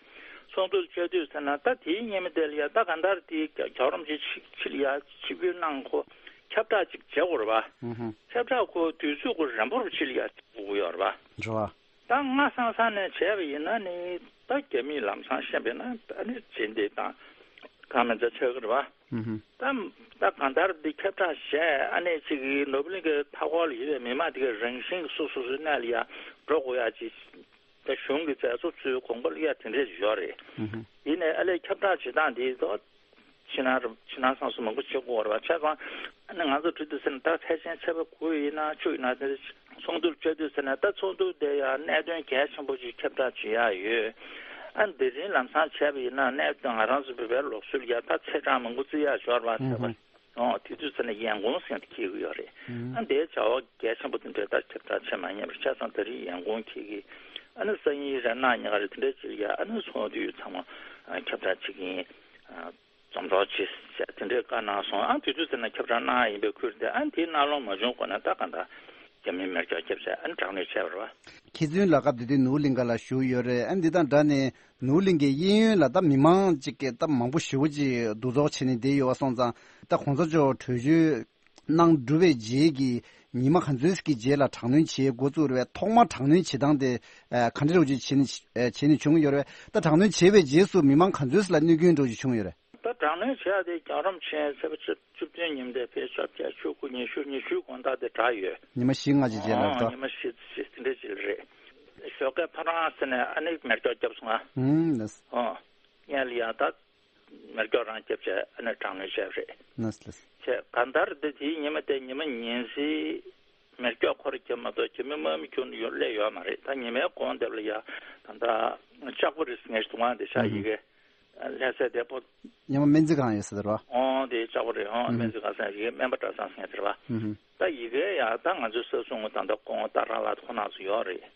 ཚོགས་འདུ་ལ་བཅར་དུས་ཟེར་ན་ད་དེའི་ཉིན་མོ་དེ་ལ་ཡ་ད་གང་ལྟར་དེའི་རྒྱལ་བ་རིན་པོ་ཆེ་ཕྱི་ཕྱི་ལ་ཡ་ཆིབས་བསྒྱུར་གནང་ཁོ་ཁྱབ་བསྒྲགས་ཅིག་བྱེད་དགོས་རེད་པ། ཨུ་ཧུ། ཁྱབ་བསྒྲགས་ཁོ་དུས་ཚོད་ཁོ་རན་པོར་ཕྱི་ལ་ཡ་བྱེད་དགོས་ཡོད་རེད་པ། རེད་པ། ད་སྔ་སང་སང་ནས་བྱས་པ་ཡིན་ན་ནི་ད་རྒྱ་མིས་ལམ་སང་བཤད་པ་ཡིན་ན་ཨ་ནི་རྗེས་འདེད་དང་གང་མིན་ཆ་ཆགས་ཀྱི་རེད་པ། ཨུ་ཧུ། ད་ད་གང་ལྟར་འདི་ཁྱབ་བསྒྲགས་བྱས་ཨ་ནི་ཅིག་གི་ནོར་བུ་གླིང་གའི་མཐའ་འཁོར་ལ་ཡོད་པའི་མི་མང་དེ་གའི་རང་བཞིན་གྱི་སོ་སོ་སོའི་གནས་ལ་ཡ་འགྲོ་དགོས་ཡ་ཅིག་ད་གཞུང་གི་མཛད་གཙོ་ཚོའི་དགོངས་པ་ལ་ཡ་དེ་འདྲས་ཡོད་རེད། ཨུ་ཧུ། ཡིན་ནའི་ཨ་ལས་ཁྱབ་བསྒྲགས་བྱེད་སྟངས་འདི་ད་ཕྱི་ནང་རུ་ཕྱི་ནང་སོ་སོ་མང་པོ་བྱེད་དགོས་རེད་པ། བྱས་ཙང་ཨ་ནི་ང་ཚོ་བྲིས་དུས་ཟེར་ན་ད་ཕལ་ཆེར་ཚེས་པ་དགུ་ཡིན་ན་བཅུ་ཡིན་ན་དེ་ཚོགས་འདུར་བཅར་དུས་ཟེར་ན་ད་ཚོགས་འདུ་དེ་ཡང་གནད་དོན་གལ་ཆེན་པོ་ཅིག་ཁྱབ་བསྒྲགས་བྱེད་ཡག་ཡོད། ཨ་ནི་དེ་རིང་ལམ་སང་བྱས་པ་ཡིན་ན་གནད་དོན་ང་རང་ཚོ་བོད་པའི་ལུགས་སྲོལ་ཡ་ད་ཚེས་གྲངས་མང་པོ་བརྩི་ཡག་ཤོར་བ་ཨུ་ཧུ། བྱས་པ། ཨོ་དེ་དུས་ཙམ་ནས་ཡན་གོང་ཟེར་ནས་འཁྱེར་གྱི་ཡོད་རེད། ཨུ། ཨ་འདིའི་བྱ་བ་གལ་ཆེན་པོ་དེ་འདྲའི་ལྟར་ཁྱབ་བསྒྲགས་བྱེད་མ་ཉན་པར་ཆ་ཚང་ད་རེས་ཡན་གོང་འཁྱེར་གྱི། ཨ་ནི་སང་ཉིན་རེ་གནངས་ཉིན་ག་རེ་དེ་འདྲའི་ཅིག་ཡ་ཨ་ནི་ཚོགས་འདུ་ཚང་མ་ཨ་ཁྱབ་བསྒྲགས་བྱེད་ཀྱི་ཡིན། ཨ་འཛོམས་རོགས་བྱེད་ཟེར་དེ་འདྲའི་བཀའ་གནང་སོང་། ཨ་དེ་དུས་ཙམ་ནས་ཁྱབ་བསྒྲགས་གནང་ཡིན་པའི་ཁུལ་དེ་ཨ་དེའི་གནང་ལུགས་མ་བྱུང་གོང་ནས་ད་ག་འདྲ་རྒྱ་མིའི་མེ་སྒྱོགས་བརྒྱབ་བྱས་ཨ་ནི་དྲག་གནོན་བྱས་པ་རེད་པ། མཁས་བཙུན་ལགས་སྐབས་དེ་དུས་ནོར་བུ་གླིང་ག་ལ་བཞུགས་ཡོད་རེད། ཨ་འདི་དང་འདྲ་ནས་ནོར་བུ་གླིང་གའི་གཡས་གཡོན་ལ་ད་མི་མང་ཅིག་གིས་ད་མང་པོ་ཞེ་པོ་ཅིག་འདུ་ཚོགས་བྱས་ནས་བསྡད་ཡོད་པ་སོང་ཙང་ད་གོང་ས་མཆོག་གྲོས་ཆོད་གནང་གྲུབ་པའི་རྗེས་ཀྱི་ཉི་མ་ག་ཚོད་ཀྱི་རྗེས་ལ་དྲག་གནོན་བྱེད་འགོ་བཙུགས་རེད་པས། ཐོག་མར་དྲག་གནོན་བྱེད་སྟངས་དེ་ཨ་ག་འདྲ་རོགས་ཅིག་བྱས་ནས་བྱས་ནས་བྱུང་ཡོད་རེད་པས། ད་དྲག་གནོན་བྱས་པའི་རྗེས་སུ་མི་མང་ག་ཚོད་ལ་གནོད་སྐྱོན་འདྲ་བོ་ཅིག་བྱུང་ཡོད་རེད། ད་དྲག་གནོན་བྱས་ཏེ་རྒྱལ་བ་རིན་པོ་ཆེ་ཚེས་པ་བཅུ་བཅུ་བདུན་ཉིན་དེ་ཕེབས་བཅོ་བརྒྱད་བཅུ་དགུ་ཉི་ཤུ་ཉི་ཤུའི་དགོང་དག་དེ་དྲག་ཡོད། ཉི་མ་བཞི་ལྔ་ཅིག་རྗེས་ལ་ཨོ་རེད་ད། ཉི་མ་བཞི་བཞི་དེ་འདྲ་ཅིག་རེད། ཞོགས་ཀས་ཕ་རང་ཟེར་ནས་ཨ་ནི་མེ་སྒྱོགས་བརྒྱབ་སོང་ང་། ཨུམ་ལགས། ཨོ། སྔོན་ལ་ཡང་ད་མེ་སྒྱོགས་རང་བརྒྱབ་བྱས་ཨ་ནི་དྲག་གནོན་བྱས་པ་རེད། ལགས་ལགས། བྱས་གང་ལྟར་དེ་དེའི་ཉི་མ་དེ་ཉི་མ་ཉིན་བཞིའི་མེ་སྒྱོགས་ཁོ་རང་བརྒྱབ་མ་གཏོགས་རྒྱ་མི་དམག་མི་ཁྱོན་ནས་ཡོང་སླེབས་ཡོད་མ་རེད། ད་ཉི་མའི་གོང་དེ་ལ་ཡ་ད་ལྟ་ལྕགས་པོ་རེད་ཟེར་མཁན་ཞིག་འདུག་ཨང་། དེ་ཤག་ཨུམ། ཡི་གེ་ལྷ་སའི་བདེ་པོ། ཉི་མ་སྨན་རྩིས་ཁང་ཡོད་ས་དེ་རེད་པ། ཨོ་དེ་ལྕགས་པོ་རེད། ཨོ་ཨུམ། སྨན་རྩིས་ཁང་ཟེར་ཡི་གེ་སྨན་པ་གྲྭ་ཚང་ཟེར་མཁན་དེ་རེད་པ། ཨུམ། ད་ཡི་གེ་ཡ་ད་ང་ཚོའི་ས་སྲུང་ད་ལྟ་ཁོང་ད་རང་ལ་ཁོ་ན་ཚོ་ཡོད་རེད།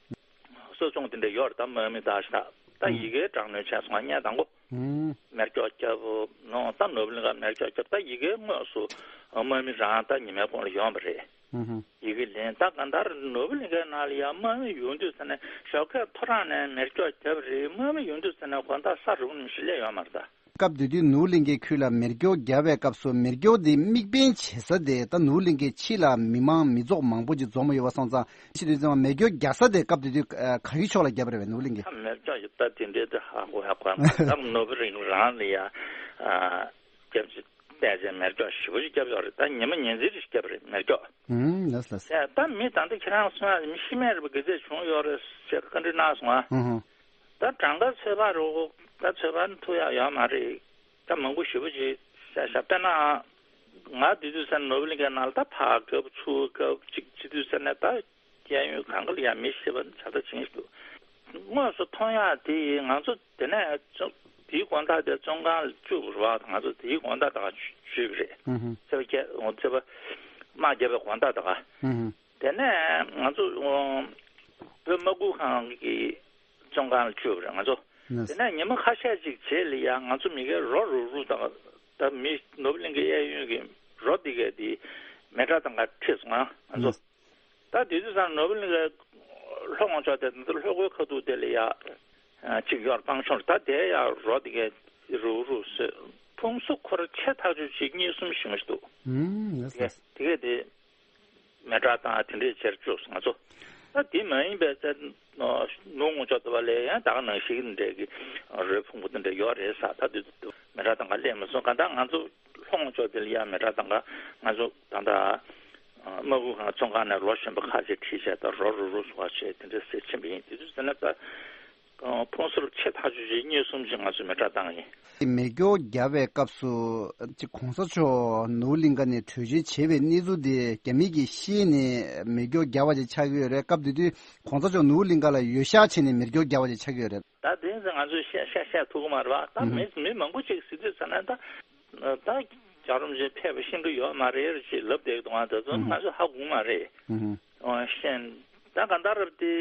ས་སྲུང་དེ་འདྲ་ཡོད་རེད། ད་དམག་མི་དག་ཤག་ད་ཨུམ། ཡི་གེ་དྲག་གནོན་བྱས་སོང་ང་། ངས་དང་པོ་ཨུམ། མེ་སྒྱོགས་བརྒྱབ་ནོ་ད་ནོར་བུ་གླིང་ག་མེ་སྒྱོགས་བརྒྱབ། ད་ཡི་གེ་དངོས་སུ་དམག་མི་རང་ད་ཉི་མའི་གོང་ལ་ཡོང་བ་རེད། ཨུམ། ཡི་གེ་ལེན། ད་གང་ལྟར་ནོར་བུ་གླིང་གའི་ནང་ལ་ཡང་དམག་མི་ཡོང་དུས་ཙ་ནས་ཞོགས་ཀས་ཐོ་རངས་ནས་མེ་སྒྱོགས་བརྒྱབ་རེད། དམག་མི་ཡོང་དུས་ཙ་ནས་དགོང་དག་ས་རུབ་ནས་ཞིག་སླེབས་ཡོད་མ་རེད་ད། སྐབས་དེ་དུས་ནོར་བུ་གླིང་གའི་ཁུལ་ལ་མེ་སྒྱོགས་བརྒྱབ་པའི་སྐབས་སུ་མེ་སྒྱོགས་དེ་དམིགས་འབེན་བྱེད་ས་དེ་ད་ནོར་བུ་གླིང་གའི་ཕྱི་ལ་མི་མང་མི་ཚོགས་མང་པོ་ཅིག་འཛོམས་ཡོད་པ་སོང་ཙང་ཕྱི་དུས་ཙམ་མེ་སྒྱོགས་རྒྱག་ས་དེ་སྐབས་དེ་དུས་ཨ་ག་གི་ཕྱོགས་ལ་བརྒྱབ་པ་རེད་པས་ནོར་བུ་གླིང་གའི། མེ་སྒྱོགས་ད་དེ་འདྲའི་དེ་ཧ་གོ་ཧ་གོ་ཡ་མ་རེད། ད་ནོར་བུ་གླིང་རང་ལ་ཡ་ཨ་རྒྱབ་ཅིག་བལྟས་ཚེ་མེ་སྒྱོགས་ཞེ་པོ་ཅིག་བརྒྱབ་ཡོད་རེད། ད་ཉི་མ་ཉིན་མཚན་རེ་ཞིག་བརྒྱབ་རེད་མེ་སྒྱོགས། ཨུམ། ལགས་ལགས། ད་མི་ད་ལྟ་ཁྱེད་རང་གསུང་ཡ་མི་ཤི་རྨས་རེད་པ་ག་ཚད་བྱུང་ཡོད་རེད་ཟེར་བཀའ་འདྲི་གནང་སོང་ང་། ཨུ་ཧུ། ད་གྲངས་ཀ་ཚོད་དཔག་རོགས་ད་ཚོད་དཔག་ཐུབ་ཡ་ཡོད་མ་རེད། ད་མང་པོ་ཞེ་པོ་ཅིག་བཤད་བཞག་དཔེར་ན་ང་དེ་དུས་ས་ནོར་བུ་གླིང་གའི་ནང་ལ་ད་ཕར་རྒྱབ་ཚུར་རྒྱབ་ཅིག་བྱེད་དུས་ས་ནས་ད་གཡས་གཡོན་གང་ག་ལ་ཡ་མི་ཤི་བ་ནི་ཆ་ཚང་ཅིག་འདུག་དངོས་སུ་མཐོང་ཡག་དེ་ང་ཚོ་དེ་ནས་བཙོན་དེའི་དགོང་དག་དེ་བཙོན་ཁང་ལ་བཅུག་པ་རེད་པ། ང་ཚོ་དེའི་དགོང་དག་ད་ག་བཅུག་པ་རེད། ཨུ་ཧུ། ཚེས་པ་བརྒྱད་ཚེས་པ་དམག་བརྒྱབ་པའི་དགོང་དག་ད་ག་ཨུ་ཧུ། དེ་ནས་ང་ཚོ་བོད་དམག་ཁུལ་ཁང་གི་བཙོན་ཁང་ལ་བཅུག་པ་རེད་ང་ཚོ། ནས། དེ་ནས་ཉི་མ་ཁ་ཤས་ཅིག་རྗེས་ལ་ཡང་ང་ཚོ་མི་སྒེར་རོ་རུག་རུག་དང་ད་མི་ནོར་བུ་གླིང་གའི་གཡས་གཡོན་གྱི་རོ་འདི་གས་དེ་མེ་དྲག་དང་ག་ཁྲིད་སོང་ང་ང་ཚོ། ནས། ད་དེ་དུས་ཙང་ནོར་བུ་གླིང་གའི་ལྷོ་ངོས་ཕྱོགས་དེ་ད་ལྷོ་སྒོའི་ཁ་ཐུག་དེ་ལ་ཡ་ཨ་གཅིག་ཡོད་རེད་སྤང་གཤོང་རེད། ད་དེ་ཡ་རོ་འདི་གས་རུག་རུག་བཟོས། ཕུང་གསོ་འཁོར་ཆེ་ཐག་ཆོད་ཅིག་གཉིས་གསུམ་ཞིག་མ་ཞིག་འདུག་ཨུམ། ཡེས་དེ་ཡེས། དེ་གས་དེ་མེ་དྲག་དང་དེ་འདྲས་བྱས་བཅུག་སོང་ང་ཚོ། ད་དེ་མ་ཡིན་པའི་ཚེ་ནུབ་ངོས་ཕྱོགས་དེ་བ་ལ་ཡང་ད་ག་ནང་བཞིན་འདྲ་གི་རོའི་ཕུང་པོ་དེ་འདྲ་ཡོད་རེད་ས། ད་དུས་དུ་མི་རབས་དང་ག་སླེབས་མ་སོང་། ག་ད་ང་ཚོ་ལྷོ་ངོས་ཕྱོགས་དེ་ལ་ཡང་མི་རབས་དང་ག་ང་ཚོ་ད་ལྟ་དམག་ཁུལ་ཁང་ཚོང་ཁང་ནས་ལོ་གཞོན་པ་ཁ་ཤས་ཁྲིད་བྱས་ད་རོ་རུ་རུ་བཟོ་བ་བྱས་དེ་འདྲ་ཟེར་ཕྱིན་པ་ཡིན། དེ་དུས་ཟེར་ན་ད་ཕུང་གསོབ་ཆེ་ཐག་ཆོད་ཅིག་གཉིས་གསུམ་ཅིག་ང་ཚོ་མི་རབས་བཏང་ཡིན། མེ་སྒྱོགས་བརྒྱབ་པའི་སྐབས་སུ་ཅིག་གོང་ས་མཆོག་ནོར་བུ་གླིང་ཁ་ནས་བྲོས་བྱོལ་བྱས་པའི་གནས་ཚུལ་དེ་རྒྱ་མི་གིས་ཤེས་ནས་མེ་སྒྱོགས་བརྒྱབ་པ་ཅིག་ཆགས་ཀྱི་ཡོད་རེད། སྐབས་དེ་དུས་གོང་ས་མཆོག་ནོར་བུ་གླིང་ཁ་ལ་འོས་ཤག་བྱས་ནས་མེ་སྒྱོགས་བརྒྱབ་པ་ཅིག་ཆགས་ཀྱི་ཡོད་རེད། ད་དེ་ཚོ་ང་ཚོས་བཤད་བཤད་བཤད་ཐུབ་ཀྱི་མ་རེད་བ། ད་ཨུ་ཧུམ། མི་མི་མང་པོ་ཅིག་ཟེར་དུས་ཙམ་ན་ད་ད་རྒྱལ་རོམ་ཅིག་ཕེབས་པ་ཤེས་ཀྱི་ཡོད་མ་རེད་ཅེས་ལབ་བསྡད་འདུག་ཨ་ད་ཚོ་ཨུ་ཧུམ། ང་ཚོ་ཧ་གོ་མ་རེད། ཨུ་ཧུམ། ཨོ་ཤེས། ད་ག་འདྲ་རེད་དེ།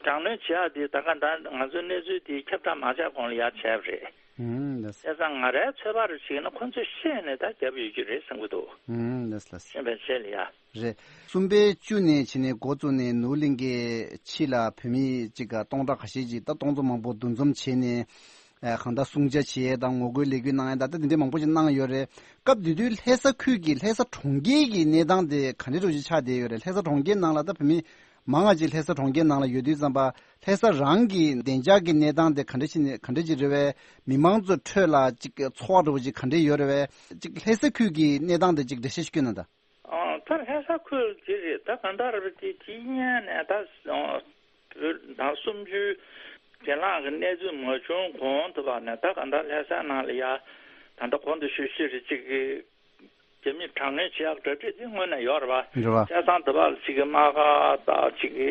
དྲག་གནོན་བྱེད་ཡག་དེ་ད་ག་ད་ང་ཚོའི་གནས་ཚུལ་དེ་ཁྱབ་བསྒྲགས་མ་བྱས་གོང་ལ་ཡར་བྱས་པ་རེད། ཨུམ། ལགས། བྱས་ཙང་ང་རའི་ཚོད་དཔག་རེ་བྱས་ན་ཁོ་ཚོས་ཤེས་ནས་ད་རྒྱབ་ཡོད་ཀྱི་རེད་བསམ་གྱི་འདུག་ཨུམ། ལགས་ལགས། ཤེས་པའི་ཆེད་ལ་ཡ། རེད། གསུམ་པའི་བཅུ་ནས་བྱས་ནས་འགོ་བཙུགས་ནས་ནོར་གླིང་གི་ཕྱི་ལ་བོད་མི་གཅིག་ག་སྟོང་ཕྲག་ཁ་ཤས་ཅིག་ད་སྟོང་ཚོ་མང་པོ་འདུ་འཛོམས་བྱས་ནས་ཨ་གང་ལྟར་སྲུང་བྱ་བྱེད་ཡས་དང་ངོ་རྒོལ་ལས་འགུལ་གནང་ཡས་དང་ད་དེ་འདྲའི་མང་པོ་ཅིག་གནང་ཡོད་རེད། སྐབས་དེ་དུས་ལྷ་ས་ཁུལ་གྱི་ལྷ་ས་གྲོང་ཁྱེར་གྱི་གནས་སྟངས་དེ་ག་འདྲའི་འདྲ་ཅིག་ཆགས་བསྡད་ཡོད་རེད། ལྷ་ས་གྲོང་ཁྱེར་ནང་ལ་ད་བོད་མི་མང་ང་ཅིག་ལྷ་ས་གྲོང་ཁྱེར་ནང་ལ་ཡོད་དུས་ཙམ་པ་ལྷ་ས་རང་གི་བདེ་འཇགས་ཀྱི་གནས་སྟངས་དེ་ག་འདྲ་ཞིག་ནས་ག་འདྲ་ཅིག་རེད་བས། མི་མང་ཚོའི་ཁྲོད་ལ་ཅིག་ཚོར་བ་འདྲ་བོ་ཅིག་ག་འདྲ་ཡོད་རེད་བས། ཅིག་ལྷ་ས་ཁུལ་གྱི་གནས་སྟངས་དེ་ཅིག་འགྲེལ་བཤད་ཞིག་སྐྱོན་ན་ད། ཨ། ད་ལྷ་ས་ཁུལ་དེ་རེད། ད་གང་ལྟར་རེད་དེ་དེ་སྔོན་ནས་ད་བོད་ཟླ་སུམ་ཅུའི་རྗེས་ལངས་ཀྱི་གནས་ཚུལ་མ་བྱུང་གོང་དུ་བ་ནས་ད་གང་ལྟར་ལྷ་ས་ནང་ལ་ཡ་ད་ལྟ་གོང་དུ་ཞུས་ཞུས་རེད་ཅིག་གི་རྒྱ་མིས་དྲག་གནོན་བྱེད་ཡག་གྲ་སྒྲིག་དེ་སྔོན་ནས་ཡོད་རེད་བ། རེད་བ། བྱས་ཙང་དེ་བ་ལ་ཅིག་གི་དམག་སྒར་དང་ཅིག་གི་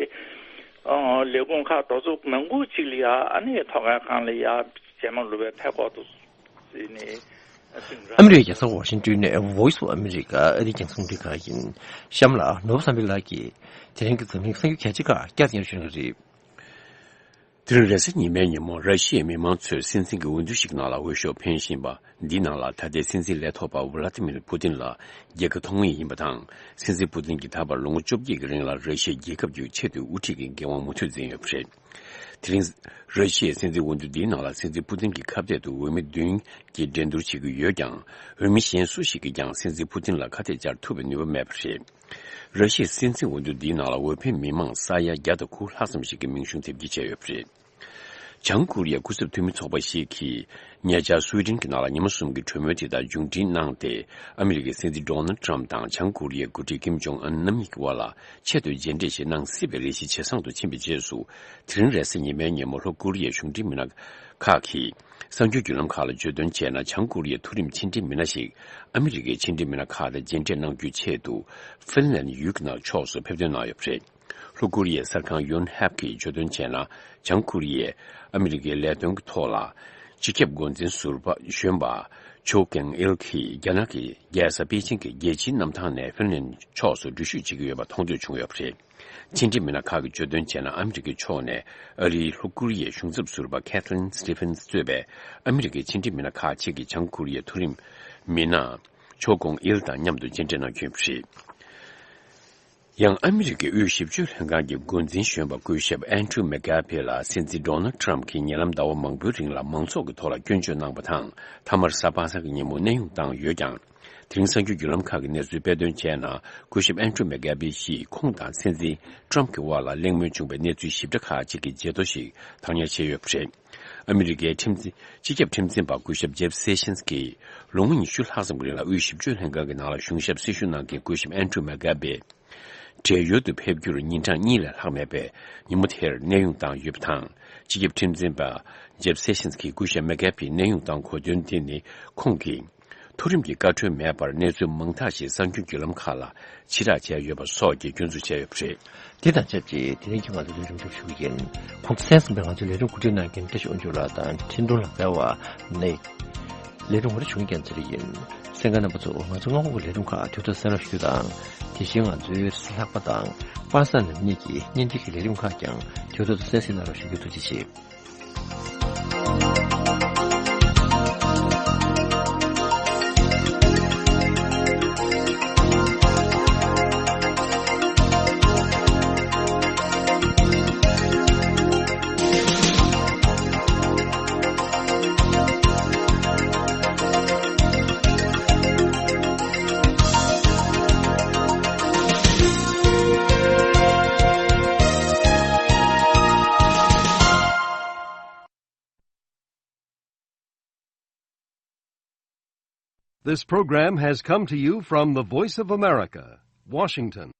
ཨ་ལས་ཁུངས་ཁག་དེ་ཚོ་མང་པོ་ཅིག་ལ་ཡ་ཨ་ནི་ཐོག་ཁང་ལ་ཡ་རྗེས་མ་ལུས་པའི་ཕེབས་སྐོར་དུ་བརྩིས་ནས་ཨ་ཅིག་ར། ཨ་མི་རི་ཀའི་རྒྱལ་ས་ཝ་ཤིང་ཏོན་ནས་Voice of America ཨ་རིའི་རྒྱང་སྲིང་རླུང་འཕྲིན་ཁང་ཡིན། གཤམ་ལ་ནོར་བུ་བསམ་འཕེལ་ལགས་ཀྱིས་དེ་རིང་གི་འཛམ་གླིང་གསར་འགྱུར་གལ་ཆེ་ཁག་བསྐྱར་ཉན་ཞུ་གནང་གི་རེད། དེ་རིང་རེས་གཟའ་ཉི་མའི་ཉིན་མོ་ར་ཤི་ཡའི་མི་མང་ཚོས་སྲིད་འཛིན་གྱི་འོས་བསྡུ་ཞིག་ནང་ལ་འོས་ཤོག་འཕེན་བཞིན་པ་འདིའི་ནང་ལ་ད་ལྟའི་སྲིད་འཛིན་ལས་ཐོག་པ་ཝུ་ལ་ཏི་མིར་པུ་ཏིན་ལ་རྒྱལ་ཁ་ཐོབ་ངེས་ཡིན་པ་དང་། སྲིད་འཛིན་པུ་ཏིན་གྱིས་ད་བར་ལོ་ངོ་བཅོ་བརྒྱད་ཀྱི་རིང་ལ་ར་ཤི་ཡའི་རྒྱལ་ཁབ་བརྒྱུད་ཆེས་མཐོའི་དབུ་ཁྲིད་ཀྱི་འགན་དབང་མུ་མཐུད་འཛིན་ཡོད་པ་རེད། དེ་རིང་ར་ཤི་ཡའི་སྲིད་འཛིན་འོས་བསྡུ་འདིའི་ནང་ལ་སྲིད་འཛིན་པུ་ཏིན་གྱི་ཁ་གཏད་དུ་འོས་མི་བདུན་གྱིས་འགྲན་བསྡུར་བྱེད་ཀྱི་ཡོད་ཀྱང་། འོས་མི་གཞན་སུ་ཞིག་གིས་ཀྱང་སྲིད་འཛིན་པུ་ཏིན་ལ་ཁ་གཏད་བཅར་ཐུབ་པའི་ནུས་པ་མེད་པ་རེད། ར་ཤི་ཡའི་སྲིད་འཛིན་འོས་བསྡུ་འདིའི་ནང་ལ་འོས་འཕེན་མི་མང་ས་ཡ་བརྒྱ་དང་དགུ་ལྷག་ཙམ་ཞིག་གིས་མིང་གཞུང་དེབ་སྐྱེལ་བྱས་ཡོད་པ་རེད། བྱང་ཀོ་རི་ཡའི་སྐུ་ཚབ་འཐུས་མི་ཚོགས་པ་ཞིག་གིས་ཉེ་ཆར་སུའེ་ཏེན་གྱི་ནང་ལ་ཉི་མ་གསུམ་གྱི་གྲོས་མོལ་དེ་དག་མཇུག་སྒྲིལ་གནང་སྟེ། ཨ་མི་རི་ཀའི་སྲིད་འཛིན་ཌོ་ནལ་ཏྲམ་དང་བྱང་ཀོ་རི་ཡའི་འགོ་ཁྲིད་ཀིམ་ཇོང་ཨན་རྣམ་གཉིས་ཀྱི་དབར་ལ་ཆེས་མཐོའི་མཇལ་འཕྲད་ཞིག་གནང་སྲིད་པའི་རེ་ཞིག་ཇེ་བཟང་དུ་ཕྱིན་པའི་རྗེས་སུ། དེ་རིང་རེས་གཟའ་ཉི་མའི་ཉིན་མོ་ལྷོ་ཀོ་རི་ཡའི་གཞུང་འབྲེལ་མི་སྣ་ཁག་གིས་གསར་འགྱུར་བརྒྱུད་ལམ་ཁག་ལ་བརྗོད་དོན་བྱས་ན། བྱང་ཀོ་རི་ཡའི་མཐོ་རིམ་ཕྱི་འབྲེལ་མི་སྣ་ཞིག་ཨ་མི་རི་ཀའི་ཕྱི་འབྲེལ་མི་སྣ་ཁག་དང་མཇལ་འཕྲད་གནང་རྒྱུའི་ཆེད་དུ་ཧྥིན་ལན་ཡུལ་གྱི་ནང་ཕྱོགས་སུ་ཕེབས་ཐོན་གནང་ཡོད་པ་རེད། ལྷོ་ཀོ་རི་ཡའི་གསར་ཁང་ཡོན་ཧེབ་ཀྱིས་བརྗོད་དོན་བྱས་ན། བྱང་ཀོ་རི་ཡས་ཨ་མི་རི་ཀའི་ལས་དོན་གྱི་ཐོག་ལ་སྤྱི་ཁྱབ་འགོ་འཛིན་ཟུར་པ་གཞོན་པ་ཆོ་ཀེང་ཨིལ་གྱིས་རྒྱ་ནག་གི་རྒྱལ་ས་པེ་ཅིང་གི་རྒྱལ་སྤྱིའི་གནམ་ཐང་ནས་ཧྥིན་ལན་ཕྱོགས་སུ་འགྲུལ་བཞུད་བྱེད་ཀྱི་ཡོད་པ་མཐོང་ཐོས་བྱུང་ཡོད་པ་རེད། ཕྱི་འབྲེལ་མི་སྣ་ཁག་གིས་བརྗོད་དོན་བྱས་ན། ཨ་མི་རི་ཀའི་ཕྱོགས་ནས་ཨ་རིའི་ལྷོ་ཀོ་རི་ཡའི་གཞུང་ཚབ་ཟུར་པ་ཁེ་ཐི་ལིན་སི་ཏི་ཕིན་གཙོས་པའི་ཨ་མི་རི་ཀའི་ཕྱི་འབྲེལ་མི་སྣ་ཁག་ཅིག་གིས་བྱང་ཀོ་རི་ཡའི་མཐོ་རིམ་མི་སྣ་ཆོ་ཀོང་ཨིལ་དང་མཉམ་དུ་མཇལ་འཕྲད་གནང་རྒྱུ་ཡིན་པ་རེད། ཡང་ཨ་མི་རི་ཀའི་དབུས་ཞིབ་དཔྱོད་ལྷན་ཁང་གི་འགོ་འཛིན་གཞོན་པ་སྐུ་ཞབས་ཨན་ཌྲུ་མེག་གྷ་བྷེ་ལ་སྲིད་འཛིན་ཌོ་ནལ་ཏྲམ་གྱིས་ཉེ་ལམ་ཟླ་བ་མང་པོའི་རིང་ལ་མང་ཚོགས་ཀྱི་ཐོག་ལ་སྐྱོན་བརྗོད་གནང་བ་དང་། མཐའ་མར་གཟའ་པ་སངས་ཀྱི་ཉིན་མོ་གནས་དབྱུང་བཏང་ཡོད་ཀྱང་། དེ་རིང་གསར་འགྱུར་བརྒྱུད་ལམ་ཁག་གིས་གནས་ཚུལ་སྤེལ་དོན་བྱས་ན། སྐུ་ཞབས་ཨན་ཌྲུ་མེག་གྷ་བྷེ་ཡིས་ཁོང་དང་སྲིད་འཛིན་ཏྲམ་གྱི་དབར་ལ་གླེང་མོལ་བྱུང་བའི་གནས་ཚུལ་ཞིབ་ཕྲ་ཁག་ཅིག་གི་བརྗེད་ཐོ་ཞིག་བཏང་ཉར་བྱས་ཡོད་པ་རེད། ཨ་མི་རི་ཀའི་ཁྲིམས་འཛིན་སྤྱི་ཁྱབ་ཁྲིམས་འཛིན་པ་སྐུ་ཞབས་ཇེབ་སེ་ཤིན་སི་ཀྱིས་ལོ་ངོ་ཉི་ཤུ་ལྷག་ཙམ་གྱི་རིང་ལ་དབུས་ཞིབ་དཔྱོད་ལྷན་ཁང་གི་ནང་ལ་གཞུང་ཞབས་སྲི་ཞུ་གནང་མཁན་སྐུ་ཞབས་ཨན་ཌྲུ་མེག་གྷ་བྷེ་བགྲེས་ཡོལ་དུ་ཕེབས་རྒྱུར་ཉིན་གྲངས་གཉིས་ལས་ལྷག་མེད་པའི་ཉིན་མོ་དེར་གནས་དབྱུང་བཏང་ཡོད་པ་དང་། སྤྱི་ཁྱབ་ཁྲིམས་འཛིན་པ་ཇེབ་སེ་ཤིན་སི་ཀྱིས་སྐུ་ཞབས་མེག་གྷ་བྷེ་གནས་དབྱུང་བཏང་དགོས་དོན་དེ་ནི། ཁོང་གིས་མཐོ་རིམ་གྱི་བཀའ་འཁྲོལ་མེད་པར་གནས་ཚུལ་མང་དག་ཞིག་གསར་འགྱུར་བརྒྱུད་ལམ་ཁག་ལ་ཕྱིར་བསྒྲགས་བྱས་ཡོད་པ་སོགས་ཀྱི་སྐྱོན་འཛུགས་བྱས་ཡོད་པ་རེད། དེ་དང་ཆབས་ཅིག་དེ་རིང་གི་ང་ཚོའི་ལས་རིམ་མཇུག་ཞུ་གི་ཡིན། གོང་གསལ་གསུངས་པའི་ང་ཚོའི་ལས་རིམ་གོ་སྒྲིག་གནང་མཁན་བཀྲ་ཤིས་དབང་ཕྱུག་ལགས་དང་འཕྲིན་གཏོང་ལགས་རེད་བ། ནི། ལས་རིམ་ངོ་སྤྲོད་བྱུང་རྒྱལ་མཚན་རེ་ཡིན། གསན་མཁན་རྣམ་པ་ཚོ་ང་ཚོ་སྔ་དགོང་གི་ལས་རིམ་ཁག་དུས་ཐོག་གསན་རོགས་ཞུ་དང་། དེ་བཞིན་ང་ཚོའི་ལྷག་པ་དང་པ་སངས་ལམ་གཉིས་ཀྱི་བརྙན་འཕྲིན་གྱི་ལས་རིམ་ཁག་ཀྱང་དུས་ཐོག་ཏུ་གསན་གཟིགས་གནང་རོགས་ཞུ་རྒྱུ་ཐུགས་རྗེ་ཆེ། This program has come to you from the Voice of America, Washington.